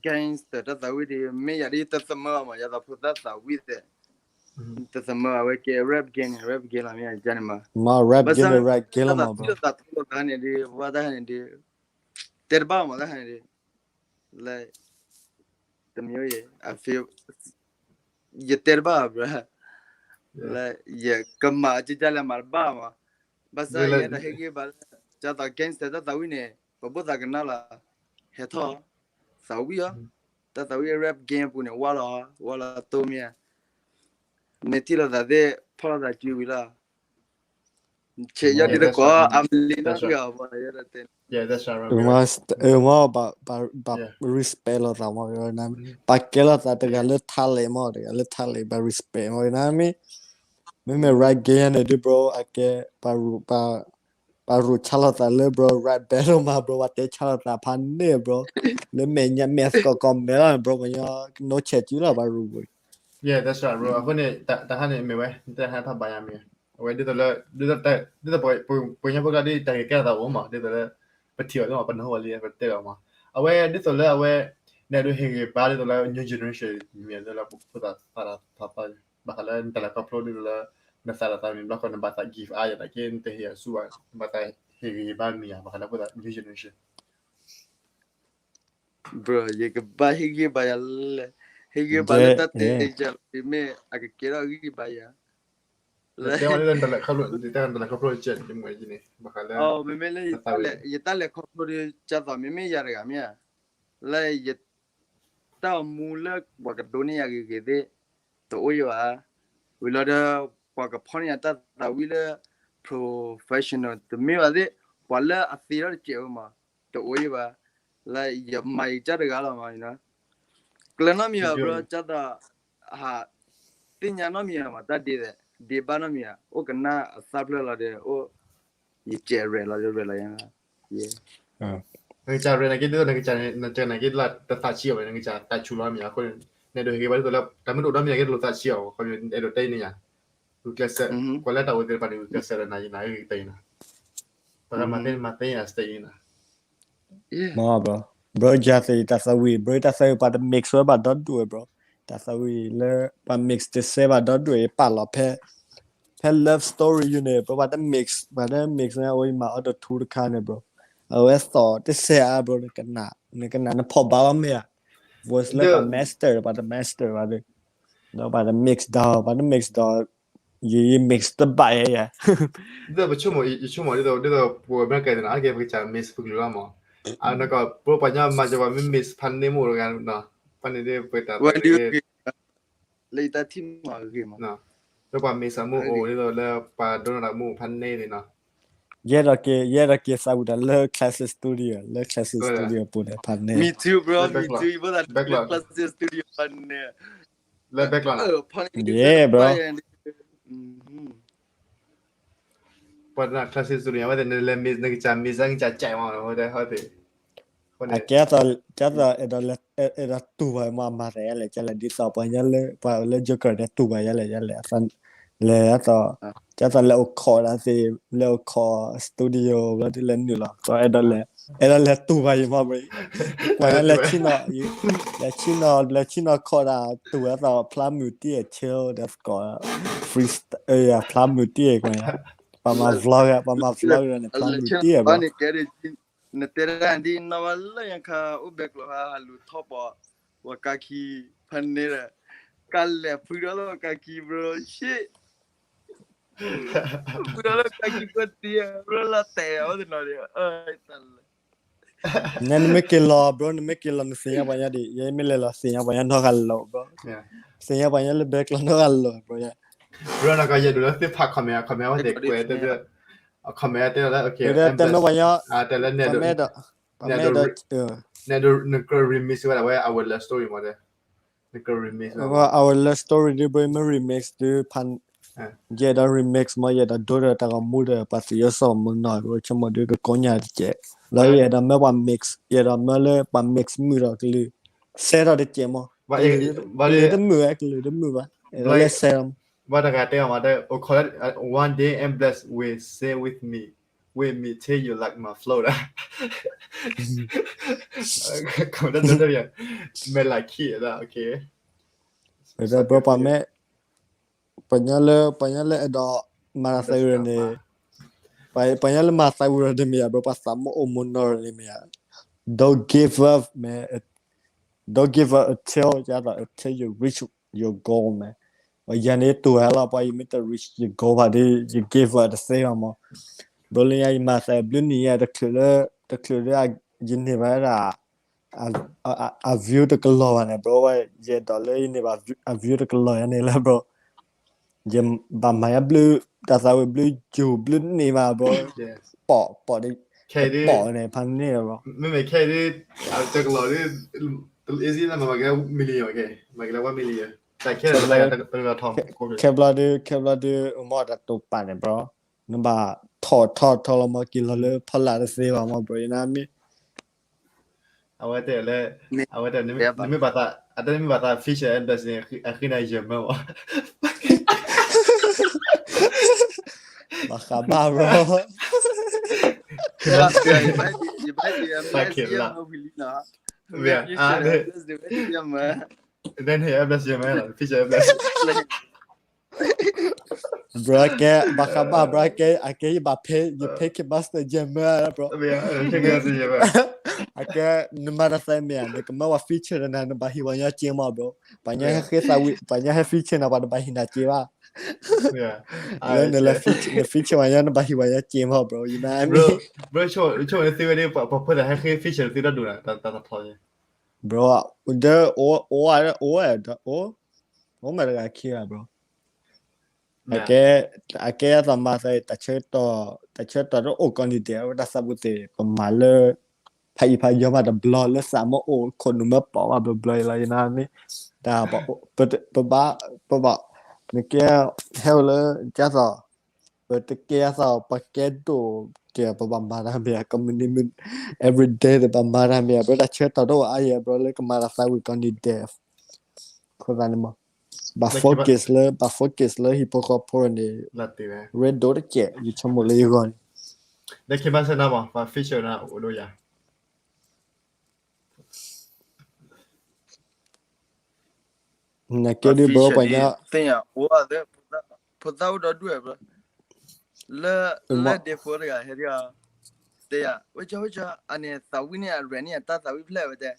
gangster တၢ်သးဝံၣ်ဒ် မ့ၢ်ယၤဒ်တသမၢအီၤမး ယၤသိးဖိသၣ်သးဝံၣ်သဲး, တသမၢအဝဲကဲ rap gang န့ၣ် rap gang လီၤ မ့ၢ်ယၤန့ၣ်မး, rap gang န့ၣ် rap gang လီၤမး bro, တၢ်သးထူလိာ်သးန့ၣ်ဒ် ပှၤတၢ်ဟဲန့ၣ်ဒ် တဲတဘၣ်မး တၢ်ဟဲန့ၣ်ဒ် လၢ တမံၤ ယတဲတဘၣ် bro, လၢ ယကမၤကကါလဲၤမၤတဘၣ်မး, ဘၣ်ဆၣ်ယဲဒၣ်ဟ့ၣ်ဂံၢ်ဘါလၢ ကၢ်သိး gangster တၢ်သးဝံၣ်န့ၣ် ပဘိၣ်သးကနၣ်လီၤ, ဟဲထီၣ် သးဝံၣ်အီၤ, တၢ်သးဝံၣ် rap gang အပူၤန့ၣ် ဝါလီၤ ဝါလီၤတိၢ်မ့ၢ်ဧါ, မ့ၢ်ထံၣ်လိာ်သးသ့ၣ် ဖီၣ်လိာ်သးစုဝံၤလီၤ ဆဲးယီၢ်ဒ်တကိး အါမလံနီၢ်ဂၤအီၤ မ့ၢ် respect လိာ်သးမး, ပှၤကဲလိာ်သးတဂၤလၢ talent မး တဂၤလၢ talent ဘၣ် respect မး နမ့ၢ်, မ့မ့ၢ် rap gang န့ၣ်ဒ် bro အကဲ ပှၤရူးဆါလိာ်သးလၢ bro rap battle မး bro ပှၤတဲဆါလိာ်သးဖးန့ၢ် bro, လၢမဲာ်ညါမဲာ်သကိးကိးမဲာ်လီၤန့ၣ် bro ပှၤကညီကနိးဆဲးစုလီၤ ပှၤရူးပူၤ Yeah, that's right, bro. အဃိန့ၣ် တၢ်ဟါန့ၣ်မ့ၢ်ဝဲ တၢ်ဟါဖးဘၣ်ယၤမ့ၢ်, အဝဲဒ်သိးလၢ ဒ်သိး ပှၤကညီဖိကျါဒ်တၢ်ဂ့ၢ်ကဲထီၣ်သးအိၣ်မး ဒ်သိးလၢ ပထံၣ်အီၤဒ်မး ပနၢ်ဟူအီၤလံ ပတဲလီၤမး, အဝဲဒ်သိးလၢအဝဲ နဲၣ်ဒိးဟ့ၣ်ဂံၢ်ဘါဒ်သိးလၢ new generation မ့ၢ်ဒ်သိးလၢဖိသၣ်သးတၢ်သးသး ဘၣ်ဃးလၢနတၢ်လဲၤခီဖျိဒ်သိးလၢ နသးတၢ်သးမ့ၢ်ဘျီဃီ နဘၣ်သး give up ယၤတၢ်က့ နတဟ့ၣ်အဆူၣ်ဘၣ် နဘၣ်သးဟ့ၣ်ဂံၢ်ဟ့ၣ်ဘါမ့ၢ်ယၤ ဘၣ်ဃးလၢဖိသၣ် new generation ဘျီ ယကဘၣ်ဟ့ၣ်ဂံၢ်ဘါယၤလဲၣ်, ဟ့ၣ်ဂံၢ်ဘါလၢတၢ်တဲယၤလီၤ မ့ၢ်အကကဲထီၣ်ဂံၢ်ဘါယၤ, တဲဝဲဒ်တၢ်လဲၤခီဖျိ တၢ်လဲၤခီဖျိကဲန့ၣ်မ့ၢ်န့ၣ် ဘၣ်ဃးလၢ မ့မ့ၢ်လၢ ယတၢ်လဲၤခီဖျိဒီး ကၢ်သိး မ့မ့ၢ်ယၤတဂၤမ့ၢ်ဧါ, လၢယ တၢ်အိၣ်မူလၢပှၤကဒိးန့ၢ်ယၤဂ့ၤဂ့ၤသ့ၣ် တအိၣ်ယဘၣ်, ဝံၤလီၤဒီး ပှၤကဖီၣ်န့ၢ်ယၤတၢ်သးဝံၣ်လၢ professional တမ့ၢ်ဘၣ်သ့ၣ် ပှၤလၢအသ့ထီၣ်တစဲးဝဲမး တအိၣ်ယဘၣ်, လၢယမၤယကစၢ်တဂၤလီၤမး, ကျၢၤနီတမံၤဘၣ် bro ကၢ်သိး ဟး သ့ၣ်ညါနီတမံၤဘၣ်မး တၢ်ဒ့သဲး ဒ့ဘၣ်နီတမံၤဘၣ် အိၣ်ကနၣ်အသၢဖျၢၣ်လီၤဒီး အိၣ် ယကဲးရဲၣ်လီၤဒီးရဲၣ်လီၤယၤ နကစၢ်ရဲၣ်န့ၣ်က့ ဒ်သိးနကစၢ်န့ၣ်က့ တသးဆံးအီၤဘၣ် နကစၢ်သးဆူၣ်လီၤမ့ၢ်အဃိန့ၣ် နဲၣ်ဒိးဟ့ၣ်ဂံၢ်ဘါဒ်သိးလၢ တၢ်မ့ၢ်တအိၣ်ဒီးမ့ၢ်ယၤက့ တလိၣ်သးဆံးအီၤ ခီဖျိအဲၣ်ဒိးတဲန့ၣ်ယၤ ဂုာ်ကျဲးစၢး ကွၢ်လၢတၢ်အိၣ်သ့ၣ်တဖၣ်န့ၣ် ဂုာ်ကျဲးစၢးဒီးနၤယနၤဂ့ၤကတၢၢ်အံၤနၤ ပကမၤသ့မၤသ့ယၤ stage အံၤနၤ မ့ၢ် bro, bro ယၤသ့ၣ်တၢ်သးဝံၣ် bro တၢ်သးဝံၣ် ပှၤတ mix ဝဲဘၣ်ဒီဒူၣ်ဝဲ bro, တၢ်သးဝံၣ်လၢ ပှၤ mix တစဲးဘၣ်ဒီဒူၣ်ဝဲ ယပာ်လီၤဖဲ ဖဲ love story ယုၢ်န့ၣ် bro ပှၤတ mix ပှၤတ mix န့ၣ် အဝဲယမၤ auto tune တခါန့ၣ် bro, အဝဲသီၣ်တစဲးဧါ bro နကနၣ် နကနၣ် နဖီၣ်ဘၣ်ဝဲမ့ၢ်ဧါ, voice လၢပှၤ master ပှၤတ master ဘၣ်ဒီး ဒီးပှၤတ mix ဒီး ပှၤတ mix ဒီး ယ ယ mix တဘၣ်ယဲယဲ ဒ်သိးပဆိကမိၣ် ယဆိကမိၣ်ဒ်သိး ဒ်သိးပှၤအမဲရကၤန့ၣ်နီၤ အကဲပကစၢ် mix ပကလုာ်လီၤမး, အနီၢ်ကီၢ် bro ပှၤညီမၤစၢၤပှၤမ့ၢ် mix ဖးန့ၢ်မ့ၢ်တဂၤနီၤ, ဖးန့ၢ်ဒ်ပတၢ် လၢယတၢ်ထံၣ်မးဂ့ၤမး, လၢပှၤ mix အမူအိၣ်ဒ်သိးလၢပှၤဒိနီၢ်တၢ်မူဖးန့ၢ်န့ၣ်နီၤ, ယဲဒၣ်က့ၤ ယဲဒၣ်က့ၤသးဝံၣ်တၢ်လၢ classic studio လၢ classic studio ပူၤန့ၣ် ဖးန့ၢ် me too bro, me too ယဘၣ်သးလၢ classic studio ဖးန့ၢ် လၢ background နီၤ, yeah bro, ပှၤတ classic studio အဝဲသ့ၣ် နလဲၤ mix နကစၢ် mix နကစၢ် ကြိုက်မး အဝဲသ့ၣ် အကဲသိး ကဲသိး အဲၣ်ဒိးတူၢ်ဘၣ်မး အမၤသးယလဲၣ် ကလဲၣ် ဒ်သိးပှၤညါလၢ ပှၤလၢ Joker န့ၣ် တူၢ်ဘၣ်ယလဲၣ် ယလဲၣ် လဲၤသိး ကဲသိးလဲၤအိၣ်ခိးဒၣ်သ့ၣ် လဲၤအိၣ်ခိး studio ဘျီဒ်လဲၣ်နုာ်လီၤ ကဲအဲၣ်ဒိးလဲၤ အဲၣ်ဒိးလဲၤတူၢ်ဘၣ်ယမး ဘၣ် ပှၤညါလဲၤဆ့ၣ်နီၤ လဲၤဆ့ၣ်နီၤ လဲၤဆ့ၣ်နီၤခိးဒၣ် တူၢ်ဝဲသိးဖျါမုၢ်တံၢ်အဆၢဒီးသကိး freestyle ဖျါမုာ်တံၢ်ကွၢ်ညါ, ပှၤမၤ vlog ပှၤမၤ vlog န့ၣ် ဖျါမုာ်တံၢ်ဘၣ်, နတဲဒၣ်ဒ်နီၢ်ဘၣ်လၢညါခါ အိၣ်ဘဲကျိၤဟါ ဟးလူၤထီၣ်ပီၤ ဝဲကါခံ ဖဲန့ၣ်ဒီး ကါလဲၤဖုဒီးလၢကါခံ bro shit ဖုဒီးလၢကါခံကွၢ်တံၢ် bro လီၤတဲာ်အီၤတနီၤဒီး တၢ်လၢ နမ့ၢ်က့ၤလီၤ bro နမ့ၢ်က့ၤလီၤ နသ့ၣ်ညါပှၤညါဒံး, ယမ့ၢ်လဲၤလီၤသ့ၣ်ညါပှၤညါနီတဂၤလီၤ bro, သ့ၣ်ညါပှၤညါလၢဘဲကျီနီတဂၤလီၤ bro, bro နကယဲၢ်ဒိးလၢသ့ၣ်ဖး comment comment ဝဲသ့ၣ်ကွဲးတဘျီ comment တဲလၢ okay တဲမ့ၢ်ပှၤညါ တဲလၢ ပမ့ၢ်ဒီး ပမ့ၢ်ဒီး နက remix ဝဲဒၣ်ဝဲ our love story မ့ၢ်တဲ နက remix ဝဲ our love story ဒ် bro မ့ၢ် remix ဒ် ဖး ယဲဒီး remix မ့ၢ် ယဲဒီးဒိဒီးတၢ်ဂီၤမူဒီး ပှၤသ့ၣ်ယိၣ်စီၤမုၢ်နီၢ် bro ဆိကမိၣ်ဒ်ကကိးညါတကဲး, လၢယဲဒီးမ့ၢ်ပှၤ mix ယဲဒီးမ့ၢ်လၢပှၤ mix မုာ်ဒီးကလုာ် စဲထီၣ်တကဲးမ့ၢ် ကလုာ်တမုာ်ဝဲ ကလုာ်တမုာ်ဘၣ် လဲၤစဲထီၣ် ဘၣ်တဂၤတဲအီၤမ့ၢ်တဲ one day I'm blessed with say with me with me till you like my flow ဒၣ် comment မဲာ်လးခံဒၣ် okay ဒီး bro ပှၤမ့ၢ် ပှၤညါလၢ ပှၤညါလၢအဲၣ်ဒိးမၤတၢ်သးဝံၣ်ဒီးန့ၣ် ပှၤညါလၢမၤသးဝံၣ်ဒီးတမ့ၢ်ယါ bro ပှၤသးမ့ၢ်အိၣ်မူနီၢ်န့ၣ်မ့ၢ်ယါ don't give up man, don't give up until ယါ until you reach your goal man, ပှၤယၤန့ၣ်တူၢ်ဝဲလီၤ ပှၤယမ့ၢ်တ reach your goal ဘၣ်ဒီး you give up တသ့ဘၣ်မး bro လၢညါယမၤသးဘျုးနံၣ်ညါတချုးလၢ တချုးလၢယန့ၢ်ဘၣ်ဒၣ် အ view တကလီၤဘၣ်န့ၣ် bro ဝဲ ယဲဒီးလၢယန့ၢ်ဘၣ် အ view တကလီၤယါန့ၣ်လၢ bro ယဘၣ်မၤယါဘျုး တၢ်သးဝံၣ်ဘျုးယိာ်ဘျုးန့ၢ်ဘၣ် bro ပီၣ်ပီၣ်ဒီး ခဲအံၤဒ် ပီၣ်န့ၣ် ဖးန့ၣ် bro မ့မ့ၢ်ခဲအံၤဒ် တကလီၤဒ် easy လၢမၤကဲ million မၤကဲ one million တၢ်ခဲလၢာ် ခဲဘျီဒ် ခဲဘျီဒ် မ့ၢ်တၢ်တိာ်ပာ်န့ၣ် bro နဘၣ်ထီၣ်ထီၣ်ထီၣ်လီၤမးက့ၤလီၤလၢဖီလာ်တသ့ဘၣ်မး bro ယနာ်မ့ၢ် အဝဲတဲလၢ အဝဲတဲ နမ့ၢ်ဘၣ်သး အတဲနမ့ၢ်ဘၣ်သး feature blessing အဃိန့ၣ် ယမၢမး ဘၣ်ဃးဘၣ် bro ယဘၣ်ယဘၣ်ယဘၣ်ယမၢဝံၤလံနီၤ မ့ၢ် feature blessing မၢ then ဟဲ blessing မၢ feature blessing bro ကဲ ဘၣ်ဃးဘၣ် bro ကဲ အကဲ ယဘၣ်ဖဲ ယဖဲ K Master ယမၢ bro အကဲ နမၤတၢ်သးမ့ၢ်ဧါ နကမၢဝဲ feature နၤ နဘၣ်ဟ့ၣ်ပှၤညီစ့မး bro ပှၤညီဟဲဃ့သးဝံၣ် ပှၤညီဟဲ feature နၤ ပှၤတဘၣ်ဟ့ၣ်နၤစ့ဘၣ် လၢနလဲၤ feature န feature ပှၤညီ နဘၣ်ဟ့ၣ်ပှၤညီစ့မး bro ယနာ်မ့ၢ် bro ဆိကမိၣ်နသ့ဝဲဒ် ပှၤဖိသၣ်ဟဲဃ့ feature နသ့ဒီဒူၣ်နၤ တၢ်တထီၣ်န့ၣ် bro ဒီး အိၣ် အိၣ် အိၣ် အိၣ်မးတဂၤခံဂၤ bro အကဲ အကဲအသးမၤသး တၢ်ဆၢကတီၢ် တၢ်ဆၢကတီၢ်တအိၣ်ကိးနံၤဒဲး အဝဲတၢ်သးပူၤသ့ၣ် ပမၤလၢ ဖးယံၤဖးယီၤမးတဘျီ လၢသးမ့ၢ်အိၣ်ခိၣ်နူာ်မ့ၢ်ပီၣ်ဘၣ်ဘျီဘျီအံၤလီၤ ယနာ်မ့ၢ် တၢ် ပဘၣ် ပဘၣ် နကဲ ဟဲအိၣ်လၢ ကသီၣ် ပတကဲအသး ပကဲဒိၣ်ကဲ ပဘၣ်မၤတၢ်မ့ၢ် company everyday တဘၣ်မၤတၢ်မ့ၢ် bro တၢ်ဆၢကတီၢ်တအိၣ်အါယဲ bro လၢကမၤတၢ်သးဝံၣ်ကိးနံၤဒဲး အဃိသတးန့ၣ်မး ဘၣ် focus လၢ ဘၣ် focus လၢဟံၣ်ဖိဃီဖိန့ၣ် ရ့ဒိၣ်တကဲး ယဆိကမိၣ်လၢယဂီၢ်န့ၣ် လၢ K Master နၤမး ဘၣ် feature နၤအိၣ်ဒိၣ်ယၤ နကဲဒ် bro ပှၤညါ သ့ၣ်ညါ အိၣ် ဖိသၣ်အိၣ်ဒီဒူၣ် bro လၢ လၢ ဒ့ဖိတဂၤ ဟဲဒ် တဲယၤ ဝဲကၠီ ဝဲကၠီ အန့ၣ်သးဝံၣ်န့ၣ် အရဲၣ်န့ၣ် အတၢ်သးဝံၣ်ဖျၢၣ်ဝဲတဲ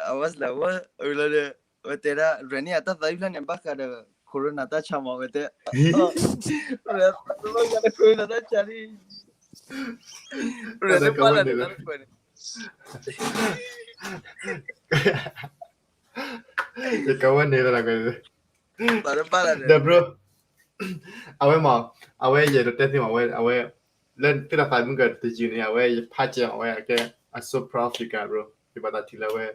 အဝဲလၢ ဝဲ အၢ လၢ ဝဲတဲဒၣ် ရဲၣ်န့ၣ် အတၢ်သးဝံၣ်ဖျၢၣ်န့ၣ် ဘၣ်ဃးဒီး corona တၢ်ဆါမး ဝဲတဲ ရဲၣ်သးဝံၣ်ဒီး corona တၢ်ဆါန့ၣ် ရဲၣ်န့ၣ် ဘၣ်လၢန့ၣ် တၢ်တခွဲးန့ၣ် ယကဝဲန့ၣ်လၢ ဘၣ်လၢ bro အဝဲမး အဝဲယအဲၣ်ဒိးတဲသ့မး အဝဲ အဝဲ လၢသုတၢ်သးမုၢ်ကတယုၢ်န့ၣ် အဝဲယဖးကဲအီၤ အဝဲကဲ I'm so proud of you guys bro ယဘၣ်သးထံၣ်လၢအဝဲ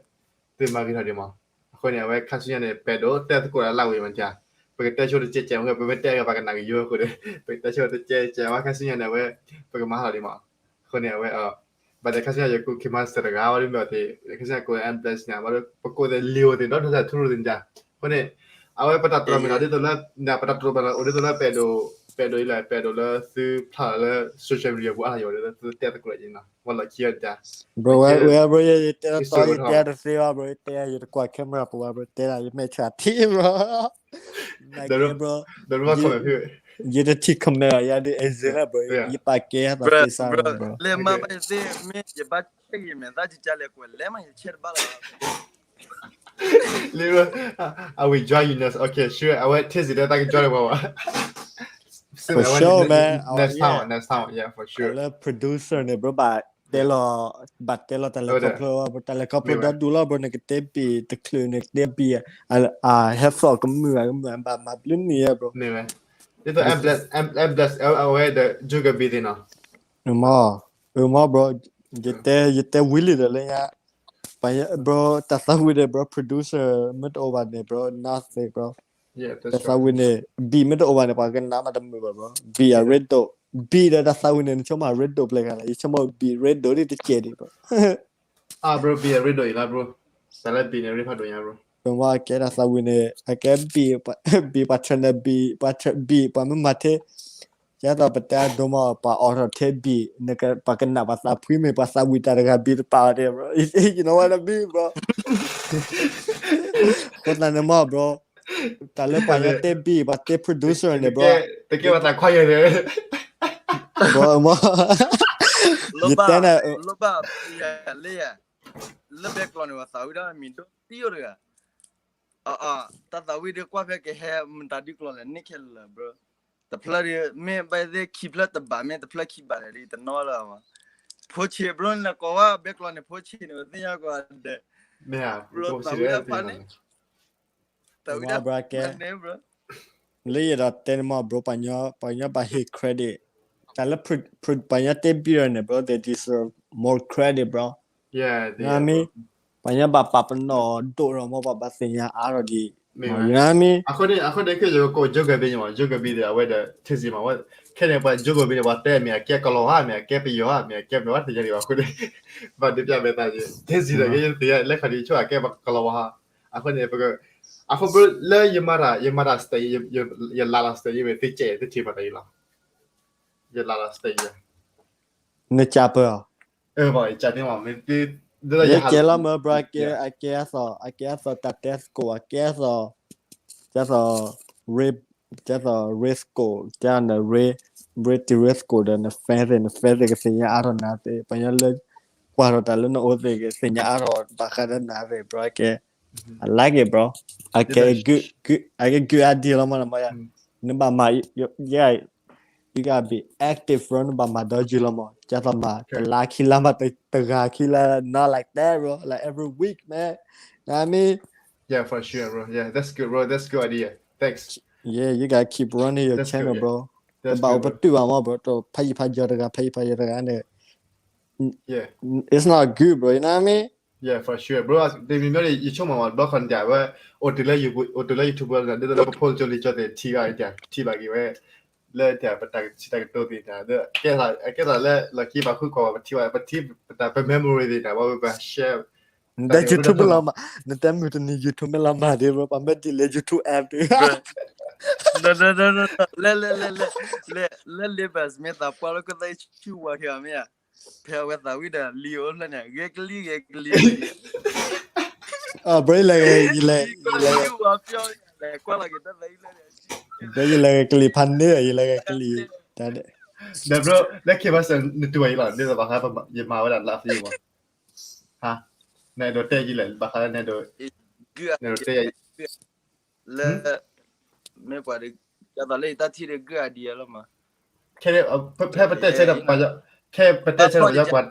သုမၤဂ့ၤထီၣ်ဒံးမး အဃိန့ၣ် အဝဲခါဆူညါန့ၣ် ပအဲၣ်ဒိးတဲသကိးလၢလၢဝံၤမး ပကတဲဆိတကဲကဲ ပမ့ၢ်တဲအဂၤ ပှၤကနၣ်ကယိအဃိန့ၣ် ပကတဲဆိတကဲကဲ အဝဲခါဆူညါန့ၣ် အဝဲ ပကမၤဟီၣ်ဒံးမး အဃိန့ၣ် အဝဲ ဘၣ်သ့ၣ်ခါဆူညါ ယကိး K Master တဂၤဝဲဒ်မ့ၢ်ဘၣ်သ့ၣ် ခါဆူညါကိး ambulance န့ၣ် ပကိးသ့ၣ်လံာ်အိၣ်သ့ၣ် ဒီးဒိးသးထူရိၣ်သ့ၣ်ညါ အဃိန့ၣ် အဝဲပတၢ်တြီမ့ၢ်လီၤဒ်သိးလၢ ပတၢ်တြီမ့ၢ်လီၤ အိၣ်ဒ်သိးလၢပအဲၣ်ဒိး ပအဲၣ်ဒိးအံၤလီၤ ပအဲၣ်ဒိးလၢသုဖျါလီၤလၢ social media ပူၤအါယီၤ ဒ်သိးသုတဲသကိးလၢအံၤနီၤ ဝဲလီၢ်ခံအီၤတၢ် bro ဝဲ whatever ယတဲတၢ် ယတဲတသ့ဘၣ် bro ယတဲ ယတကွၢ် camera ပူၤဘၣ် bro တဲဒၣ် ယမဲာ်ဆှးထံ bro နကဲ bro, ယတထံၣ် comment အီၤ ယၤဒုး exit လၢ bro, ယပာ်ကဲသးသ့စၢ် bro, လဲၤမၤဘၣ်ယသ့ၣ် မ့ၢ်ယဘၣ် check ယမဲာ်သၣ်ကကလဲၤမး ယ check တဘၣ်လၢၤဘၣ် လၢ I will join you next, okay, sure, အဝဲ Tizzy ဒီး တၢ်က join လၢၤဘၣ် for sure, man, next time, next time, yeah, for sure, လၢ producer န့ၣ် bro, ဘၣ်တဲလီၤ, ဘၣ်တဲလီၤတၢ်လဲၤခီဖျိ တၢ်လဲၤခီဖျိဒီဒူၣ်လီၤ bro, နကတဲ beat တချုး နကတဲ beat အ headphone ကမုာ် ကမုာ် ဘၣ်မၤဘျုးနံၤ bro, ဒ်သိး bless, bless အဝဲဒီး ယိၤကဘံသ့ၣ်နီၤ, မ့ၢ်, မ့ၢ် bro, ယတဲ ယတဲဝံၤလံဒီးလၢညါ, ပှၤ bro, တၢ်သးဝံၣ်န့ၣ် bro, producer မ့ၢ်တအိၣ်ဘၣ်န့ၣ် bro, nothing, bro, တၢ်သးဝံၣ်န့ၣ် beat မ့ၢ်တအိၣ်ဘၣ်န့ၣ် ပှၤကနၣ်မးတမုာ်ဘၣ် bro, beat အရ့ဒိၣ်, beat ဒီးတၢ်သးဝံၣ်န့ၣ် နဆိကမိၣ်အရ့ဒိၣ်ပျဲၢ်ဂၤလဲၣ်, ယဆိကမိၣ် beat ရ့ဒိၣ်ဒ်တကဲးဒံး bro, အါ bro, beat အရ့ဒိၣ်အံၤလီၤ bro, တၢ်လၢ beat န့ၣ် ရ့ဖးဒိၣ်ညါ bro, ပမ့ၢ်ကဲတၢ်သးဝံၣ်န့ၣ် အကဲ beat, beat ပှၤ train ဒီး beat, beat ပှၤမ့ၢ်မၤထဲ ကဲသိးပတဲအဒိမး ပှၤအိးထီၣ်ထဲ beat, ပှၤကနၣ်ပှၤသးဖှံမ့ၢ် ပှၤသးဝံၣ်တၢ်တဂၤ beat တပာ်အီၤတဲ bro, you know what I mean, bro, အဃိသတးန့ၣ်မး bro, တၢ်လၢပှၤညီတဲ beat, ပှၤတဲ producer န့ၣ် bro, တကဲပှၤသးခွါယဲၢ်န့ၣ် bro, မ့ၢ်, ယတဲန့ၣ် လၢဘၣ်, လၢယၤ, လၢဘဲကျီၢ်န့ၣ် ပှၤသးဝံၣ်ဒၣ်မံၤဒိၣ်သံအိၣ်တဂၤ တၢ်သးဝံၣ်ဒုးကွၢ်ဖဲကဟဲမတၤဒုးကျီၢ်လဲၣ် န့ၢ်ခဲလၢာ် bro, တဖျၢၣ်ဒုး မ့ၢ်ဘၣ်သ့ၣ်ခံဖျၢၣ်တဘး မ့ၢ်တဖျၢၣ်ခံဘးလဲၣ်ဒုး တနီၣ်လၢၤဘၣ်, ဖိဆံး bro နကိးဝဲဘဲကျီၢ်န့ၣ် ဖိဆံးန့ၣ် ပသ့ၣ်ညါကီးဒီး bro သးဝံၣ်ဒၣ်ဖးန့ၣ် သးဝံၣ်ဒၣ်ဖးန့ၣ် bro, လၢယအဲၣ်ဒိးတဲန့ၣ်မး bro, ပှၤညီဘၣ်ဟ့ၣ် credit, တၢ်လၢ ပှၤညီတဲ beat န့ၣ် bro, they deserve more credit, bro, you know what I mean, ပှၤညီဘၣ်ပာ်ပနီၣ်ဒိၣ်ဒီးမ့ၢ် ပှၤဘၣ်သ့ၣ်ညါအါထီၣ်ဒံး, you know what I mean, အဃိန့ၣ် အဃိန့ၣ် ခဲယကကိး ယိၤကဘံန့ၣ်မး ယိၤကဘံဒီး အဝဲဒီး Tizzy မး ဝဲ ခဲန့ၣ် ပှၤ ယိၤကဘံန့ၣ် ပှၤတဲအမ့ၢ်အကဲကလီၤဧါ မ့ၢ်အကဲပယီၤဧါ မ့ၢ်အကဲမနုၤဝဲ တယၤဒံးဘၣ်အဃိန့ၣ် ဘၣ်ဒုးပျၢ်မဲာ်သၣ် Tizzy ဒီး ကသ့လၢခီၣ်ဒံး ဆိအကဲပကလီၤဝါဟါ အဃိန့ၣ် ပက အဃိ bro လၢယမၤတၢ် ယမၤတၢ် stage, ယလၤလီၤ stage မ့ၢ်သ့ကဲ သ့ထံၣ်ဘၣ်တၢ်အံၤလီၤ, ယလၤလီၤ stage ယ နကးပၢၤအီၤ, ယကးန့ၣ်မ့ၢ် ယကဲလီၤမ့ၢ် bro, အကဲအသီၣ် အကဲအသီၣ်တၢ်တဲသကိး အကဲအသီၣ် ကဲသီၣ် ကဲသီၣ် race သကိး ကဲန့ၣ် race, race သကိးဒီး န fans သ့ၣ် န fans သ့ၣ် ကသ့ၣ်ညါအါထီၣ်နၤသ့ၣ် ပှၤညီလၢ ကွၢ်ထီၣ်တၢ်လၢနအိၣ်သ့ၣ် ကသ့ၣ်ညါအါထီၣ်ဘၣ်ဃးဒီးနၤသ့ၣ် bro, အကဲ I like it, bro, အကဲ good, အကဲ good idea လီၤမး နမၤယၤ နဘၣ်မၤ you gotta be active, bro, နဘၣ်မၤဒီးယုၢ်လီၤမး ကဲသီၣ်မး တလါခံလါမး တဂၤခံလါ not like that, bro, like every week, man, you know what I mean, yeah, for sure, bro, yeah, that's good, bro, that's good idea, thanks, yeah, you gotta keep running your channel, bro, တဘၣ်အိၣ်ပတုာ်ဘၣ်မး bro, တဖးယံၤဖးယီၤတဂၤ ဖးယံၤဖးယီၤတဂၤန့ၣ် it's not good, bro, you know what I mean, yeah, for sure, bro, တမံၤမ့ၢ်န့ၣ် ယဆိကမိၣ်မး ဘျီခီန့ၣ် တၢ်ဝဲ အိၣ်တုၤလၢ အိၣ်တုၤလၢ YouTube ဒ်သိးလၢပဖိလံၤကၠိလံၤကၠိသ့ၣ် ထံၣ်ဘၣ်က့ၤ ထံၣ်ဘၣ်က့ၤဝဲ လၢတၢ်ပတၢ်စံးတၢ်ကတိၤသ့ၣ်တဖၣ် ကဲသးလၢလီၢ်ခံပာ်ဃုာ်ကွၢ် ပထံၣ်ဘၣ် ပထံၣ်ပတၢ် ပ memory သ့ၣ်တဖၣ် ပဘၣ် share နတဲ YouTube မ့ၢ်လီၤမး နတဲမုၢ်တနံၤ YouTube မ့ၢ်လီၤမးဒ် bro, ပှၤမ့ၢ် delete YouTube app ဒုး လဲၤလဲၤလဲၤလဲၤ လၢ Libas မ့ၢ်သးပှၢ်လၢကသးဆူဝါထီၣ်မ့ၢ်ဧါ ဖဲအဝဲသးဝံၣ်ဒီး လံာ်အိၣ်ဖျဲၣ်န့ၣ် ဂဲၤကလံၤ ဂဲၤကလံၤ bro, ယလဲၤ ယလဲၤ ယလဲၤ ဘၣ်ယလဲၤဂဲၤကလံၤဖးန့ၣ် ယလဲၤဂဲၤကလံၤ တၢ်ဒဲး ဒီး bro လၢ K-Master နတူၢ်ဘၣ်အံၤလီၤ ဒ်သိးဘၣ်ဃးယမၤဝဲဒၣ် live အံၤမး ဟါ နအဲၣ်ဒိးတဲယံၤလဲၣ် ဘၣ်ဃးလၢနအဲၣ်ဒိး နအဲၣ်ဒိးတဲယံၤ လၢ မ့ၢ်ပှၤဒ် ယသးလၢယတၢ်ထံၣ်ဒီး good idea လီၤမး ခဲ ဖဲပတဲဆၢဒီး ခဲပတဲဆၢဒီးပယီၤကွၢ်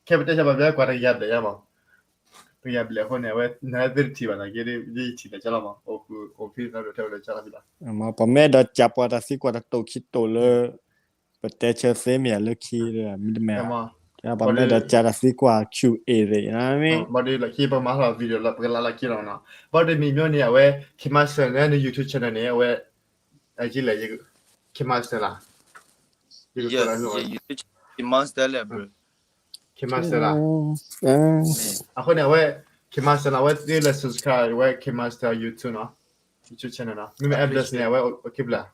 ခဲပတဲဆၢပယီၤကွၢ် တကယၤဘျဲၣ်ယါမး တကယၤဘျဲၣ်အဃိန့ၣ် အဝဲ နသ့ၣ်တထံၣ်ဘၣ်နာ်က့ ယထံၣ်လၢကလီၤမး အိၣ်ဖှိၣ် အိၣ်ဖှိၣ်သးဒိၣ်ထဲဝဲလၢကလီၤဖံလီၤ ပမ့ၢ်အဲၣ်ဒိးကးပှၤတၢ်သံကွၢ်တတိာ်ခံတိာ်လၢ ပတဲဆၢသ့မ့ၢ်ယၤလၢခံ မ့တမ့ၢ် ပမ့ၢ်အဲၣ်ဒိးကးတၢ်သံကွၢ် Q and A သ့ၣ် မ့ၢ် ဘၣ်ဒီးလၢခံပမၤထီၣ် video လၢပကလၢလၢခံလီၤနီၤ ဘၣ်ဒီးမံၤမ့ၢ်န့ၣ် အဝဲ K-Master န့ၣ် န YouTube channel န့ၣ် အဝဲ အကလဲၣ် K-Master လီၤ K-Master လီၤ K-Master လီၤ အဃိန့ၣ် အဝဲ K-Master န့ၣ် အဝဲသ့လၢ subscribe ဝဲ K-Master YouTube နီၤ YouTube channel နီၤ မ့မ့ၢ် Embless န့ၣ် အဝဲအိၣ်ခံဖျၢၣ်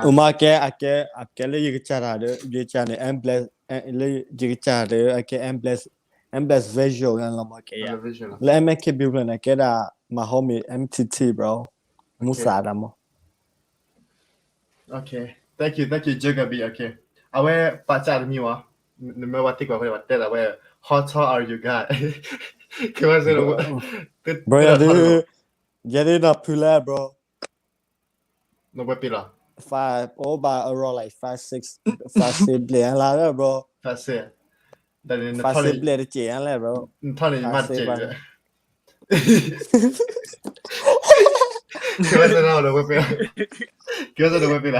အမ့ၢ်ကဲ အကဲ အကဲလၢယကစၢ်တၢ်ဒီး ယကစၢ်န့ၣ် Embless လၢယကစၢ်ဒီး အကဲ Embless, Embless Visual လီၤမ့ၢ်ကဲယၤ လၢ M K B ဖျၢၣ်န့ၣ် ကဲဒၣ် my homie M T T, bro. မူစးတၢ်မီၢ် Okay, thank you, thank you, Jacoby. Okay, အဝဲပာ်စၢ်တမံၤဝဲ, နမ့ၢ်ဝဲသံကွၢ်အဃိန့ၣ် ပှၤတဲဒၣ်ဝဲ how tall are you, guy? ခဲဘၣ်စၢၤ bro, ယၤဒုး, ယၤဒုးနီၢ်ဖုလဲၣ် bro. နဝဲပ့ၤလီၤ. အိၣ်ဘၣ် around like five six, five six ဘျဲၣ်လၢ bro. Five six, five six ဘျဲၣ်တစဲးလဲၣ် bro. နထီၣ်န့ၣ် ယမ့ၢ်တစဲး ကဲဝဲစၢၤနဝဲပ့ၤလီၤ.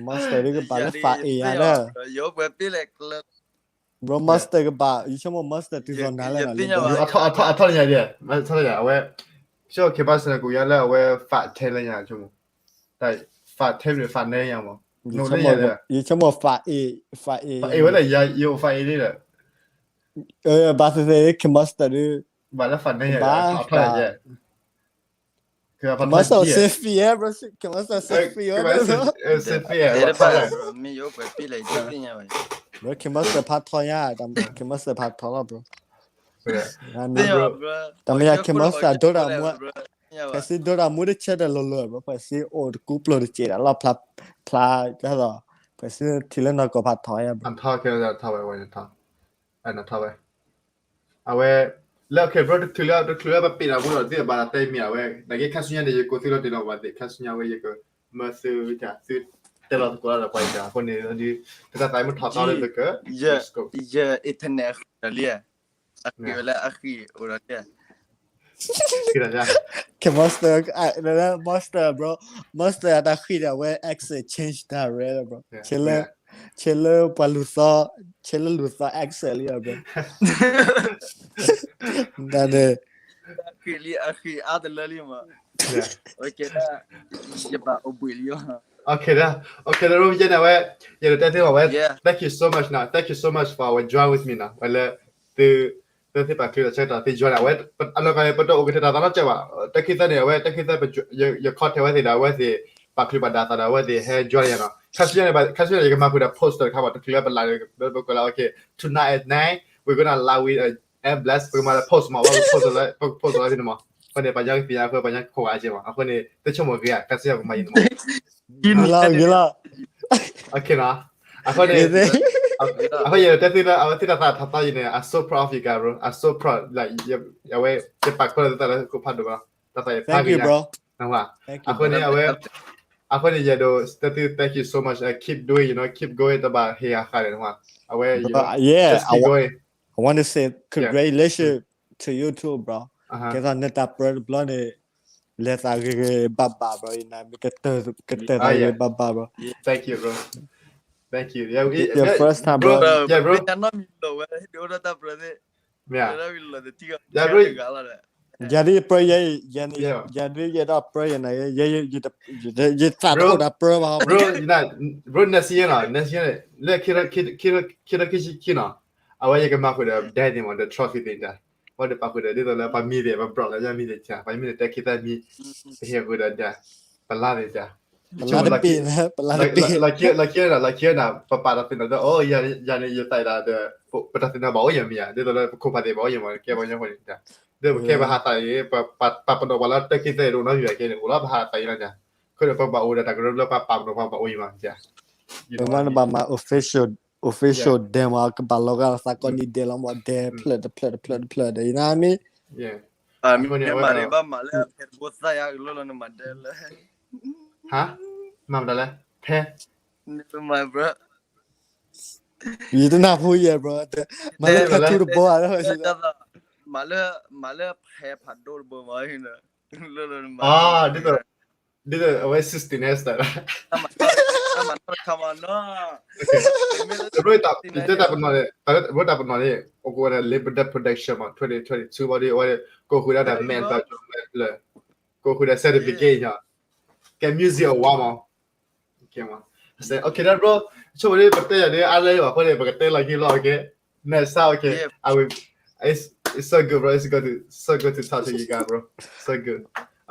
Monster ဒုးကဘၣ်လၢ five eight ယၤလၢ bro, Monster ကဘၣ် ယဆိကမိၣ် Monster တုၤသိးနၤလဲၣ် အထီၣ်ညါဒ် အဝဲ ဆိကမိၣ် ခဲဘၣ်စၢၤ ကိးညါလၢအဝဲ five ten လၢညါ ဆိကမိၣ် five ten န့ၣ် five nine ညါမး ယဆိကမိၣ် five eight, five eight ဝဲဒၣ် ယအိၣ် five eight လံဒီး ဘၣ်သ့ၣ်သ့ၣ် ခဲ Monster ဒုး ဘၣ်လၢ five nine ညါ အထီၣ်ညါ Monster six feet ယဲ bro, Monster six feet ယဲ bro, Monster six feet ယဲ bro, Monster ဖးထီလီၤ bro, Monster ဖးထီညါ Monster ဖးထီလီၤ bro. တမ့ၢ်ယၤ Monster ဒိတၢ်မူ, ဖဲစ့ဒိတၢ်မူတဆဲဒီးလိၤလိၤ bro, ဖဲစ့အိၣ်တကူပျိၤတစဲးဒီးလီၢ်ဖျါ, ဖျါ, ဖဲစ့ထံၣ်လၢနီၢ်ကီၢ်ဖးထီညါ bro. အဝဲ လၢ okay bro, တချုးလၢ တချုးလၢပပ့ၤတၢ်မူဒီး သုဘၣ်တၢ်တဲမ့ၢ်အဝဲ နာ်က့ ခါဆူညါန့ၣ် ယကိးသုလီၤတ့ၢ်လီၤဘၣ်သ့ၣ် ခါဆူညါဝဲ ယကမၢသု သုတဲလီၤသကိးလၢပှၤယၤ အဃိန့ၣ် တၢ်သးမုာ်ထီၣ်သီလၢပက ယ internet အဃံဒီးလံ အဃံဝဲလၢအဃံအိၣ်ဒီးလံ ခဲ Monster, Monster, bro, Monster အတၢ်ဃံဒီး အဝဲ accent change တၢ်ရဲလီၤ bro. ဆဲးလၢ ဆဲးလၢပှၤလူၤသီ, ဆဲးလၢလူၤသီ accent လံ bro. တၢ်န့ၣ် အဃံလံ အဃံအါတလၢလံမး ယဘၣ်အိၣ်ဘှံးလံ okay, okay, ယဲန့ၣ်ဝဲ ယဲန့ၣ်တဲသ့လီၤဝဲ thank you so much နီၤ thank you so much for our join with me နီၤ ဝဲလၢ သု သုပာ်ချုးဒီးဆၢကတီၢ်သု join န့ၣ် အဝဲ အလီၢ်ကီၢ်န့ၣ် ပတအိၣ်ကတဲာ်တၢ်သးနီတစဲးဘၣ် တၢ်ခံသၢန့ၣ် အဝဲတၢ်ခံသၢ ယ contact ဝဲသ့ၣ်ဒီး အဝဲသ့ၣ် ပာ်ချုးဘၣ်ဒၣ်သးဒီး အဝဲသ့ၣ်ဟဲ join ယၤနီၤ ခါဆူညါန့ၣ် ခါဆူညါန့ၣ် ယကမၤဃုာ်ဒီး post တခါဘၣ် တချုးလၢပလၢ်န့ၣ် ပကွဲးလၢ okay, tonight at nine we're gonna live with, uh, M Blast ပကမၤလၢ post မး ပက post လၢ ပက post လၢဖဲန့ၣ်မး အဃိန့ၣ် ပှၤညီကသ့ၣ်ညါအဃိ ပှၤညီကခိးဂၤကဲမး အဃိန့ၣ် တဆိကမိၣ်ဂ့ၤဧါ ခါဆူညါပကမၤယံၤန့ၣ်မး ဂ့ၤလီၤ ဂ့ၤလီၤ okay နီၤ အဃိန့ၣ် အဃိယတဲသုလၢ အဝဲသ့ၣ်တၢ်သးထီၣ်သီယံၤန့ၣ် I'm so proud of you guys, bro, I'm so proud, like အဝဲ ယပာ်ကဖၣ်လၢသုသးလၢကဖးဒိၣ်ဘၣ် တၢ်သးယဖးဂ့ၤယါ အဃိန့ၣ် အဝဲ အဃိန့ၣ် ယဲဒိးတဲသု thank you so much, keep doing, you know, keep going တဘၣ်ဟ့ၣ်ဂၤဃးန့ၣ် အဝဲ just keep going. I want to say congratulations to you too, bro. ကဲသိးနတၢ်ပြၢတဘျီန့ၣ် လဲၤသးဂ့ၤဂ့ၤဘၣ်ဘၣ် bro, ယနၢ်မ့ၢ် ကတၢၢ်သးဂ့ၤဘၣ်ဘၣ် bro. Thank you, bro. Thank you. Your first time, bro. Yeah, bro. မ့ၢ်ဧါ ယၤဒုးပြၢယဲ ယၤဒုးယဲဒၣ်ပြၢယဲနၤ ယသးတအိၣ်ဒၣ်ပြၢယၤနၤ bro, next year နီၤ next year လၢ ခံထီၣ်ခံဆံခံနီၤ အဝဲယကမၤဃုာ်ဒီး ဒဲသ့ၣ်မး ဒီး trophy သ့ၣ်တၢ် ပှၤဒုးပာ်ဃုာ်ဒီးဒ်သိးလၢပှၤမံၤသ့ၣ် ပဘျီၣ်လၢယမံၤသ့ၣ်တၢ် ပှၤမံၤသ့ၣ်တဲခံသၢမံၤ ပဟ့ၣ်ဃုာ်ဒီးဒၣ် ပလါသ့ၣ်တၢ် ပလါတပ့ၢ် ပလါတပ့ၢ် လီၤခံနီၤ လီၤခံနီၤ ပပာ်တၢ်သ့ၣ်နီၣ်ဒီး အိ ယၤန့ၣ်ယသးဒၣ်ဒီး ပတၢ်သ့ၣ်နီၣ်ဘၣ်အိၣ်ယမံၤဧါ ဒ်သိးလၢပခိၣ်ပာ်သ့ၣ်ဘၣ်အိၣ်ယမံၤ ကဲပှၤညီဃိန့ၣ်တၢ် ဒီးပကဲပဟးသးအံၤ ပပာ်ပနီၣ်ပှၤလၢတၢ်ခံသၢအံၤတအိၣ်နီတမံၤဘၣ်ကဲန့ၣ် အိၣ်လီၤပဟးသးအံၤလီၤတၢ် အဃိဒီးပဘၣ်အိၣ်ဒီးတၢ်ကရၢလၢပှၤပာ်ပနီၣ်ပှၤဘၣ်အိၣ်ယမံၤ ပမ့ၢ်နဘၣ်မၤ official, official ဒဲမး ကဘၣ်လီၤဂာ်သးကိးနံၤဒဲးလီၤမး ဒဲဖျၢၣ်တဖျၢၣ်တဖျၢၣ်တဖျၢၣ်ဒီး you know what I mean? မ့ၢ်မၤန့ၣ် ဘၣ်မၤလၢဖဲတဘိသၣ်ယါကလိၣ်လီၤ နမၤဒဲလၢ ဟါ မၤမတၤလဲၣ် ဖဲ မၤ bro ယတနၢ်ဟူယဲ bro မၤလၢ tattoo တဘိဧါ မၤလၢ မၤလၢဖဲဖးဒိၣ်တဘိမး လၢလၢနမၤ ဒ်သိး ဒ်သိးအဝဲ sixteen ဟဲစတၢၢ် ဘရိတၢ်ပနီၣ်န့ၣ် ဘရိတၢ်ပနီၣ်န့ၣ် အကဝဲဒၣ် Labor Day Production မး twenty twenty-two ဘၣ်ဒီး အဝဲ ကိးဃုာ်ဒၣ်ဒီး medal ကိးဃုာ်ဒီး certificate ညီ ကဲ music award မး okay မး okay ဒီး bro ဆိကမိၣ်ဒ် ပတဲယၤဒ်အါလၢယဘၣ်အဃိန့ၣ် ပကတဲလီၤက့ၤလီၤ okay, next time, okay, I will, it's, it's so good, bro, it's good to, so good to talk to you guys, bro, so good,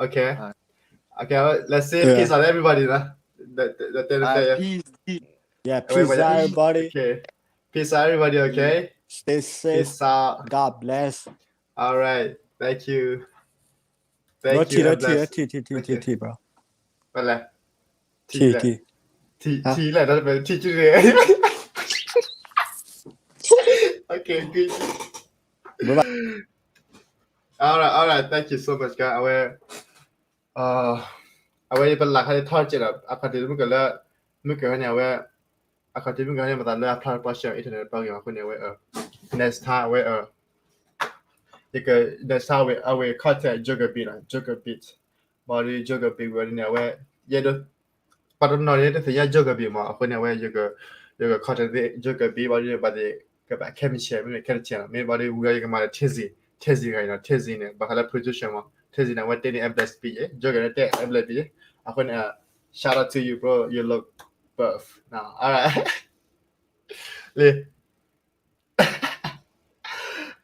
okay, okay, let's say peace out everybody, န yeah, peace out everybody, okay, peace out everybody, okay, stay safe, peace out, God bless, all right. Thank you. Thank you. Thank you. ထံၣ် ထံၣ် ထံၣ် ထံၣ် ထံၣ် ဘၣ်. ထံၣ် ထံၣ် ထံၣ် ထံၣ် ထံၣ် ထံၣ် Okay, good. All right, all right. Thank you so much, guy. အဝဲ အဝဲပလၢ်ခါန့ၣ် ထီၣ်ကဲးဒီး အခီၣ်ထံးမုၢ်ကလၢ မုၢ်ကဟဲန့ၣ် အဝဲ အခီၣ်ထံးမုၢ်ကဟဲန့ၣ် မသးလၢအဖျါတပီၢ်ဆှၢ internet တပီၢ်ဂ့ၤ အဃိန့ၣ် အဝဲ next time အဝဲ ယက next time အဝဲ အဝဲ contact Joker Beat နီၤ Joker Beat ဘၣ်ဒီး Joker Beat ဝဲဒ်န့ၣ် အဝဲ ယဲဒိး ပှၤတနီၤန့ၣ် တသ့ၣ်ညါ Joker Beat မး အဃိန့ၣ် အဝဲ ယက ယက contact Joker Beat ဘၣ်ဒီး ဘၣ်သ့ၣ် ကဘၣ်ခဲမုၢ်ဆဲး မ့မ့ၢ်ခဲတဆဲးနီၤ မ့ၢ်ဘၣ်ဒီး ဝံၤအီၤ ယကမၤဒီး Tizzy Tizzy ဂၤအံၤနီၤ Tizzy န့ၣ် ဘၣ်ဃးလၢ producer မး Tizzy န့ၣ် အဝဲတ့န့ၢ် F L S B ယဲ Joker န့ၣ်တ့ F L S B ယဲ အဃိန့ၣ် shout out to you, bro. You look buff. All right.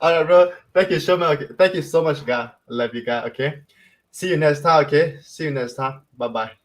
All right, bro. Thank you so much. Thank you so much, guy. I love you, guy. Okay. See you next time. Okay. See you next time. Bye bye.